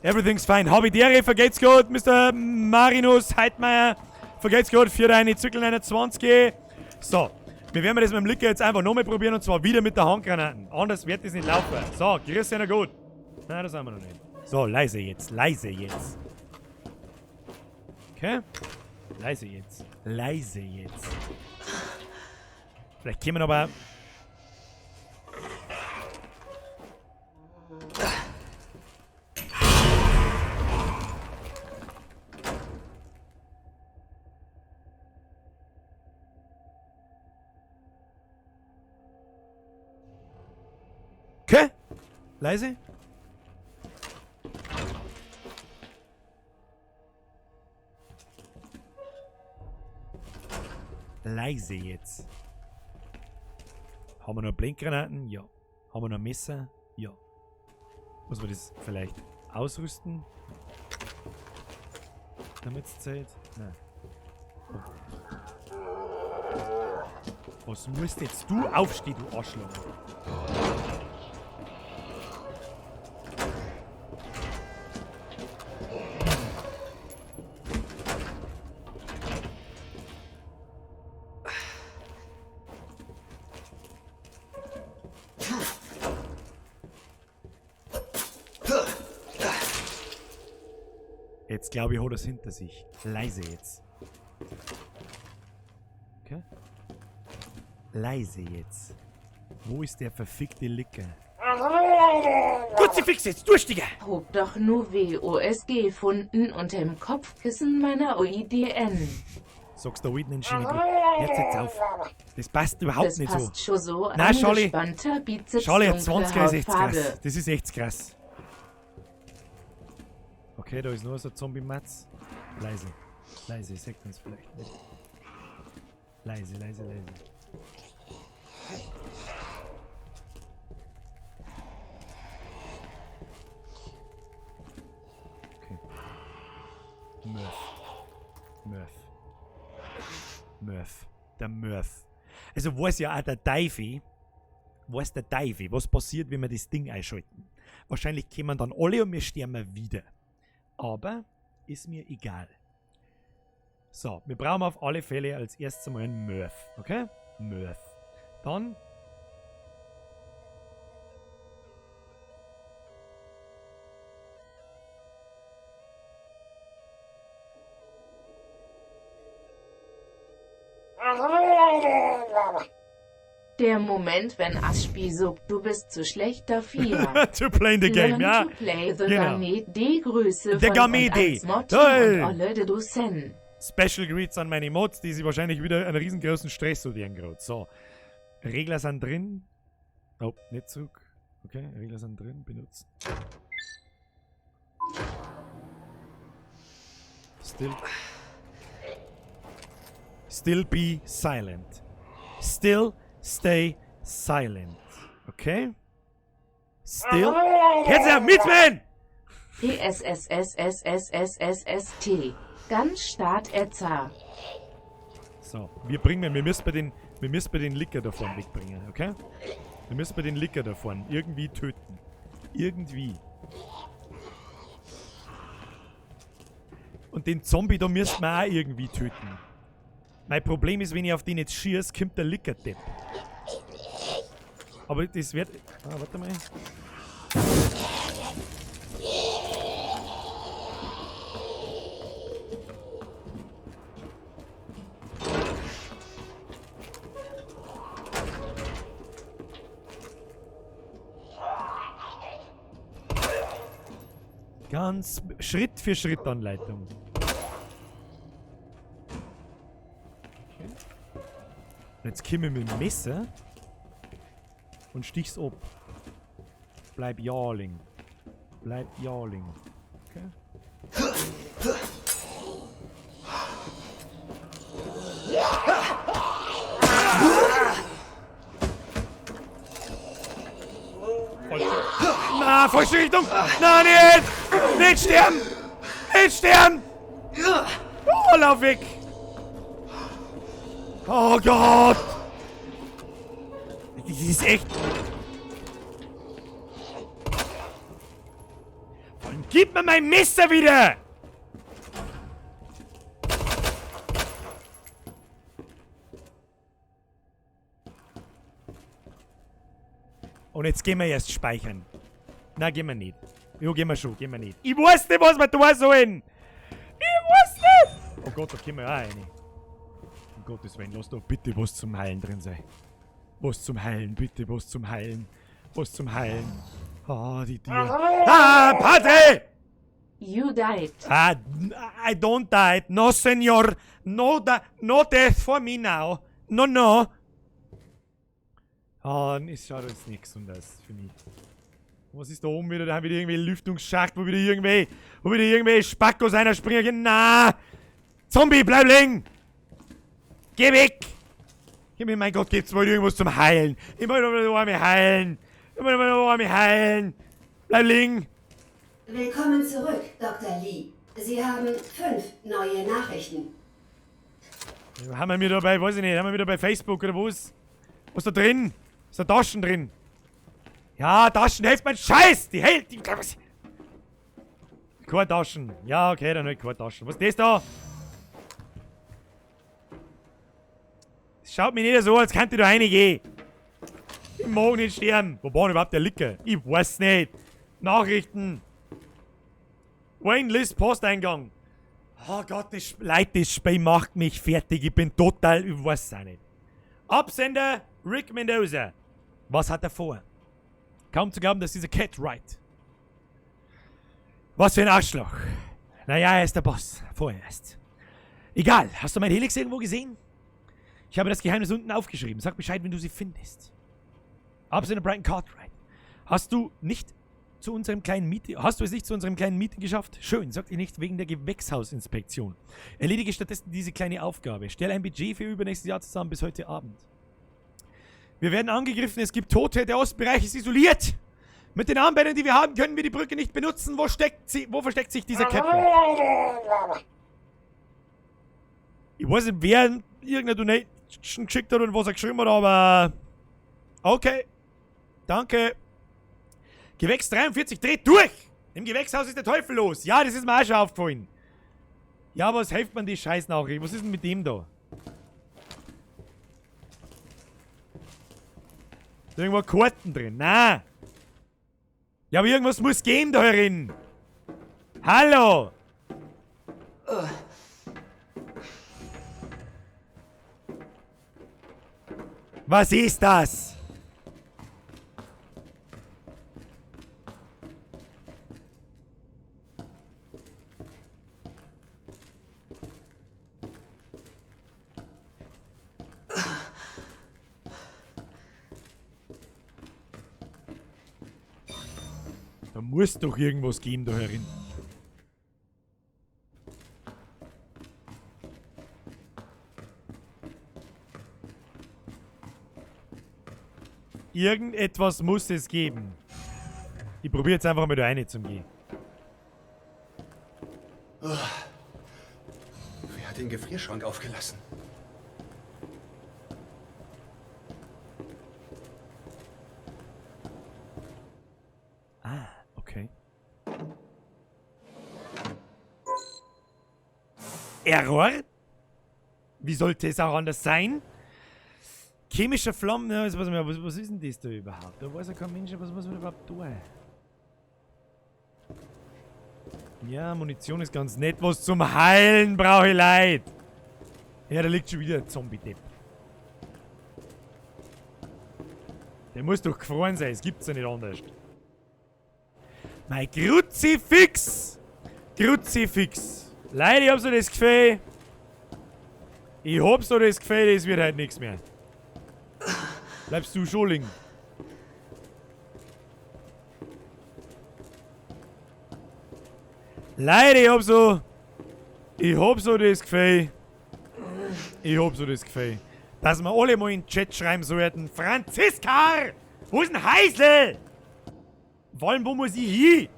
Everything's fine. Habe die Ehre, vergeht's gut, Mr. Marinus Heidmeier. Vergeht's gut für deine Zyklen 21. So, wir werden das mit dem Licker jetzt einfach nochmal probieren und zwar wieder mit der Handgranaten. Anders wird es nicht laufen. So, grüß dich noch gut. Nein, das haben wir noch nicht. So, leise jetzt, leise jetzt. Okay. Leise jetzt. Leise jetzt. Vielleicht kommen aber... Okay. Leise. Leise jetzt. Haben wir noch Blinkgranaten? Ja. Haben wir noch Messer? Ja. Muss man das vielleicht ausrüsten? Damit es zählt? Nein. Was musst jetzt du aufstehen, du Arschloch? Jetzt glaube ich, hat er's hinter sich. Leise jetzt. Okay. Leise jetzt. Wo ist der verfickte Licker? Kruzifix jetzt, Durstiger! Hob doch nur WOSG gefunden unter dem Kopfkissen meiner OIDN. Sagst du in den Hört jetzt auf. Das passt überhaupt das nicht passt so. schon so. Nein, Scholli. Angespannter Bizeps, Scholli, dunkle 20er ist echt Hautfarbe. krass. Das ist echt krass. Okay, da ist nur so ein Zombie-Matz. Leise. Leise, sagt uns vielleicht nicht. Leise, leise, leise. Okay. Murph. Murph. Murph. Der Murph. Also weiß ja auch der Teufel, weiß der Teufel, was passiert, wenn wir das Ding einschalten. Wahrscheinlich kommen dann alle und wir sterben wieder. Aber ist mir egal. So, wir brauchen auf alle Fälle als erstes mal einen Murph. Okay? Murph. Dann Der Moment, wenn Aschbi sagt, du bist zu schlecht dafür. to play the game, Learn ja. to play the Genau. Game. D. Grüße The von Game und D. ans Motten Toll. und Olle de Dussen. Special Greets an meine Mods, die sich wahrscheinlich wieder einen riesengroßen Stress sortieren gerade. So. Regler sind drin. Oh, nicht zurück. Okay, Regler sind drin. Benutzen. Still. Still be silent. Still stay silent. Okay? Still. Jetzt auf, mitman! P S S S S S S S S T. Ganz Start Etzer. So, wir bringen, wir müssen bei den, wir müssen bei den Licker davon wegbringen, okay? Wir müssen bei den Licker davon irgendwie töten. Irgendwie. Und den Zombie, da müssen wir auch irgendwie töten. Mein Problem ist, wenn ich auf den jetzt schieße, kommt der Licker-Depp. Aber das wird... Ah, warte mal. Ganz Schritt für Schritt Anleitung. Okay. Und jetzt komme ich mit dem Messer und stich's ab. Bleib jahling. Bleib jahling. Okay. Na, falsche Richtung! Na, nicht! Nicht sterben! Nicht sterben! Oh, lauf weg! Oh Gott! Das ist echt... Vor allem, Gib mir mein Messer wieder! Und jetzt gehen wir erst speichern. Na, gehen wir nicht. Jo, gehen wir schon, gehen wir nicht. Ich weiß nicht, was wir tun sollen! Ich weiß nicht! Oh Gott, da kommen wir auch rein. Um Gottes Willen, lass doch bitte was zum Heilen drin sein. Was zum Heilen, bitte, was zum Heilen. Was zum Heilen. Ah, die Tiere. Ah, Padre! You died. Ah, I don't die. No, senor. No, no death for me now. No, no. Ah, es schaut jetzt nichts anders für mich. Was ist da oben wieder? Da haben wir irgendwie Lüftungsschacht, wo wieder irgendwie Spackos einer springen. Na! Zombie, bleib liegen! Geh weg! Gib mir, mein Gott, gibt's wohl irgendwas zum Heilen? Ich will nur mich heilen! Ich will nur mich heilen! Bleib liegen! Willkommen zurück, Dr. Lee. Sie haben 5 neue Nachrichten. Haben wir mir da bei, weiß ich nicht, haben wir wieder bei Facebook oder was? Was ist da drin? Ist da Taschen drin? Ja, Taschen, helft mein Scheiß! Die hält! Die, was? Keine Taschen. Ja, okay, dann halt keine Taschen. Was ist das da? Es schaut mir nicht so, als könnte ich da reingehen. Ich mag nicht sterben. Wo war denn überhaupt der Licker? Ich weiß nicht. Nachrichten. Wayne Liz Posteingang. Oh Gott, das, Leute, das Spiel macht mich fertig. Ich bin total, ich weiß es auch nicht. Absender Rick Mendoza. Was hat er vor? Kaum zu glauben, dass dieser Cartwright. Was für ein Arschloch. Naja, er ist der Boss. Vorerst. Egal, hast du mein Helix irgendwo gesehen? Ich habe das Geheimnis unten aufgeschrieben. Sag Bescheid, wenn du sie findest. Absender Brian Cartwright. Hast du nicht zu unserem kleinen Meeting, hast du es nicht zu unserem kleinen Meeting geschafft? Schön, sag dich nicht wegen der Gewächshausinspektion. Erledige stattdessen diese kleine Aufgabe. Stell ein Budget für übernächstes Jahr zusammen bis heute Abend. Wir werden angegriffen, es gibt Tote, der Ostbereich ist isoliert. Mit den Armbändern, die wir haben, können wir die Brücke nicht benutzen. Wo steckt sie? Wo versteckt sich dieser Captain? Ich weiß nicht, wer irgendeine Donation geschickt hat und was er geschrieben hat, aber... Okay. Danke. Gewächs 43 dreht durch! Im Gewächshaus ist der Teufel los. Ja, das ist mir auch schon aufgefallen. Ja, was hilft man die Scheißnachricht? Was ist denn mit dem da? Ist irgendwo Karten drin? Na. Ja, aber irgendwas muss gehen da herin. Hallo! Was ist das? Da muss doch irgendwas geben da herin. Irgendetwas muss es geben. Ich probiere jetzt einfach mal da rein zum Gehen. Oh. Wer hat den Gefrierschrank aufgelassen? Ah, okay. Error? Wie sollte es auch anders sein? Chemische Flammen, was, was ist denn das da überhaupt? Da weiß ja kein Mensch, was muss man überhaupt tun? Ja, Munition ist ganz nett. Was zum Heilen brauche ich Leid. Ja, da liegt schon wieder ein Zombie-Depp. Der muss doch gefroren sein, es gibt's ja nicht anders. Mein Kruzifix! Kruzifix! Leute, ich hab so das Gefühl. Ich hab so das Gefühl, es wird halt nichts mehr. Bleibst du schon liegen? Leute, ich hab so. Ich hab so das Gefühl. Ich hab so das Gefühl, dass wir alle mal in den Chat schreiben sollten. Franziska! Wo ist denn Heisel? Vor allem, wo muss ich hin?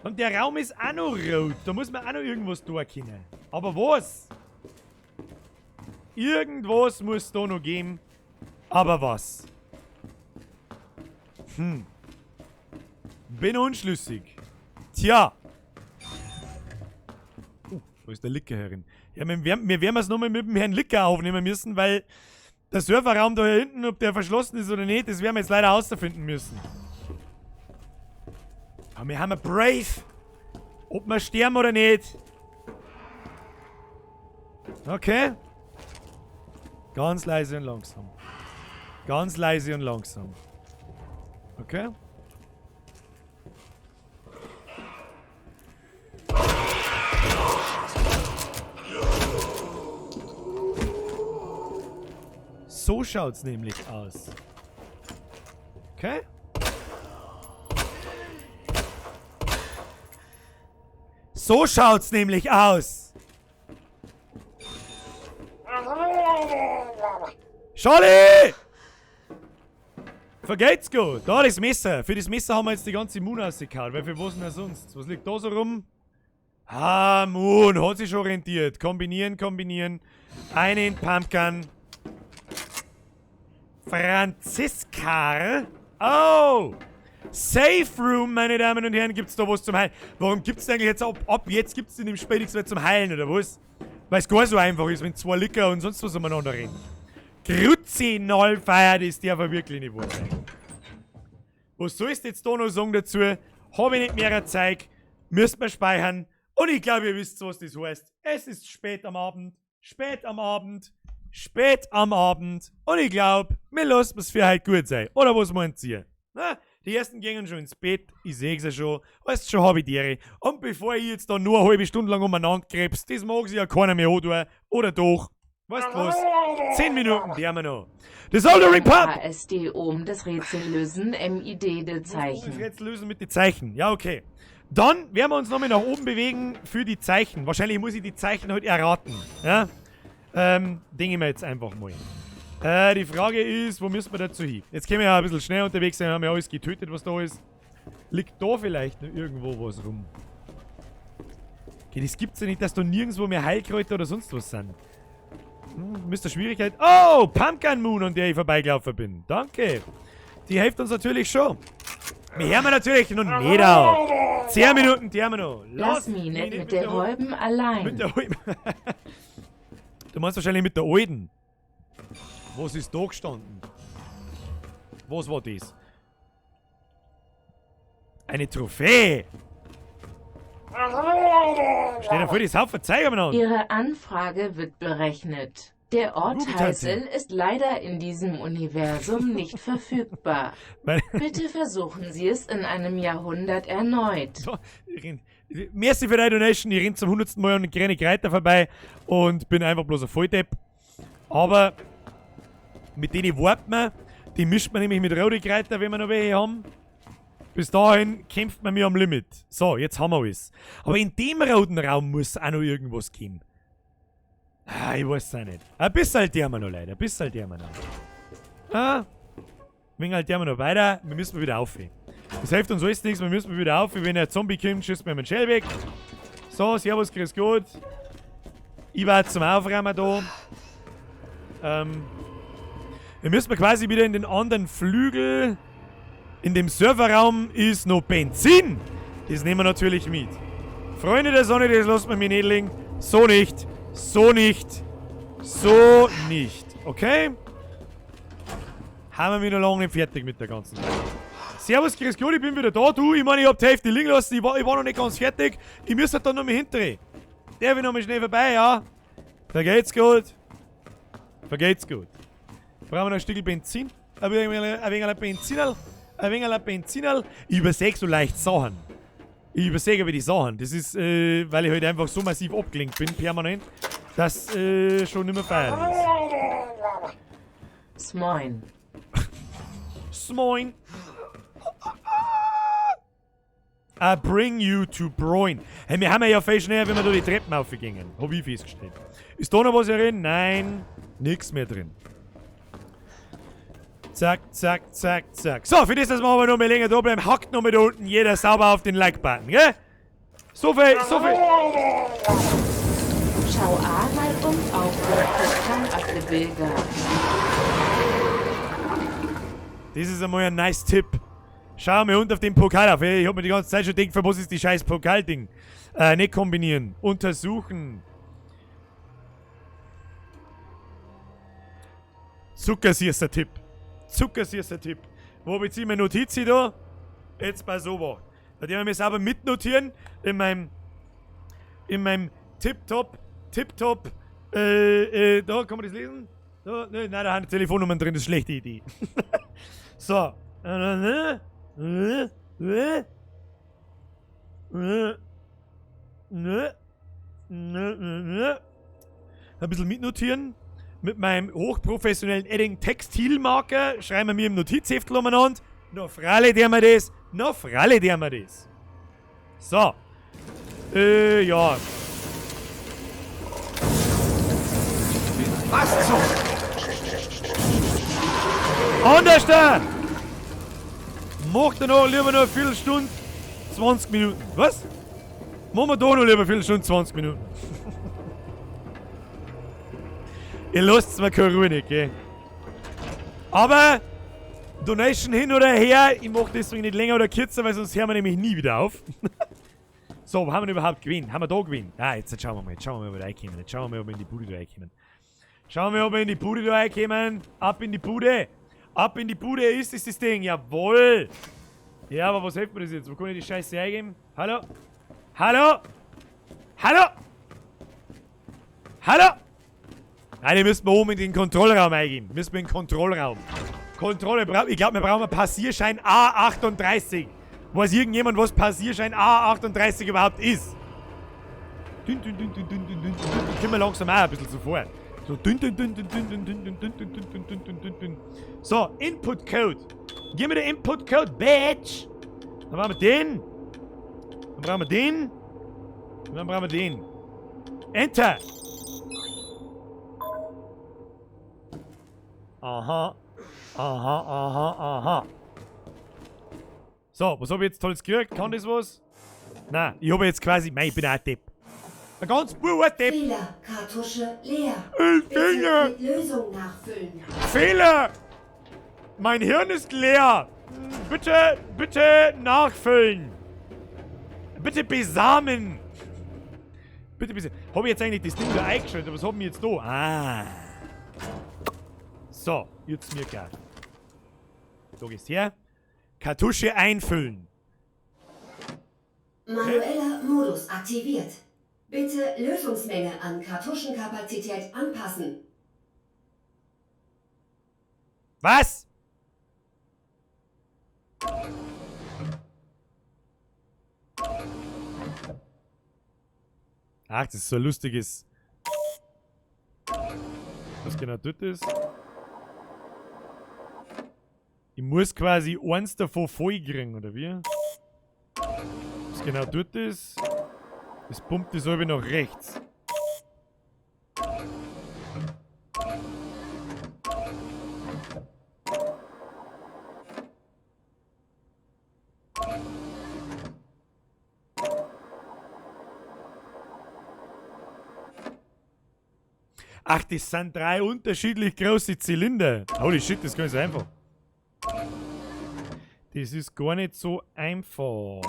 Und der Raum ist auch noch rot. Da muss man auch noch irgendwas tun können. Aber was? Irgendwas muss da noch geben. Aber was? Hm. Bin unschlüssig. Tja. Wo ist der Licker herin? Ja, wir werden es nochmal mit dem Herrn Licker aufnehmen müssen, weil der Serverraum da hier hinten, ob der verschlossen ist oder nicht, das werden wir jetzt leider herausfinden müssen. Aber wir haben ein Brave. Ob wir sterben oder nicht. Okay. Ganz leise und langsam. Ganz leise und langsam. Okay. So schaut's nämlich aus. Okay. So schaut's nämlich aus. Charlie! Vergeht's gut. Da, das Messer. Für das Messer haben wir jetzt die ganze Moon rausgehauen. Weil für was denn sonst? Was liegt da so rum? Ah, Moon. Hat sich schon rentiert. Kombinieren, kombinieren. Einen Pumpgun. Franziskar. Oh! Safe Room, meine Damen und Herren, gibt's da was zum Heilen? Warum gibt's denn eigentlich jetzt ab jetzt gibt's in dem Spiel nichts mehr zum Heilen, oder was? Weil es gar so einfach ist, wenn zwei Licker und sonst was umeinander reden. Grüezi, Nullfeier, das darf er wirklich nicht wahr sein. Was sollst du jetzt da noch sagen dazu? Hab ich nicht mehr Zeug, müsst man speichern. Und ich glaube, ihr wisst, was das heißt. Es ist spät am Abend, spät am Abend, spät am Abend. Und ich glaub, mir lasst es für heute gut sein. Oder was meint ihr? Na? Die ersten gingen schon ins Bett, ich seh's ja schon, weißt schon, hab ich die. Und bevor ich jetzt da nur eine halbe Stunde lang umeinander krebs, das mag sich ja keiner mehr antun, oder doch. Weißt du was? 10 Minuten, die haben wir noch. Das Soldering Pub! ASD um das Rätsel lösen, MID de Zeichen. Das Rätsel lösen mit den Zeichen, ja okay. Dann werden wir uns nochmal nach oben bewegen für die Zeichen. Wahrscheinlich muss ich die Zeichen heute erraten. Ja? Denke ich mir jetzt einfach mal. Die Frage ist, wo müssen wir dazu hin? Jetzt können wir ja ein bisschen schnell unterwegs sein, haben ja alles getötet, was da ist. Liegt da vielleicht noch irgendwo was rum? Okay, das gibt's ja nicht, dass da nirgendwo mehr Heilkräuter oder sonst was sind. Müsste Schwierigkeit... Oh, Pumpkin Moon, an der ich vorbeigelaufen bin. Danke. Die hilft uns natürlich schon. Wir hören natürlich noch nicht auf. 10 Minuten, die haben wir noch. Lass mich nicht mit der Halben allein. Mit der Halben. Du meinst wahrscheinlich mit der Alten. Was ist da gestanden? Was war das? Eine Trophäe! Stell dir vor, das Haufen Zeug umeinander. Ihre Anfrage wird berechnet. Der Ort Heisel ist leider in diesem Universum nicht verfügbar. Bitte versuchen Sie es in einem Jahrhundert erneut. So, merci für deine Donation. Ich renn zum 100. Mal an den kleinen Kreiter vorbei und bin einfach bloß ein Volldepp. Aber mit denen wartet man. Die mischt man nämlich mit roten Kräutern, wenn wir noch welche haben. Bis dahin kämpft man mir am Limit. So, jetzt haben wir alles. Aber in dem roten Raum muss auch noch irgendwas gehen. Ah, ich weiß es auch nicht. Ein bisschen halt haben wir noch, leider. Ein bisschen halt haben wir noch. Ah, wegen halt haben wir noch weiter. Wir müssen wieder aufhören. Das hilft uns alles nichts. Wir müssen wieder aufhören. Wenn ein Zombie kommt, schießt mir einen Shell weg. So, servus, grüß Gott. Ich war zum Aufräumen da. Wir müssen quasi wieder in den anderen Flügel. In dem Serverraum ist noch Benzin. Das nehmen wir natürlich mit. Freunde der Sonne, das lassen wir mir nicht liegen. So nicht. So nicht. So nicht. Okay? Haben wir noch lange nicht fertig mit der ganzen Sache. Servus, grüß Gott, ich bin wieder da. Du, ich meine, ich hab die Hälfte liegen lassen. Ich war noch nicht ganz fertig. Ich müsste da noch mal hinterdrehen. Der will noch mal schnell vorbei, ja. Da geht's gut. Vergeht's gut. Brauchen wir noch ein Stück Benzin? Ein wenig Benzinerl. Ein wenig Benzinerl. Ich übersehe so leicht Sachen. Ich übersehe aber die Sachen. Das ist, weil ich halt einfach so massiv abgelenkt bin, permanent, dass schon nicht mehr feierlich ist. Smoin. Smoin. I bring you to Broin. Hey, wir haben ja viel schneller, wenn wir da die Treppen aufgingen. Hab ich festgestellt. Ist da noch was drin? Nein. Nix mehr drin. Zack, zack, zack, zack. So, für das, dass wir aber noch mal länger da bleiben, hackt noch mal da unten jeder sauber auf den Like-Button, gell? So viel, so viel. Schau einmal um auf den Bilder. Das ist einmal ein nice Tipp. Schau mir unten auf den Pokal auf. Ich hab mir die ganze Zeit schon gedacht, für was ist die scheiß Pokalding? Nicht kombinieren. Untersuchen. Zuckersüßer Tipp. Zuckersüßer Tipp. Wo hab ich jetzt meine Notiz da? Jetzt bei sowas. Da werden wir mir selber mitnotieren. In meinem Tipptopp, Tipptopp, da kann man das lesen? Da, ne, nein, da haben die Telefonnummern drin, das ist eine schlechte Idee. So. Ein bisschen mitnotieren. Mit meinem hochprofessionellen Edding Textilmarker schreiben wir mir im Notizheftel umeinander. Noch fralle der mir das. Noch fralle der mir das. So. Ja. Was zum? Anderster! Macht er noch lieber noch eine Viertelstunde, 20 Minuten. Was? Machen wir da noch lieber eine Viertelstunde, 20 Minuten. Ihr lasst mir keine Ruhe nicht, gell? Aber Donation hin oder her, ich mach deswegen nicht länger oder kürzer, weil sonst hören wir nämlich nie wieder auf. So, wo haben wir denn überhaupt gewinnt? Haben wir da gewinnt? Ah, jetzt schauen wir mal. Jetzt schauen wir mal, ob wir da reinkommen. Jetzt schauen wir mal, ob wir in die Bude da reinkommen. Schauen wir, ob wir in die Bude da reinkommen. Ab in die Bude. Ab in die Bude ist es das Ding. Jawohl. Ja, aber was hilft mir das jetzt? Wo kann ich die Scheiße eingeben? Hallo? Hallo? Hallo? Hallo? Nein, die müssen wir oben in den Kontrollraum eingeben. Müssen wir in den Kontrollraum. Kontrolle, ich glaube, wir brauchen einen Passierschein A38. Weiß irgendjemand, was Passierschein A38 überhaupt ist? Dünn, dünn, dünn, dünn, dünn, dünn, dünn, dünn. Kommen wir langsam auch ein bisschen so vor. So, dünn, dünn, dünn, dünn, dünn, dünn, dünn, dünn, dünn, dünn, dünn, dünn, dünn, dünn. So, Input Code. Gib mir den Input Code, Bitch. Dann brauchen wir den. Dann brauchen wir den. Und dann brauchen wir den. Enter. Aha. Aha, aha, aha. So, was hab ich jetzt Tolles gekriegt? Kann das was? Nein, ich habe jetzt quasi... Mei, ich bin auch ein Depp. Ein ganz purer Depp. Fehler, Kartusche leer. Fehler. Bitte mit Lösung nachfüllen. Fehler! Mein Hirn ist leer. Bitte, bitte nachfüllen. Bitte besamen. Bitte besamen. Hab ich jetzt eigentlich das Ding da eingeschaltet? Was haben wir jetzt da? Ah. So, jetzt mir klar. Da gehst her. Kartusche einfüllen. Manueller Modus aktiviert. Bitte Lösungsmenge an Kartuschenkapazität anpassen. Was? Ach, das ist so ein lustiges... Was genau das ist? Ich muss quasi eins davon voll kriegen, oder wie? Was genau tut das? Das pumpt das halbe nach rechts. Ach, das sind 3 unterschiedlich große Zylinder. Holy shit, das ist gar nicht so einfach. Das ist gar nicht so einfach.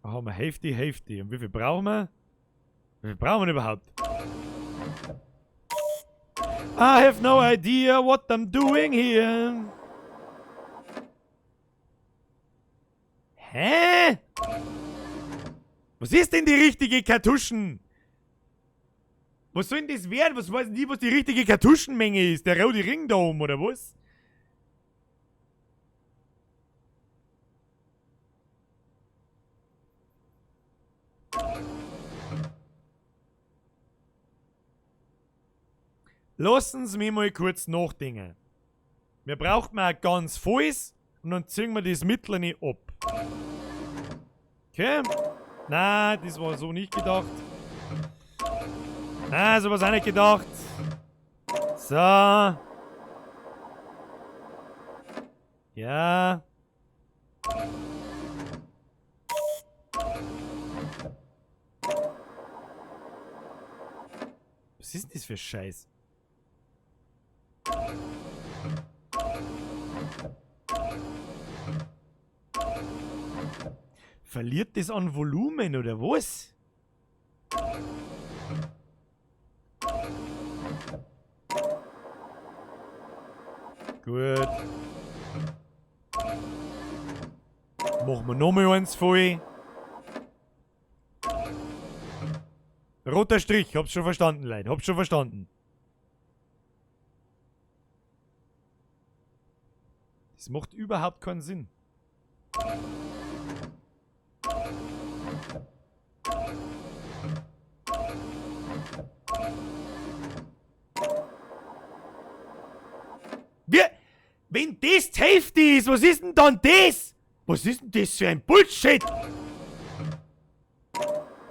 Da haben wir Hälfte, Hälfte. Und wie viel brauchen wir? Wie viel brauchen wir überhaupt? I have no idea what I'm doing here. Hä? Was ist denn die richtige Kartuschen? Was soll denn das werden? Was weiß nie, was die richtige Kartuschenmenge ist? Der rote Ring da oben, oder was? Lassen Sie mich mal kurz nachdenken. Wir brauchen mal ein ganz volles und dann ziehen wir das mittlere ab. Okay. Nein, das war so nicht gedacht. Nein, sowas auch nicht gedacht. So. Ja. Was ist denn das für Scheiß? Verliert das an Volumen oder was? Gut. Machen wir nochmal eins voll. Roter Strich, hab's schon verstanden, Leute. Hab's schon verstanden. Das macht überhaupt keinen Sinn. Wenn das die Hälfte ist, was ist denn dann das? Was ist denn das für ein Bullshit?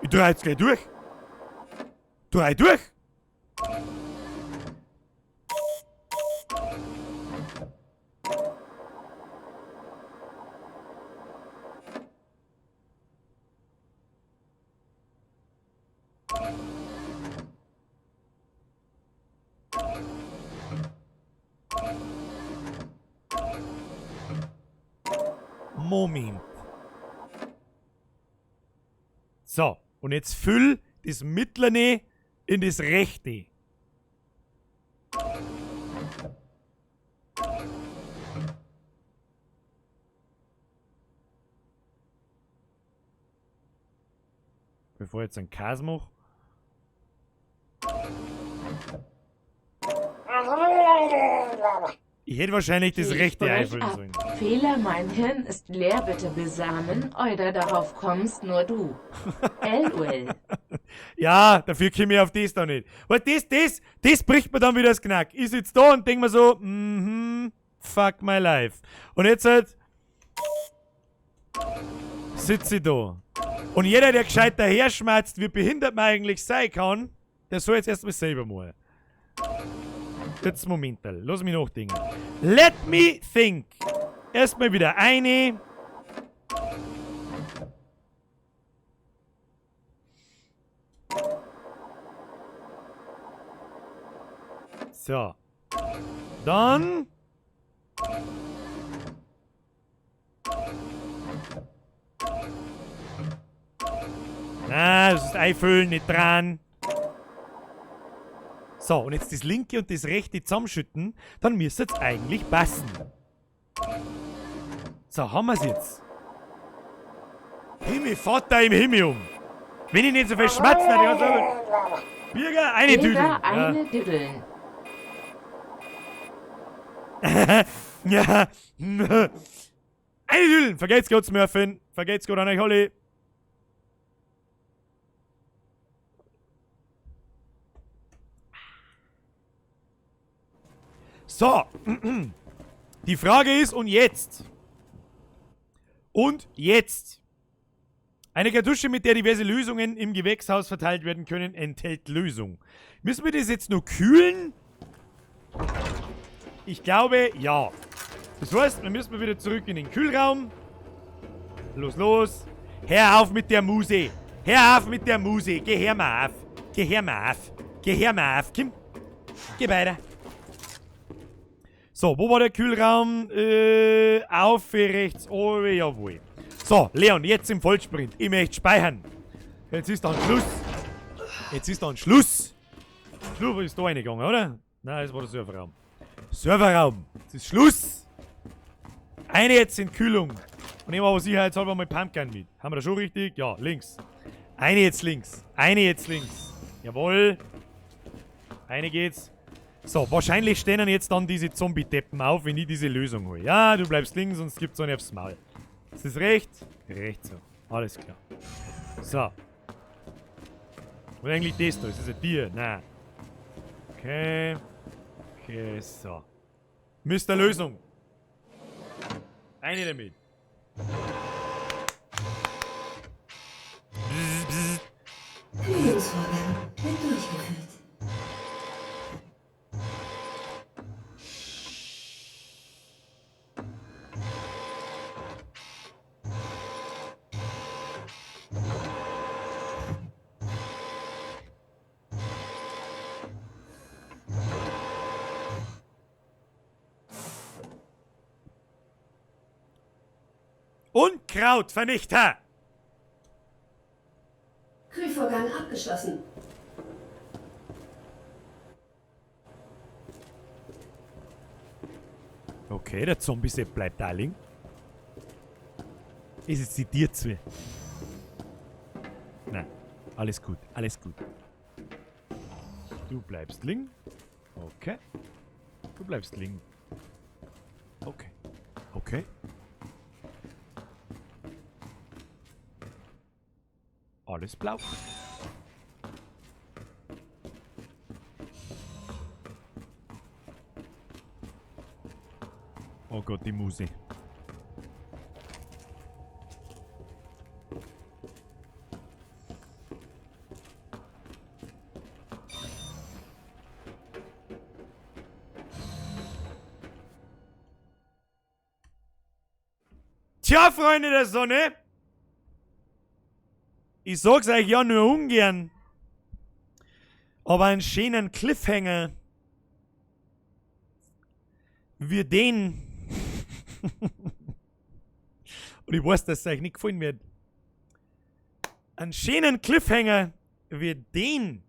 Ich dreh jetzt gleich durch. Dreh durch. Moment. So, und jetzt füll das mittlere in das rechte. Bevor ich jetzt einen Käse mache. Ich hätte wahrscheinlich das rechte einfüllen sollen. Fehler, mein Hirn ist leer, bitte besamen, oder darauf kommst nur du. LOL. Ja, dafür komme ich auf das da nicht. Weil das bricht mir dann wieder das Knack. Ich sitz da und denk mir so, fuck my life. Und jetzt halt sitz ich da. Und jeder, der gescheit daher schmatzt, wie behindert man eigentlich sein kann, der soll jetzt erstmal selber mal. Jetzt Momental. Lass mich nachdenken. Let me think. Erstmal wieder eine. So. Dann. Na, das ist einfüllen, nicht dran. So, und jetzt das linke und das rechte zusammenschütten, dann müsste es eigentlich passen. So, haben wir's jetzt. Himmel, Vater im Himmel um. Wenn ich nicht so viel schmatzen hätte, ich hab Birger, eine Düdeln. Eine Düdeln. Ja. Eine Düdeln. Vergelt's Gott, Smurfin. Vergelt's Gott an euch alle. So. Die Frage ist, und jetzt? Und jetzt? Eine Kartusche, mit der diverse Lösungen im Gewächshaus verteilt werden können, enthält Lösung. Müssen wir das jetzt nur kühlen? Ich glaube, ja. Das heißt, wir müssen wieder zurück in den Kühlraum. Los, los. Hör auf mit der Muse. Hör auf mit der Muse. Geh her mal auf. Geh her mal auf. Geh her mal auf. Komm. Geh weiter. So, wo war der Kühlraum? Auf, rechts, oben, jawohl. So, Leon, jetzt im Vollsprint. Ich möchte speichern. Jetzt ist dann Schluss. Jetzt ist dann Schluss. Schluss ist da reingegangen, oder? Nein, das war der Serverraum. Serverraum. Jetzt ist Schluss. Eine jetzt in Kühlung. Und nehmen wir aber sicherheitshalber mal Pumpgun mit. Haben wir das schon richtig? Ja, links. Eine jetzt links. Eine jetzt links. Jawohl. Eine geht's. So, wahrscheinlich stehen dann jetzt dann diese Zombie-Deppen auf, wenn ich diese Lösung hole. Ja, du bleibst links, sonst gibt's eine aufs Maul. Ist das recht? Recht so. Alles klar. So. Und eigentlich das da? Ist das ein Tier? Nein. Okay. Okay, so. Mr. Lösung. Eine damit. Bzz, bzz. Kühlungsvorgang wird durchgeführt. Unkrautvernichter! Kühlvorgang abgeschlossen. Okay, der Zombie-Sepp bleibt da liegen. Ist jetzt die Tür zu. Nein, alles gut, alles gut. Du bleibst liegen. Okay. Du bleibst liegen. Okay. Okay. Alles blau. Oh Gott, die Muse. Tja, Freunde der Sonne. Ich sag's euch ja nur ungern. Aber einen schönen Cliffhanger wie den. Und ich weiß, dass es euch nicht gefallen wird. Einen schönen Cliffhanger wie den,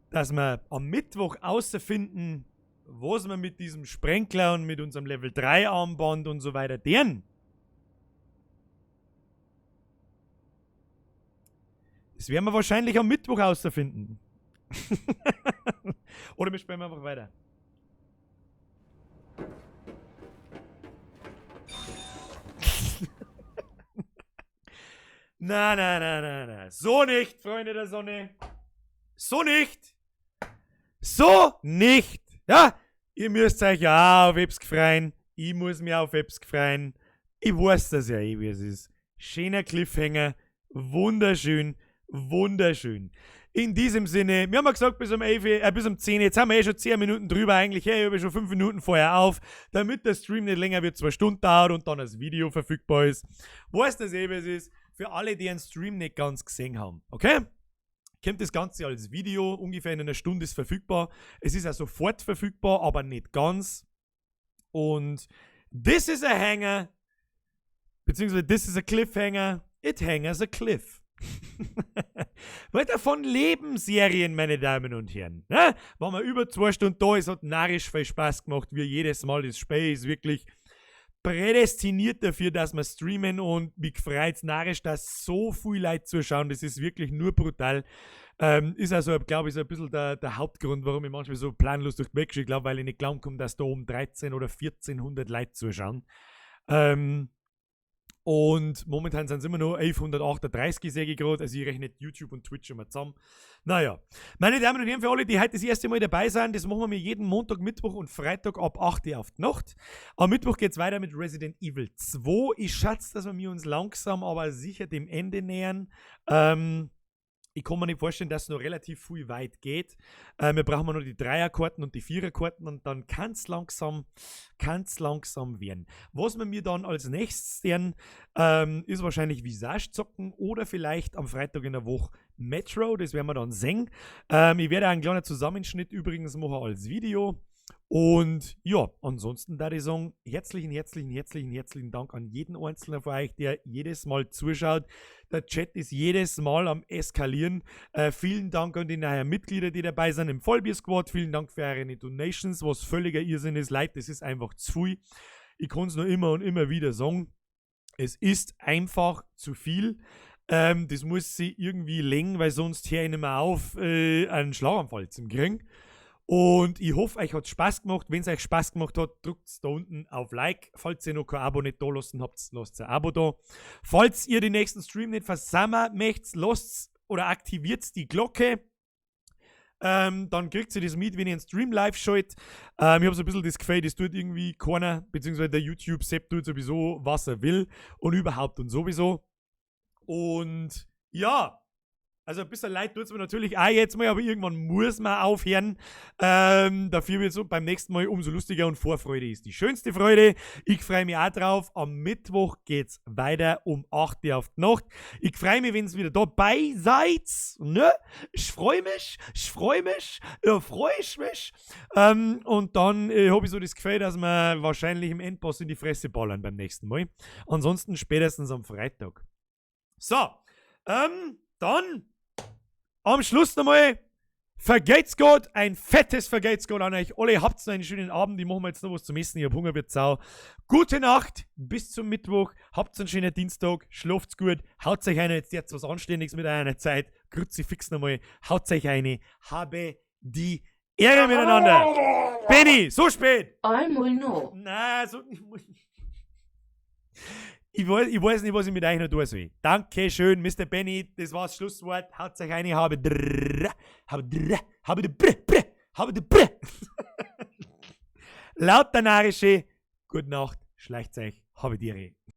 dass wir am Mittwoch außerfinden, was wir mit diesem Sprenkler und mit unserem Level 3 Armband und so weiter deren. Das werden wir wahrscheinlich am Mittwoch außerfinden. Oder wir spielen einfach weiter. Na, na, na, na, na. So nicht, Freunde der Sonne. So nicht. So nicht. Ja, ihr müsst euch ja auch auf Epsk freuen. Ich muss mich auf Epsk freuen. Ich weiß das ja eh, wie es ist. Schöner Cliffhanger. Wunderschön. Wunderschön. In diesem Sinne, wir haben ja gesagt, bis um 11, bis um 10, jetzt haben wir eh schon 10 Minuten drüber eigentlich, hey, ich habe schon 5 Minuten vorher auf, damit der Stream nicht länger wird, 2 Stunden dauert und dann das Video verfügbar ist. Weiß das eh, wie es ist, für alle, die einen Stream nicht ganz gesehen haben, okay? Kommt das Ganze als Video, ungefähr in einer Stunde ist verfügbar. Es ist auch sofort verfügbar, aber nicht ganz. Und this is a hanger, beziehungsweise this is a cliffhanger, it hangers a cliff. Weil davon leben Serien, meine Damen und Herren. Ne? Wenn man über 2 Stunden da ist, hat narrisch viel Spaß gemacht, wie jedes Mal. Das Spiel ist wirklich prädestiniert dafür, dass wir streamen und mich freut's narrisch, dass so viel Leute zuschauen. Das ist wirklich nur brutal. Ist also, glaube ich, so ein bisschen der Hauptgrund, warum ich manchmal so planlos durch die Welt schaue. Ich glaube, weil ich nicht glauben kann, dass da oben 13 oder 1400 Leute zuschauen. Und momentan sind's immer nur 1138, sehe ich grad. Also ich rechne YouTube und Twitch immer zusammen. Naja, meine Damen und Herren, für alle, die heute das erste Mal dabei sind, das machen wir jeden Montag, Mittwoch und Freitag ab 8 Uhr auf die Nacht. Am Mittwoch geht's weiter mit Resident Evil 2. Ich schätze, dass wir uns langsam, aber sicher dem Ende nähern. Ich kann mir nicht vorstellen, dass es noch relativ viel weit geht. Wir brauchen nur die Dreierkarten und die Viererkarten und dann kann's langsam werden. Was wir mir dann als nächstes sehen, ist wahrscheinlich Visage zocken oder vielleicht am Freitag in der Woche Metro. Das werden wir dann sehen. Ich werde einen kleinen Zusammenschnitt übrigens machen als Video. Und ja, ansonsten da ich sagen, herzlichen, herzlichen, herzlichen, herzlichen Dank an jeden Einzelnen von euch, der jedes Mal zuschaut. Der Chat ist jedes Mal am Eskalieren. Vielen Dank an die neuen Mitglieder, die dabei sind im Vollbier-Squad. Vielen Dank für eure Donations, was völliger Irrsinn ist. Leute, das ist einfach zu viel. Ich kann's nur immer und immer wieder sagen. Es ist einfach zu viel. Das muss sie irgendwie längen, weil sonst hör ich nicht mehr auf, einen Schlaganfall zu kriegen. Und ich hoffe, euch hat's Spaß gemacht. Wenn's euch Spaß gemacht hat, drückt's da unten auf Like. Falls ihr noch kein Abo nicht da lassen habt, lasst ein Abo da. Falls ihr den nächsten Stream nicht versammeln möchtet, lasst's oder aktiviert die Glocke. Dann kriegt ihr das mit, wenn ihr einen Stream live schaltet. Ich hab so ein bisschen das Gefühl, das tut irgendwie keiner, beziehungsweise der YouTube-Sepp tut sowieso, was er will und überhaupt und sowieso. Und ja, also ein bisschen leid tut's mir natürlich auch jetzt mal, aber irgendwann muss man aufhören. Dafür wird's beim nächsten Mal umso lustiger und Vorfreude ist die schönste Freude. Ich freu mich auch drauf. Am Mittwoch geht's weiter um 8 Uhr auf die Nacht. Ich freu mich, wenn's wieder dabei seid. Ne? Ich freu mich, ich freu mich, ja, freu ich mich. Und dann hab ich so das Gefühl, dass wir wahrscheinlich im Endboss in die Fresse ballern beim nächsten Mal. Ansonsten spätestens am Freitag. So, Dann am Schluss nochmal Vergelt's Gott, ein fettes Vergelt's Gott an euch alle. Habt noch einen schönen Abend. Ich mache mir jetzt noch was zum Essen. Ich hab Hunger wie Sau. Gute Nacht, bis zum Mittwoch. Habt einen schönen Dienstag. Schlaft's gut. Haut euch eine, jetzt was Anständiges mit einer Zeit. Kruzifix nochmal. Haut euch eine. Habe die Ehre miteinander. Benny, so spät. Olmulno. Na, so. Ich weiß nicht, was ich mit euch noch tun soll. Dankeschön, Mr. Benny. Das war das Schlusswort. Haut euch eine, habe drrr, habe drrr, habe drrr, brr, habe drrr. Lauter Narische. Gute Nacht, schleicht euch, habe die Ehre.